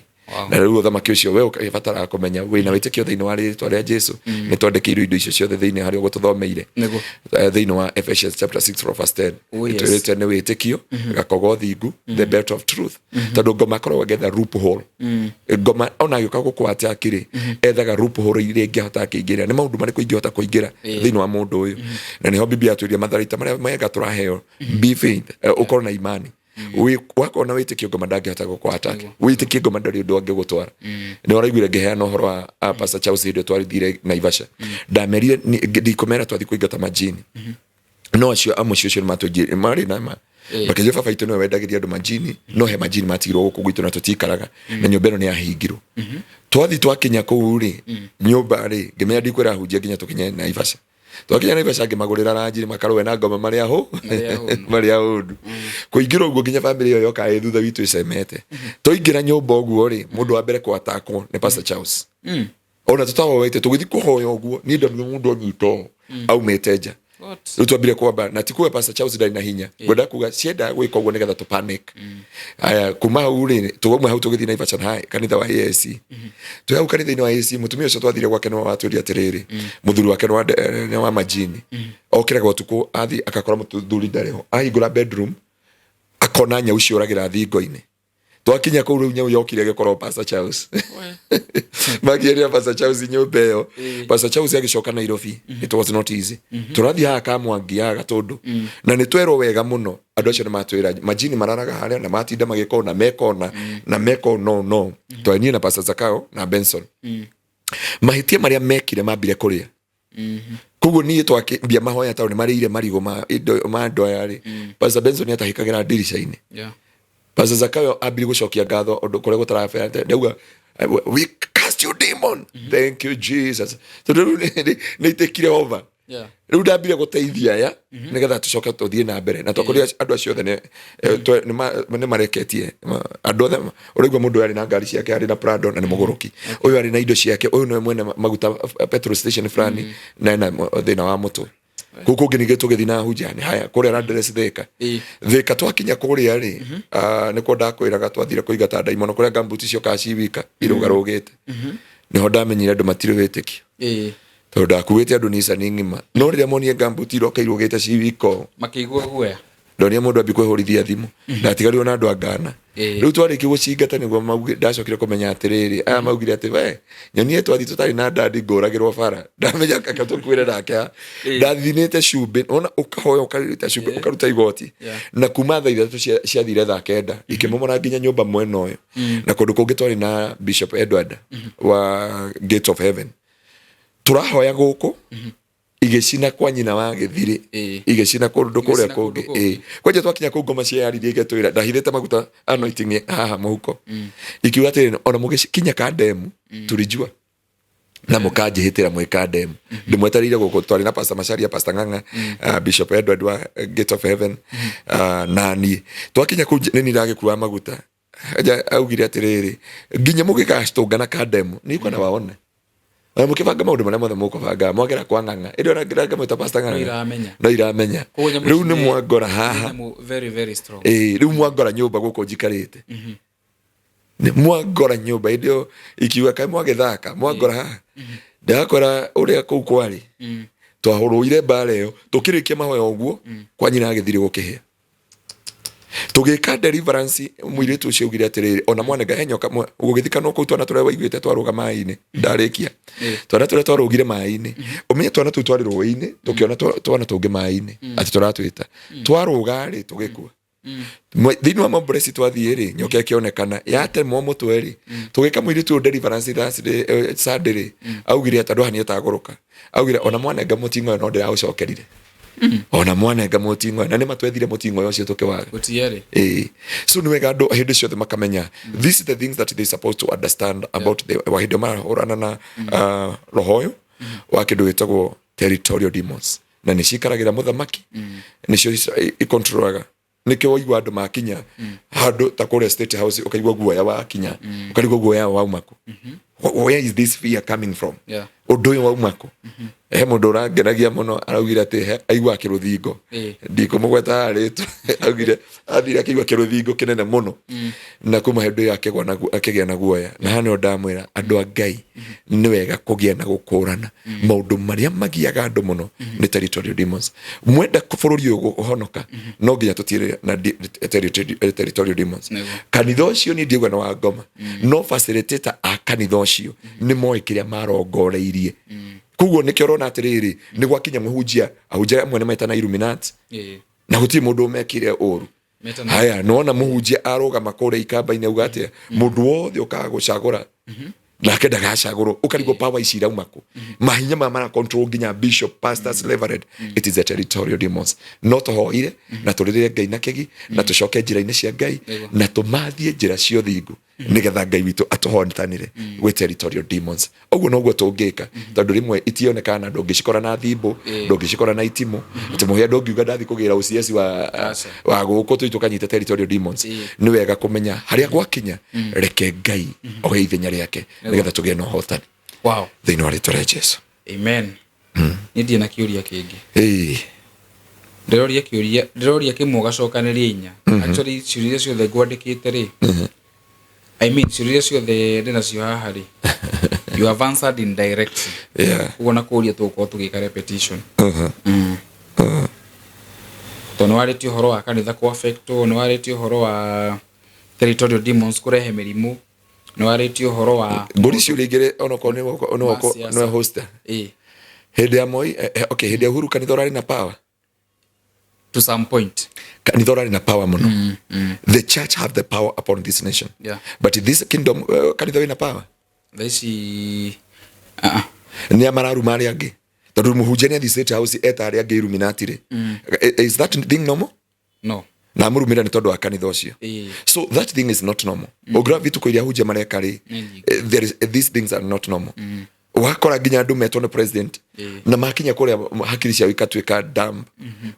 Na rĩu ũthamaki ũcio we ũbataraga kũmenya wĩna wĩtĩkio thĩinĩ wa rĩtwa rĩa Jesu, nĩ twandĩkĩirwo indo icio ciothe thĩinĩ harĩa ũguo tũthomeire. Thĩinĩ wa Ephesians chapter 6 from verse 10. Oh, yes. Ĩtwĩrĩte nĩ wĩtĩkio gakoga ũthingu, the belt of truth, tondũ ngoma akoragwo agĩetha loophole. Ngoma ona agĩũka gũkũ ataki rĩ, ethaga loophole iria ingĩhota akĩingĩra. Nĩ maũndũ marĩkũ ingĩhota kũingĩra thĩinĩ wa mũndũ ũyũ? Na nĩho Biblia yatwĩria matharaita marĩa mega tũraheo, be faith, ũkorwo na imani. Wakorwo na wĩtĩkio, ngoma ndangĩhota gũkũ attack. Wĩtĩkie ngoma ndarĩ ũndũ angĩgũtwara. Nĩ ũraiguire ngĩheana ũhoro wa Pastor Charles hĩndĩ ĩyo twarithire Naivasha. Ndamerire ndikũmera twathi kũingata majini, no acio amwe ũcio nĩ matũingĩ marĩ na ma makĩnjĩra baba itũ nĩwe wendagĩria andũ majini, no he majini matigirwo gũkũ gwitũ na tũtikaraga na nyũmba ĩno nĩ yahingirwo. Twathi twakinya kũu rĩ, nyũmba rĩ, ngĩmenya ndikwĩra hunjia nginya tũkinye Naivasha. Twakinya Naivasha ngĩmagũrĩra ranji makarũe na ngoma marĩa hũ Marĩ ahũnu. Marĩ ahũnu. Kũingĩra ũguo nginya bamĩrĩ ĩyo yoka ĩ thutha witũ ĩcemete. Twaingĩra nyũmba ũguo rĩ, mũndũ wa mbere kũatakwo nĩ Pastor Charles. Ona tũtahoete, tũgĩthiĩ kũhoya ũguo, niĩ ndonire mũndũ anyita ũũ aumĩte nja. What? Rĩu twambire kwamba na ti kuga Pastor Charles ndarĩ na hinya, ngwenda kuga ciendaga gwĩka ũguo nĩgetha tũ panic. Aya, kuma hau rĩ, twauma hau tũgĩthiĩ Naivasha na kanitha wa AIC. Twĩ hau kanitha-inĩ wa AIC, mũtumia ũcio twathire gwake nĩwe watwĩrire atĩrĩrĩ, mũthuri wake nĩ wa majini, okĩraga ũtukũ athiĩ akakora mũthuri ndarĩ ho, ahingũra bedroom akona nyau ciũragĩra thingo-inĩ. Twakinya kũu rĩu nyau yokire ĩgĩkorwo Pastor Charles. Makĩeria Pastor Charles nyũmba ĩyo. Pastor Charles agĩcoka Nairobi. It was not easy. Tũrathiĩ haha Kamwangi, haha Gatũndũ, na nĩ twerwo wega mũno. Andũ acio nĩ matwĩra majini mararaga harĩa na matinda magĩka ũna meka ũna na meka ũũ. No no twaniĩ na Pastor Zakao na Benson, mahĩtia marĩa mekire mambire kũrĩa. Koguo niĩ twakĩambia mahoya tondũ nĩ marĩire marigũ ma indo ma andũ aya rĩ, Pastor Benson atahĩkagĩra ndirica-inĩ. Pastor Zakayo ambire gũcokia ngatho ũndũ kũrĩa gũtarabeate, ndauga, "We cast you demon, thank you Jesus," tondũ rĩu nĩ itekire over. Rĩu ndambire gũteithia aya nĩgetha tũcoke tũthiĩ na mbere na twakorire andũ acio othe nĩ mareketie. Andũ othe ũraigua, mũndũ ũyũ arĩ na ngari ciake, arĩ na Prado na nĩ mũgũrũki, ũyũ arĩ na indo ciake, ũyũ nĩwe mwene maguta petrol station fulani na ena thĩna wa mũtwe. Kũu kũngĩ ningĩ tũgĩthiĩ na hunjani haya kũrĩa Landres Thika. Thika twakinya kũrĩa rĩ, nĩkuo ndakwĩraga twathire kũingata ndaimono kũrĩa gumboot ciokaga ci wika irũgarũgĩte. Nĩho ndamenyire andũ matirĩ wĩtĩkio, tondũ ndakuĩte andũ Nissan ng'ima, no rĩrĩa monire gumboot iroka irũgĩte ci wika ũũ, makĩigua guoya. Ndonire mũndũ ambi kwĩhũrithia thimũ, ndatigarirwo na andũ a Ngana. Rĩu twarĩkia gũcingata nĩguo ndacokire kũmenya atĩrĩrĩ, aya maugire atĩ we nyonie twathiĩ tũtarĩ na ndandi ngũragĩrwo bara. Ndamenya kaka tũkuĩre nake ha. Ndathinĩte cumbĩ, ona ũkahoya ũkaruta cumbĩ, ũkaruta igoti. Na kuma thaa 3 ciathire thaa 9 ikĩmomora nginya nyũmba mwena ũyũ na kũndũ kũngĩ. Twarĩ na Bishop Edward wa Gates of Heaven, tũrahoya gũkũ igĩcina kwa nyina wa gĩthirĩ, igĩcina kũndũ kũrĩa Igĩcina kũndũ kũngĩ. kũngĩ. Ĩĩ, kwanja twakinya kũu ngoma cieyaririe igetwĩra ndahithĩte maguta anointing haha mũhuko, ikiuga atĩrĩrĩ, ona mũgĩkinya kandemu tulijua na mũkanjĩhĩtĩra mwĩ kandemu ndĩmwetereire gũkũ. Twarĩ na Pastor Macharia, Pastor Ng'ang'a, Bishop Edward wa Gate of Heaven, na niĩ. Twakinya kũu nĩ niĩ ndagĩkuaga maguta. Aja augire atĩrĩrĩ, nginya mũgĩgacitũngana kandemu nĩkuo na waone na mũkĩbanga maũndũ marĩa mothe mũkũbanga mwagera kwa Ng'ang'a ĩndĩ ona ngamwĩta Pastor No Ng'ang'a. Iramenya. No iramenya. Koguo nyamũ Rĩu ici nĩ mwangora haha. Nyamũ very very strong. Ĩĩ, rĩu mwangora nyũmba gũkũ njikarĩte, nĩ mwangora nyũmba ĩndĩ ĩyo ikiuga kaĩ mwagĩthaka mwangora haha ndakora ũrĩa kũu kwarĩ. Twahũrũire mbara ĩyo, tũkĩrĩkia mahoya ũguo kwa nyina agĩthire gũkĩhĩa, tũgĩka deliverance. Mũirĩtu ũcio augire atĩrĩrĩ, ona mwanenga he nyoka gũgĩthikanwo kũu, twana tũrĩa waiguĩte twarũga maĩ-inĩ, ndarĩkia. Twana tũrĩa twarũgire maĩ-inĩ, ũmenye twana tũu twarĩ rũĩ-inĩ, tũkĩona twana tũngĩ maĩ-inĩ atĩ tũratwĩta twarũga rĩ, tũgĩkua. Thĩinĩ wa Maburesi twathiĩ rĩ, nyoka ĩkĩonekana yatemwo mũtwe rĩ, tũgĩka mũirĩtu ũyũ deliverance Thursday, Sunday rĩ, augire atĩ andũ aya nĩetagũrũka. Augire ona mwanenga mũting'oe no ndĩraũcokerire, ona mwanenga mũting'oe na nĩ matwethire mũting'oe ũcio tũkĩwaga. Gũtiarĩ. Ĩĩ, so nĩ wega andũ hĩndĩ ciothe makamenya this is the things that they supposed to understand about the wa hĩndĩ ĩyo marahũrana na roho ũyũ wa kĩndũ gĩtagwo territorial demons, na nĩ cikaragĩra mũthamaki, nĩcio ikontrolaga. Nĩkĩo waigua andũ makinya handũ ta kũrĩa State House ũkaigua guoya wakinya, ũkarigwo guoya wauma kũ. Where is this fear coming from? Ũndũ ũyũ wauma kũ? He mũndũ ũrangenagia mũno, araugire atĩ aiguaga kĩrũthingo. Ndikũmũgweta haha rĩtwa. Augire athire akĩigua kĩrũthingo kĩnene mũno na kuma hĩndĩ ĩyo akĩgĩa na guoya. Na haha nĩho ndamwĩra andũ a Ngai, nĩ wega kũgĩa na gũkũrana maũndũ marĩa magiaga andũ mũno nĩ territorial demons. Mwenda bũrũri ũyũ kũhonoka, no nginya tũtire na territorial demons. Kanitha ũcio niĩ ndiauga nĩ wa ngoma, no facilitator a kanitha ũcio nĩ moĩ kĩrĩa marongoreirie. Koguo nĩkĩo ũrona atĩrĩrĩ, nĩ gwakinya mũhunjia, ahunjia amwe nĩ metana Illuminati na gũtirĩ mũndũ ũmekire ũru. Haya, nona mũhunjia arũgama kũrĩa ikamba-inĩ auga atĩa, mũndũ wothe ũkaga gũcagũra nake ndagacagũrwo, ũkarigwo power ici irauma kũ, mahinya maya mara control nginya bishop, pastors, reverend. It is a territorial demons. No tũhoire na tũrĩrĩre Ngai na kĩgi na tũcoke njĩra-inĩ cia Ngai na tũmathiĩ njĩra cia ũthingu. Nĩgetha Ngai witũ atũhotanĩre gwĩ territorial demons. Ũguo noguo tũngĩka, tondũ rĩmwe itionekaga na ndũngĩcikora na thimbũ, ndũngĩcikora na itimũ, atĩ mũhĩa ndũngiuga ndathi kũgĩra OCS wa Aca. Wa gũkũ tũi tũkanyite territorial demons. Nĩ wega kũmenya harĩa gwakinya, reke Ngai oe ithenya rĩake nĩgetha tũgĩe na ũhotani thĩinĩ wa rĩtwa rĩa Jesu. Amen. Niĩ ndirĩ na kĩũria kĩngĩ. Ĩĩ. Ndĩroria kĩũria, ndĩroria kĩmwe ũgacokanĩria inya. Actually, ciũria iria ciothe ngwandĩkĩte rĩ, I mean, ciũria iria ciothe ndĩnacio haha rĩ, you have answered indirectly. Koguo na kũũria tũgũkorwo tũgĩka repetition. Tondũ nĩ warĩtie ũhoro wa kanitha kũ affectwo, nĩ warĩtie ũhoro wa territorial demons kũrehe mĩrimũ, nĩ warĩtie ũhoro wa Ngũri ciũria igĩrĩ onokorwo nĩ Ma woko siasa. nĩ hoster. Hĩndĩ ya Moi, okay, hĩndĩ ya Uhuru kanitha ũrarĩ na power. To some point. Kanitha ũrarĩ na power mũno. The church have the power upon this nation. But this kingdom, kanitha wĩna power? Thaa ici, ah, ah. Nĩ a mararuma arĩa angĩ, tondũ mũhunjia nĩ athiĩ State House eta arĩa angĩ Illuminati rĩ. Is that thing normal? No. Na amũrumĩra nĩ tondũ wa kanitha ũcio. So that thing is not normal. Ũngĩrora vituko iria ahunjia mareka rĩ, Nĩ nyingĩ. These things are not normal. Wakora nginya andũ metwo nĩ president na makinya kũrĩa hakiri ciao ikatuĩka dumb,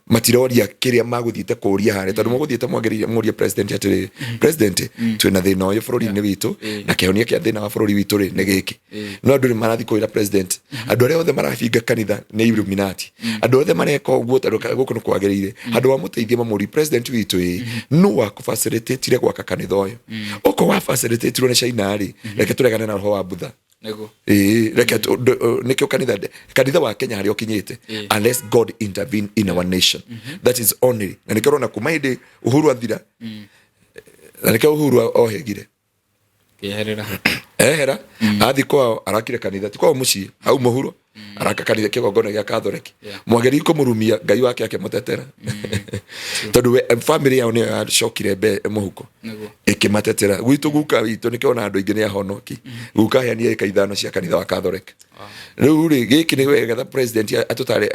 matiroria kĩrĩa magũthiĩte kũria harĩa, tondũ mũgũthiĩte mwagĩrĩire mũrie president atĩrĩrĩ, "President, twĩna thĩna ũyũ bũrũri-inĩ witũ, na kĩhonia kĩa thĩna wa bũrũri witũ rĩ nĩ gĩkĩ." No andũ nĩ marathiĩ kwĩra president andũ arĩa othe marabinga kanitha nĩ Illuminati, andũ othe mareka ũguo tondũ gũkũ nĩ kwagĩrĩire. Handũ wa mũteithie mamũri president witũ, ĩ nũ wa kũfacilitatire gwaka kanitha ũyũ? Okorwo wa facilitatirwo nĩ China rĩ, reke tũregane na roho wa Budha. Ĩĩ, reke nĩkĩo kanitha wa Kenya harĩa ũkinyĩte, unless God intervene in our nation, that is only. Na nĩkĩo ũrona kuma hĩndĩ Uhuru athira, na nĩkĩo Uhuru ohĩgire. Kĩeherera. Ehera athi kwao, arakire kanitha, ti kwao mũciĩ, hau mũhuro, araka kanitha, kĩgongona gĩa Catholic. Mwagĩrĩire kũmũrumia Ngai wake akĩmũtetera, tondũ we family yao nĩyo yacokire mũhuko ĩkĩmatetera. Gwitũ guka witũ nĩkĩo ona andũ aingĩ nĩ ahonoki. Guka aheanire ĩka 5 cia kanitha wa Catholic. Rĩu rĩ, gĩkĩ nĩ wega president atũtare,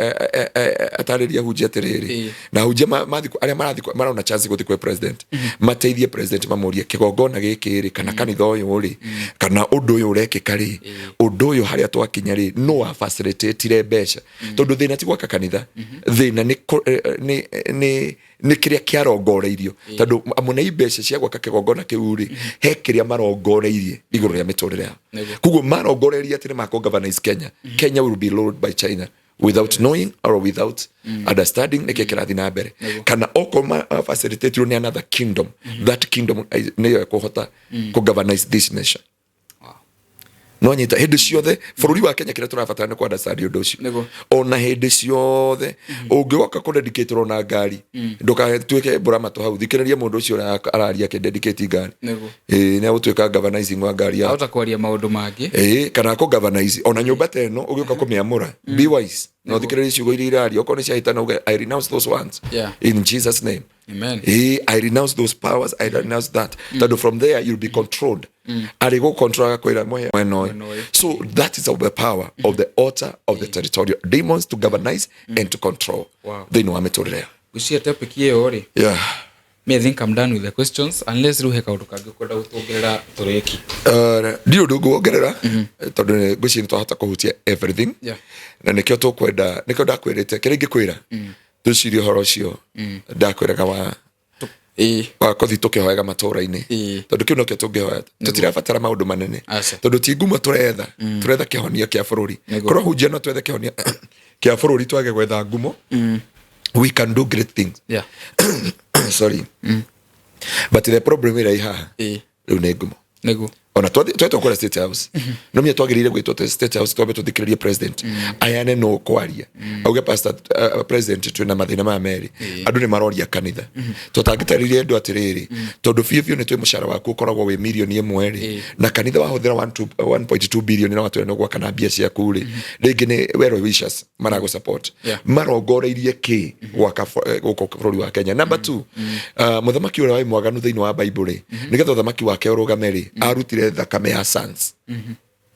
atarĩrie ahunjia atĩrĩrĩ, na ahunjia mathiĩ arĩa marathiĩ marona chance gũthiĩ kwĩ president, mateithie president, mamũrie kĩgongona gĩkĩ rĩ, kana kanitha ũyũ rĩ, kana ũndũ ũyũ ũrekĩka rĩ, ũndũ ũyũ harĩa twakinya rĩ, no wa facilitatire mbeca? Tondũ thĩna ti gwaka kanitha, thĩna nĩ nĩ kĩrĩa kĩarongoreirio, tondũ amwe mbeca cia gwaka kĩgongona kĩu rĩ, he kĩrĩa marongoreirie igũrũ rĩa mĩtũrĩre yao. Koguo marongoreirie atĩ nĩ makũ governance Kenya. Kenya will be ruled by China without knowing or without understanding nĩkĩ kĩrathiĩ na mbere, kana okorwo facilitatirwo nĩ another kingdom, that kingdom nĩyo ĩkũhota kũ governance this nation. No nyita hĩndĩ ciothe bũrũri wa Kenya kĩrĩa tũrabatara nĩ kũ-understand ũndũ ũcio. Ona hĩndĩ ciothe ũngĩgoka kũ-dedicate na ngari, ndũgatuĩke mbũramatũ hau, thikĩrĩria mũndũ ũcio ũrĩa araria akĩ-dedicate ngari. Ĩĩ, nĩ agũtuĩka governising wa ngari yaku. Ahota kwaria maũndũ mangĩ. Ĩĩ, kana kũ governise ona nyũmba ta ĩno ũgĩũka kũmĩamũra, be wise na ũthikĩrĩrie ciugo iria iraria. Okorwo nĩ ciahĩtana, uge, "I renounce those ones in Jesus' name." Amen. I renounce those powers, I renounce that. Tondũ from there you'll be controlled. Arĩ gũ control agakwĩra mwena ũyũ. Mwena ũyũ. So that is of the power of the altar of the territorial demons to governise and to control thĩinĩ wa mĩtũrĩre yao. Ngwĩciria topic ĩyo rĩ, me, I think I'm done with the questions, unless rĩu he kaũndũ kangĩ ũkwenda gũtuongerera tũrĩki. Ndirĩ ũndũ nguongerera, tondũ ngwĩciria nĩ twahota kũhutia everything. Na nĩkĩo tũkwenda, nĩkĩo ndakwĩrĩte kĩrĩa ingĩkwĩra, twĩcirie ũhoro ũcio ndakwĩraga wa wa kũthi tũkĩhoyaga matũra-inĩ, tondũ kĩu nokĩo tũngĩhoya. Tũtirabatara maũndũ manene, Aca. tondũ ti ngumo tũretha, tũretha kĩhonia kĩa bũrũri. Korwo hunjia no twethe kĩhonia kĩa bũrũri, twage gwetha ngumo, we can do great things. Sorry, but the problem ĩrĩa ĩ haha rĩu nĩ ngumo. Ona twetwo kũrĩa State House, no menya twagĩrĩire gwĩtwo State House, twambe tũthikĩrĩrie president ayane no kwaria, auge, "Pastor, president, twĩna mathĩna maya merĩ, andũ nĩ maroria kanitha." Tũtangĩtarĩria andũ atĩrĩrĩ, tondũ biũ biũ nĩ twĩ mũcara waku ũkoragwo wĩ mirioni 1 rĩ, na kanitha wahũthĩra 1.2 billion na watwĩra nĩ gwaka na mbia ciaku rĩ, rĩngĩ nĩ well wishers maragũ support. Marongoreirie kĩ gwaka gũkũ bũrũri wa Kenya? Number two, mũthamaki ũrĩa warĩ mwaganu thĩinĩ wa Bible rĩ, nĩgetha ũthamaki wake ũrũgame rĩ, arutire thakame ya sons.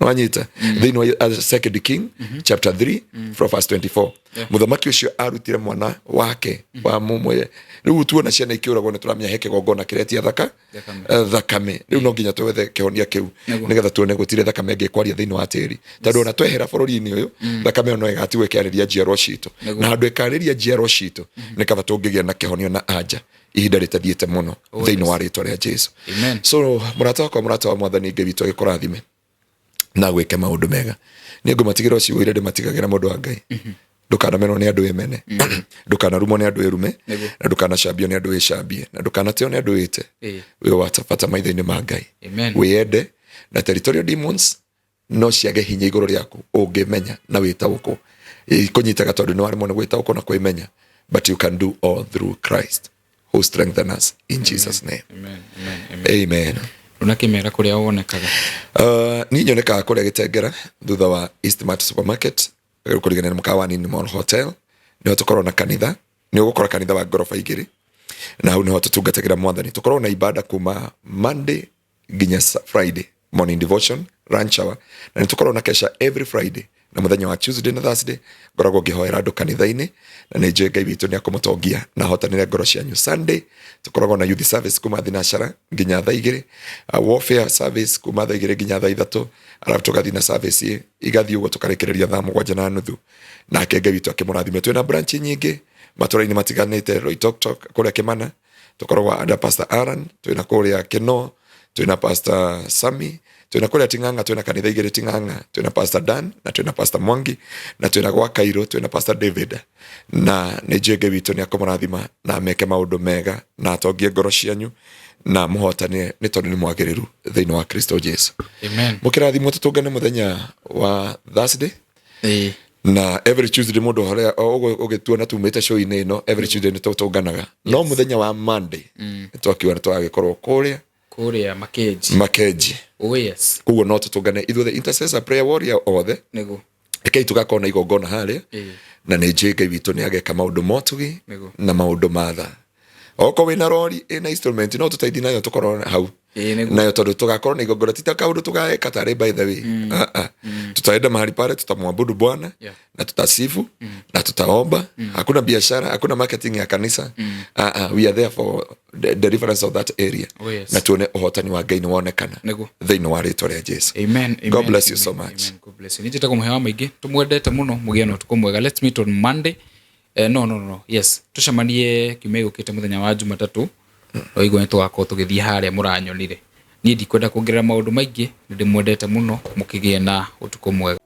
Wanyita thĩinĩ wa Second King chapter 3 from verse 24, mũthamaki ũcio arutire mwana wake wa mũmwe. Rĩu tuona ciana ikĩũragwo, nĩ tũramenya he kĩgongona kĩretia thaka Thakame. Thakame. Rĩu no nginya twethe kĩhonia kĩu Nĩguo. nĩgetha tuone gũtirĩ thakame ĩngĩ ĩkwaria thĩinĩ wa tĩri, tondũ ona twehera bũrũri-inĩ ũyũ, thakame ĩyo no ĩgatigwo ĩkĩarĩria njiarwa citũ. Nĩguo. Na handũ ĩkarĩria njiarwa citũ, nĩ kaba tũngĩgĩa na kĩhonio na anja ihinda rĩtathiĩte mũno thĩinĩ wa rĩtwa rĩa Jesu. Amen. So mũrata wakwa, mũrata wa Mwathani, Ngai witũ agĩkũrathime na gwĩke maũndũ mega. Niĩ ngũmatigĩra o ciugo iria ndĩmatigagĩra, mũndũ wa Ngai: ndũkanamenwo nĩ andũ wĩmene, ndũkanarumwo nĩ andũ wĩrume, Nĩguo. na ndũkanacambio nĩ andũ wĩcambie, na ndũkanateo nĩ andũ wĩte. Ĩĩ. Wĩ wa bata maitho-inĩ ma Ngai. Amen. Wĩyende, na territorial demons no ciage hinya igũrũ rĩaku ũngĩmenya na wĩtaũkwo. Kũnyitaga tondũ nĩ waremwo nĩ gwĩtaũkwo na kwĩmenya, but you can do all through Christ who strengthen us, in Jesus' name. Amen. Amen. Amen. Amen. Ũnakĩmera kũrĩa wonekaga. Niĩ nyonekaga kũrĩa Gĩtengera, thutha wa Eastmart Supermarket, kũrigania na mũkawa wa Nini Mall Hotel, nĩho tũkorwo na kanitha. Nĩ ũgũkora kanitha wa ngoroba igĩrĩ, na hau nĩho tũtungatagĩra Mwathani. Tũkorwo na ibada kuma Monday nginya Friday, morning devotion, lunch hour, na nĩ tũkorwo na kesha every Friday, na mũthenya wa Tuesday na Thursday ngoragwo ngĩhoera andũ kanitha-inĩ, na nĩ njũĩ Ngai witũ nĩ akũmũtongia na ahotanĩre ngoro cianyu. Sunday tũkoragwo na youth service kuma thinacara nginya thaa 2, warfare service kuma thaa 2 nginya thaa 3, arabu tũgathiĩ na service igathiĩ ũguo tũkarĩkĩrĩria thaa 7:30, nake Ngai witũ akĩmũrathime. Twĩna branch nyingĩ matũra-inĩ matiganĩte: Loitoktok kũrĩa Kĩmana tũkoragwo under Pastor Aaron, twĩna kũrĩa Kĩno twĩna Pastor Sami, twĩna kũrĩa Ting'ang'a, twĩna kanitha igĩrĩ Ting'ang'a, twĩna Pastor Dan na twĩna Pastor Mwangi, na twĩna gwa Kairũ twĩna Pastor David. Na nĩ njũĩ Ngai witũ nĩ akũmũrathima na ameke maũndũ mega na atongie ngoro cianyu na mũhotanĩre, nĩ tondũ nĩ mwagĩrĩru thĩinĩ wa Kristo Jesu. Amen. Mũkĩrathimwo. Tũtũngane mũthenya wa Thursday. Ĩĩ. Na every Tuesday, mũndũ harĩa ũguo ũgĩtuona tumĩte show-inĩ ĩno, every Tuesday nĩ tũtũnganaga, no mũthenya wa Monday nĩ twakiuga nĩ twagĩkorwo kũrĩa Kũrĩa Makenji. Makenji. Oh yes. Koguo no tũtũngane ithuothe, intercessor, prayer warrior othe. Nĩguo. Rekei tũgakorwo na igongona harĩa. Ĩĩ. Na nĩ njũĩ Ngai witũ nĩ ageka maũndũ motugi Nĩguo. na maũndũ matha. Okorwo wĩna rori ĩna instrument, no tũteithie nayo, tũkorwo hau Ĩĩ, nĩguo. Nayo tondũ tũgakorwo na igongona, ti ta kaũndũ tũgaeka tarĩ, by the way. Ah, ah. Tutaenda mahali pale, tutamwabudu Bwana na tutasifu na tutaomba. Hakuna biashara, hakuna marketing ya kanisa. Ah, ah, we are there for the deliverance of that area. Oh, yes. Na tuone ũhotani wa Ngai nĩ wonekana Nĩguo. thĩinĩ wa rĩtwa rĩa Jesu. Amen. Amen. God bless you Amen, so much. Amen. God bless you. Nĩnjĩtagwo Mũhĩa wa Maingĩ, tũmwendete mũno, mũgĩe na ũtukũ mwega. Let's meet on Monday. No, no, no. Yes, tũcemanie kiumia gĩũkĩte mũthenya wa Jumatatũ. Waigua nĩ tũgakorwo tũgĩthiĩ harĩa mũranyonire. Niĩ ndikwenda kuongerera maũndũ maingĩ, nĩ ndĩmwendete mũno, mũkĩgĩe na ũtukũ mwega.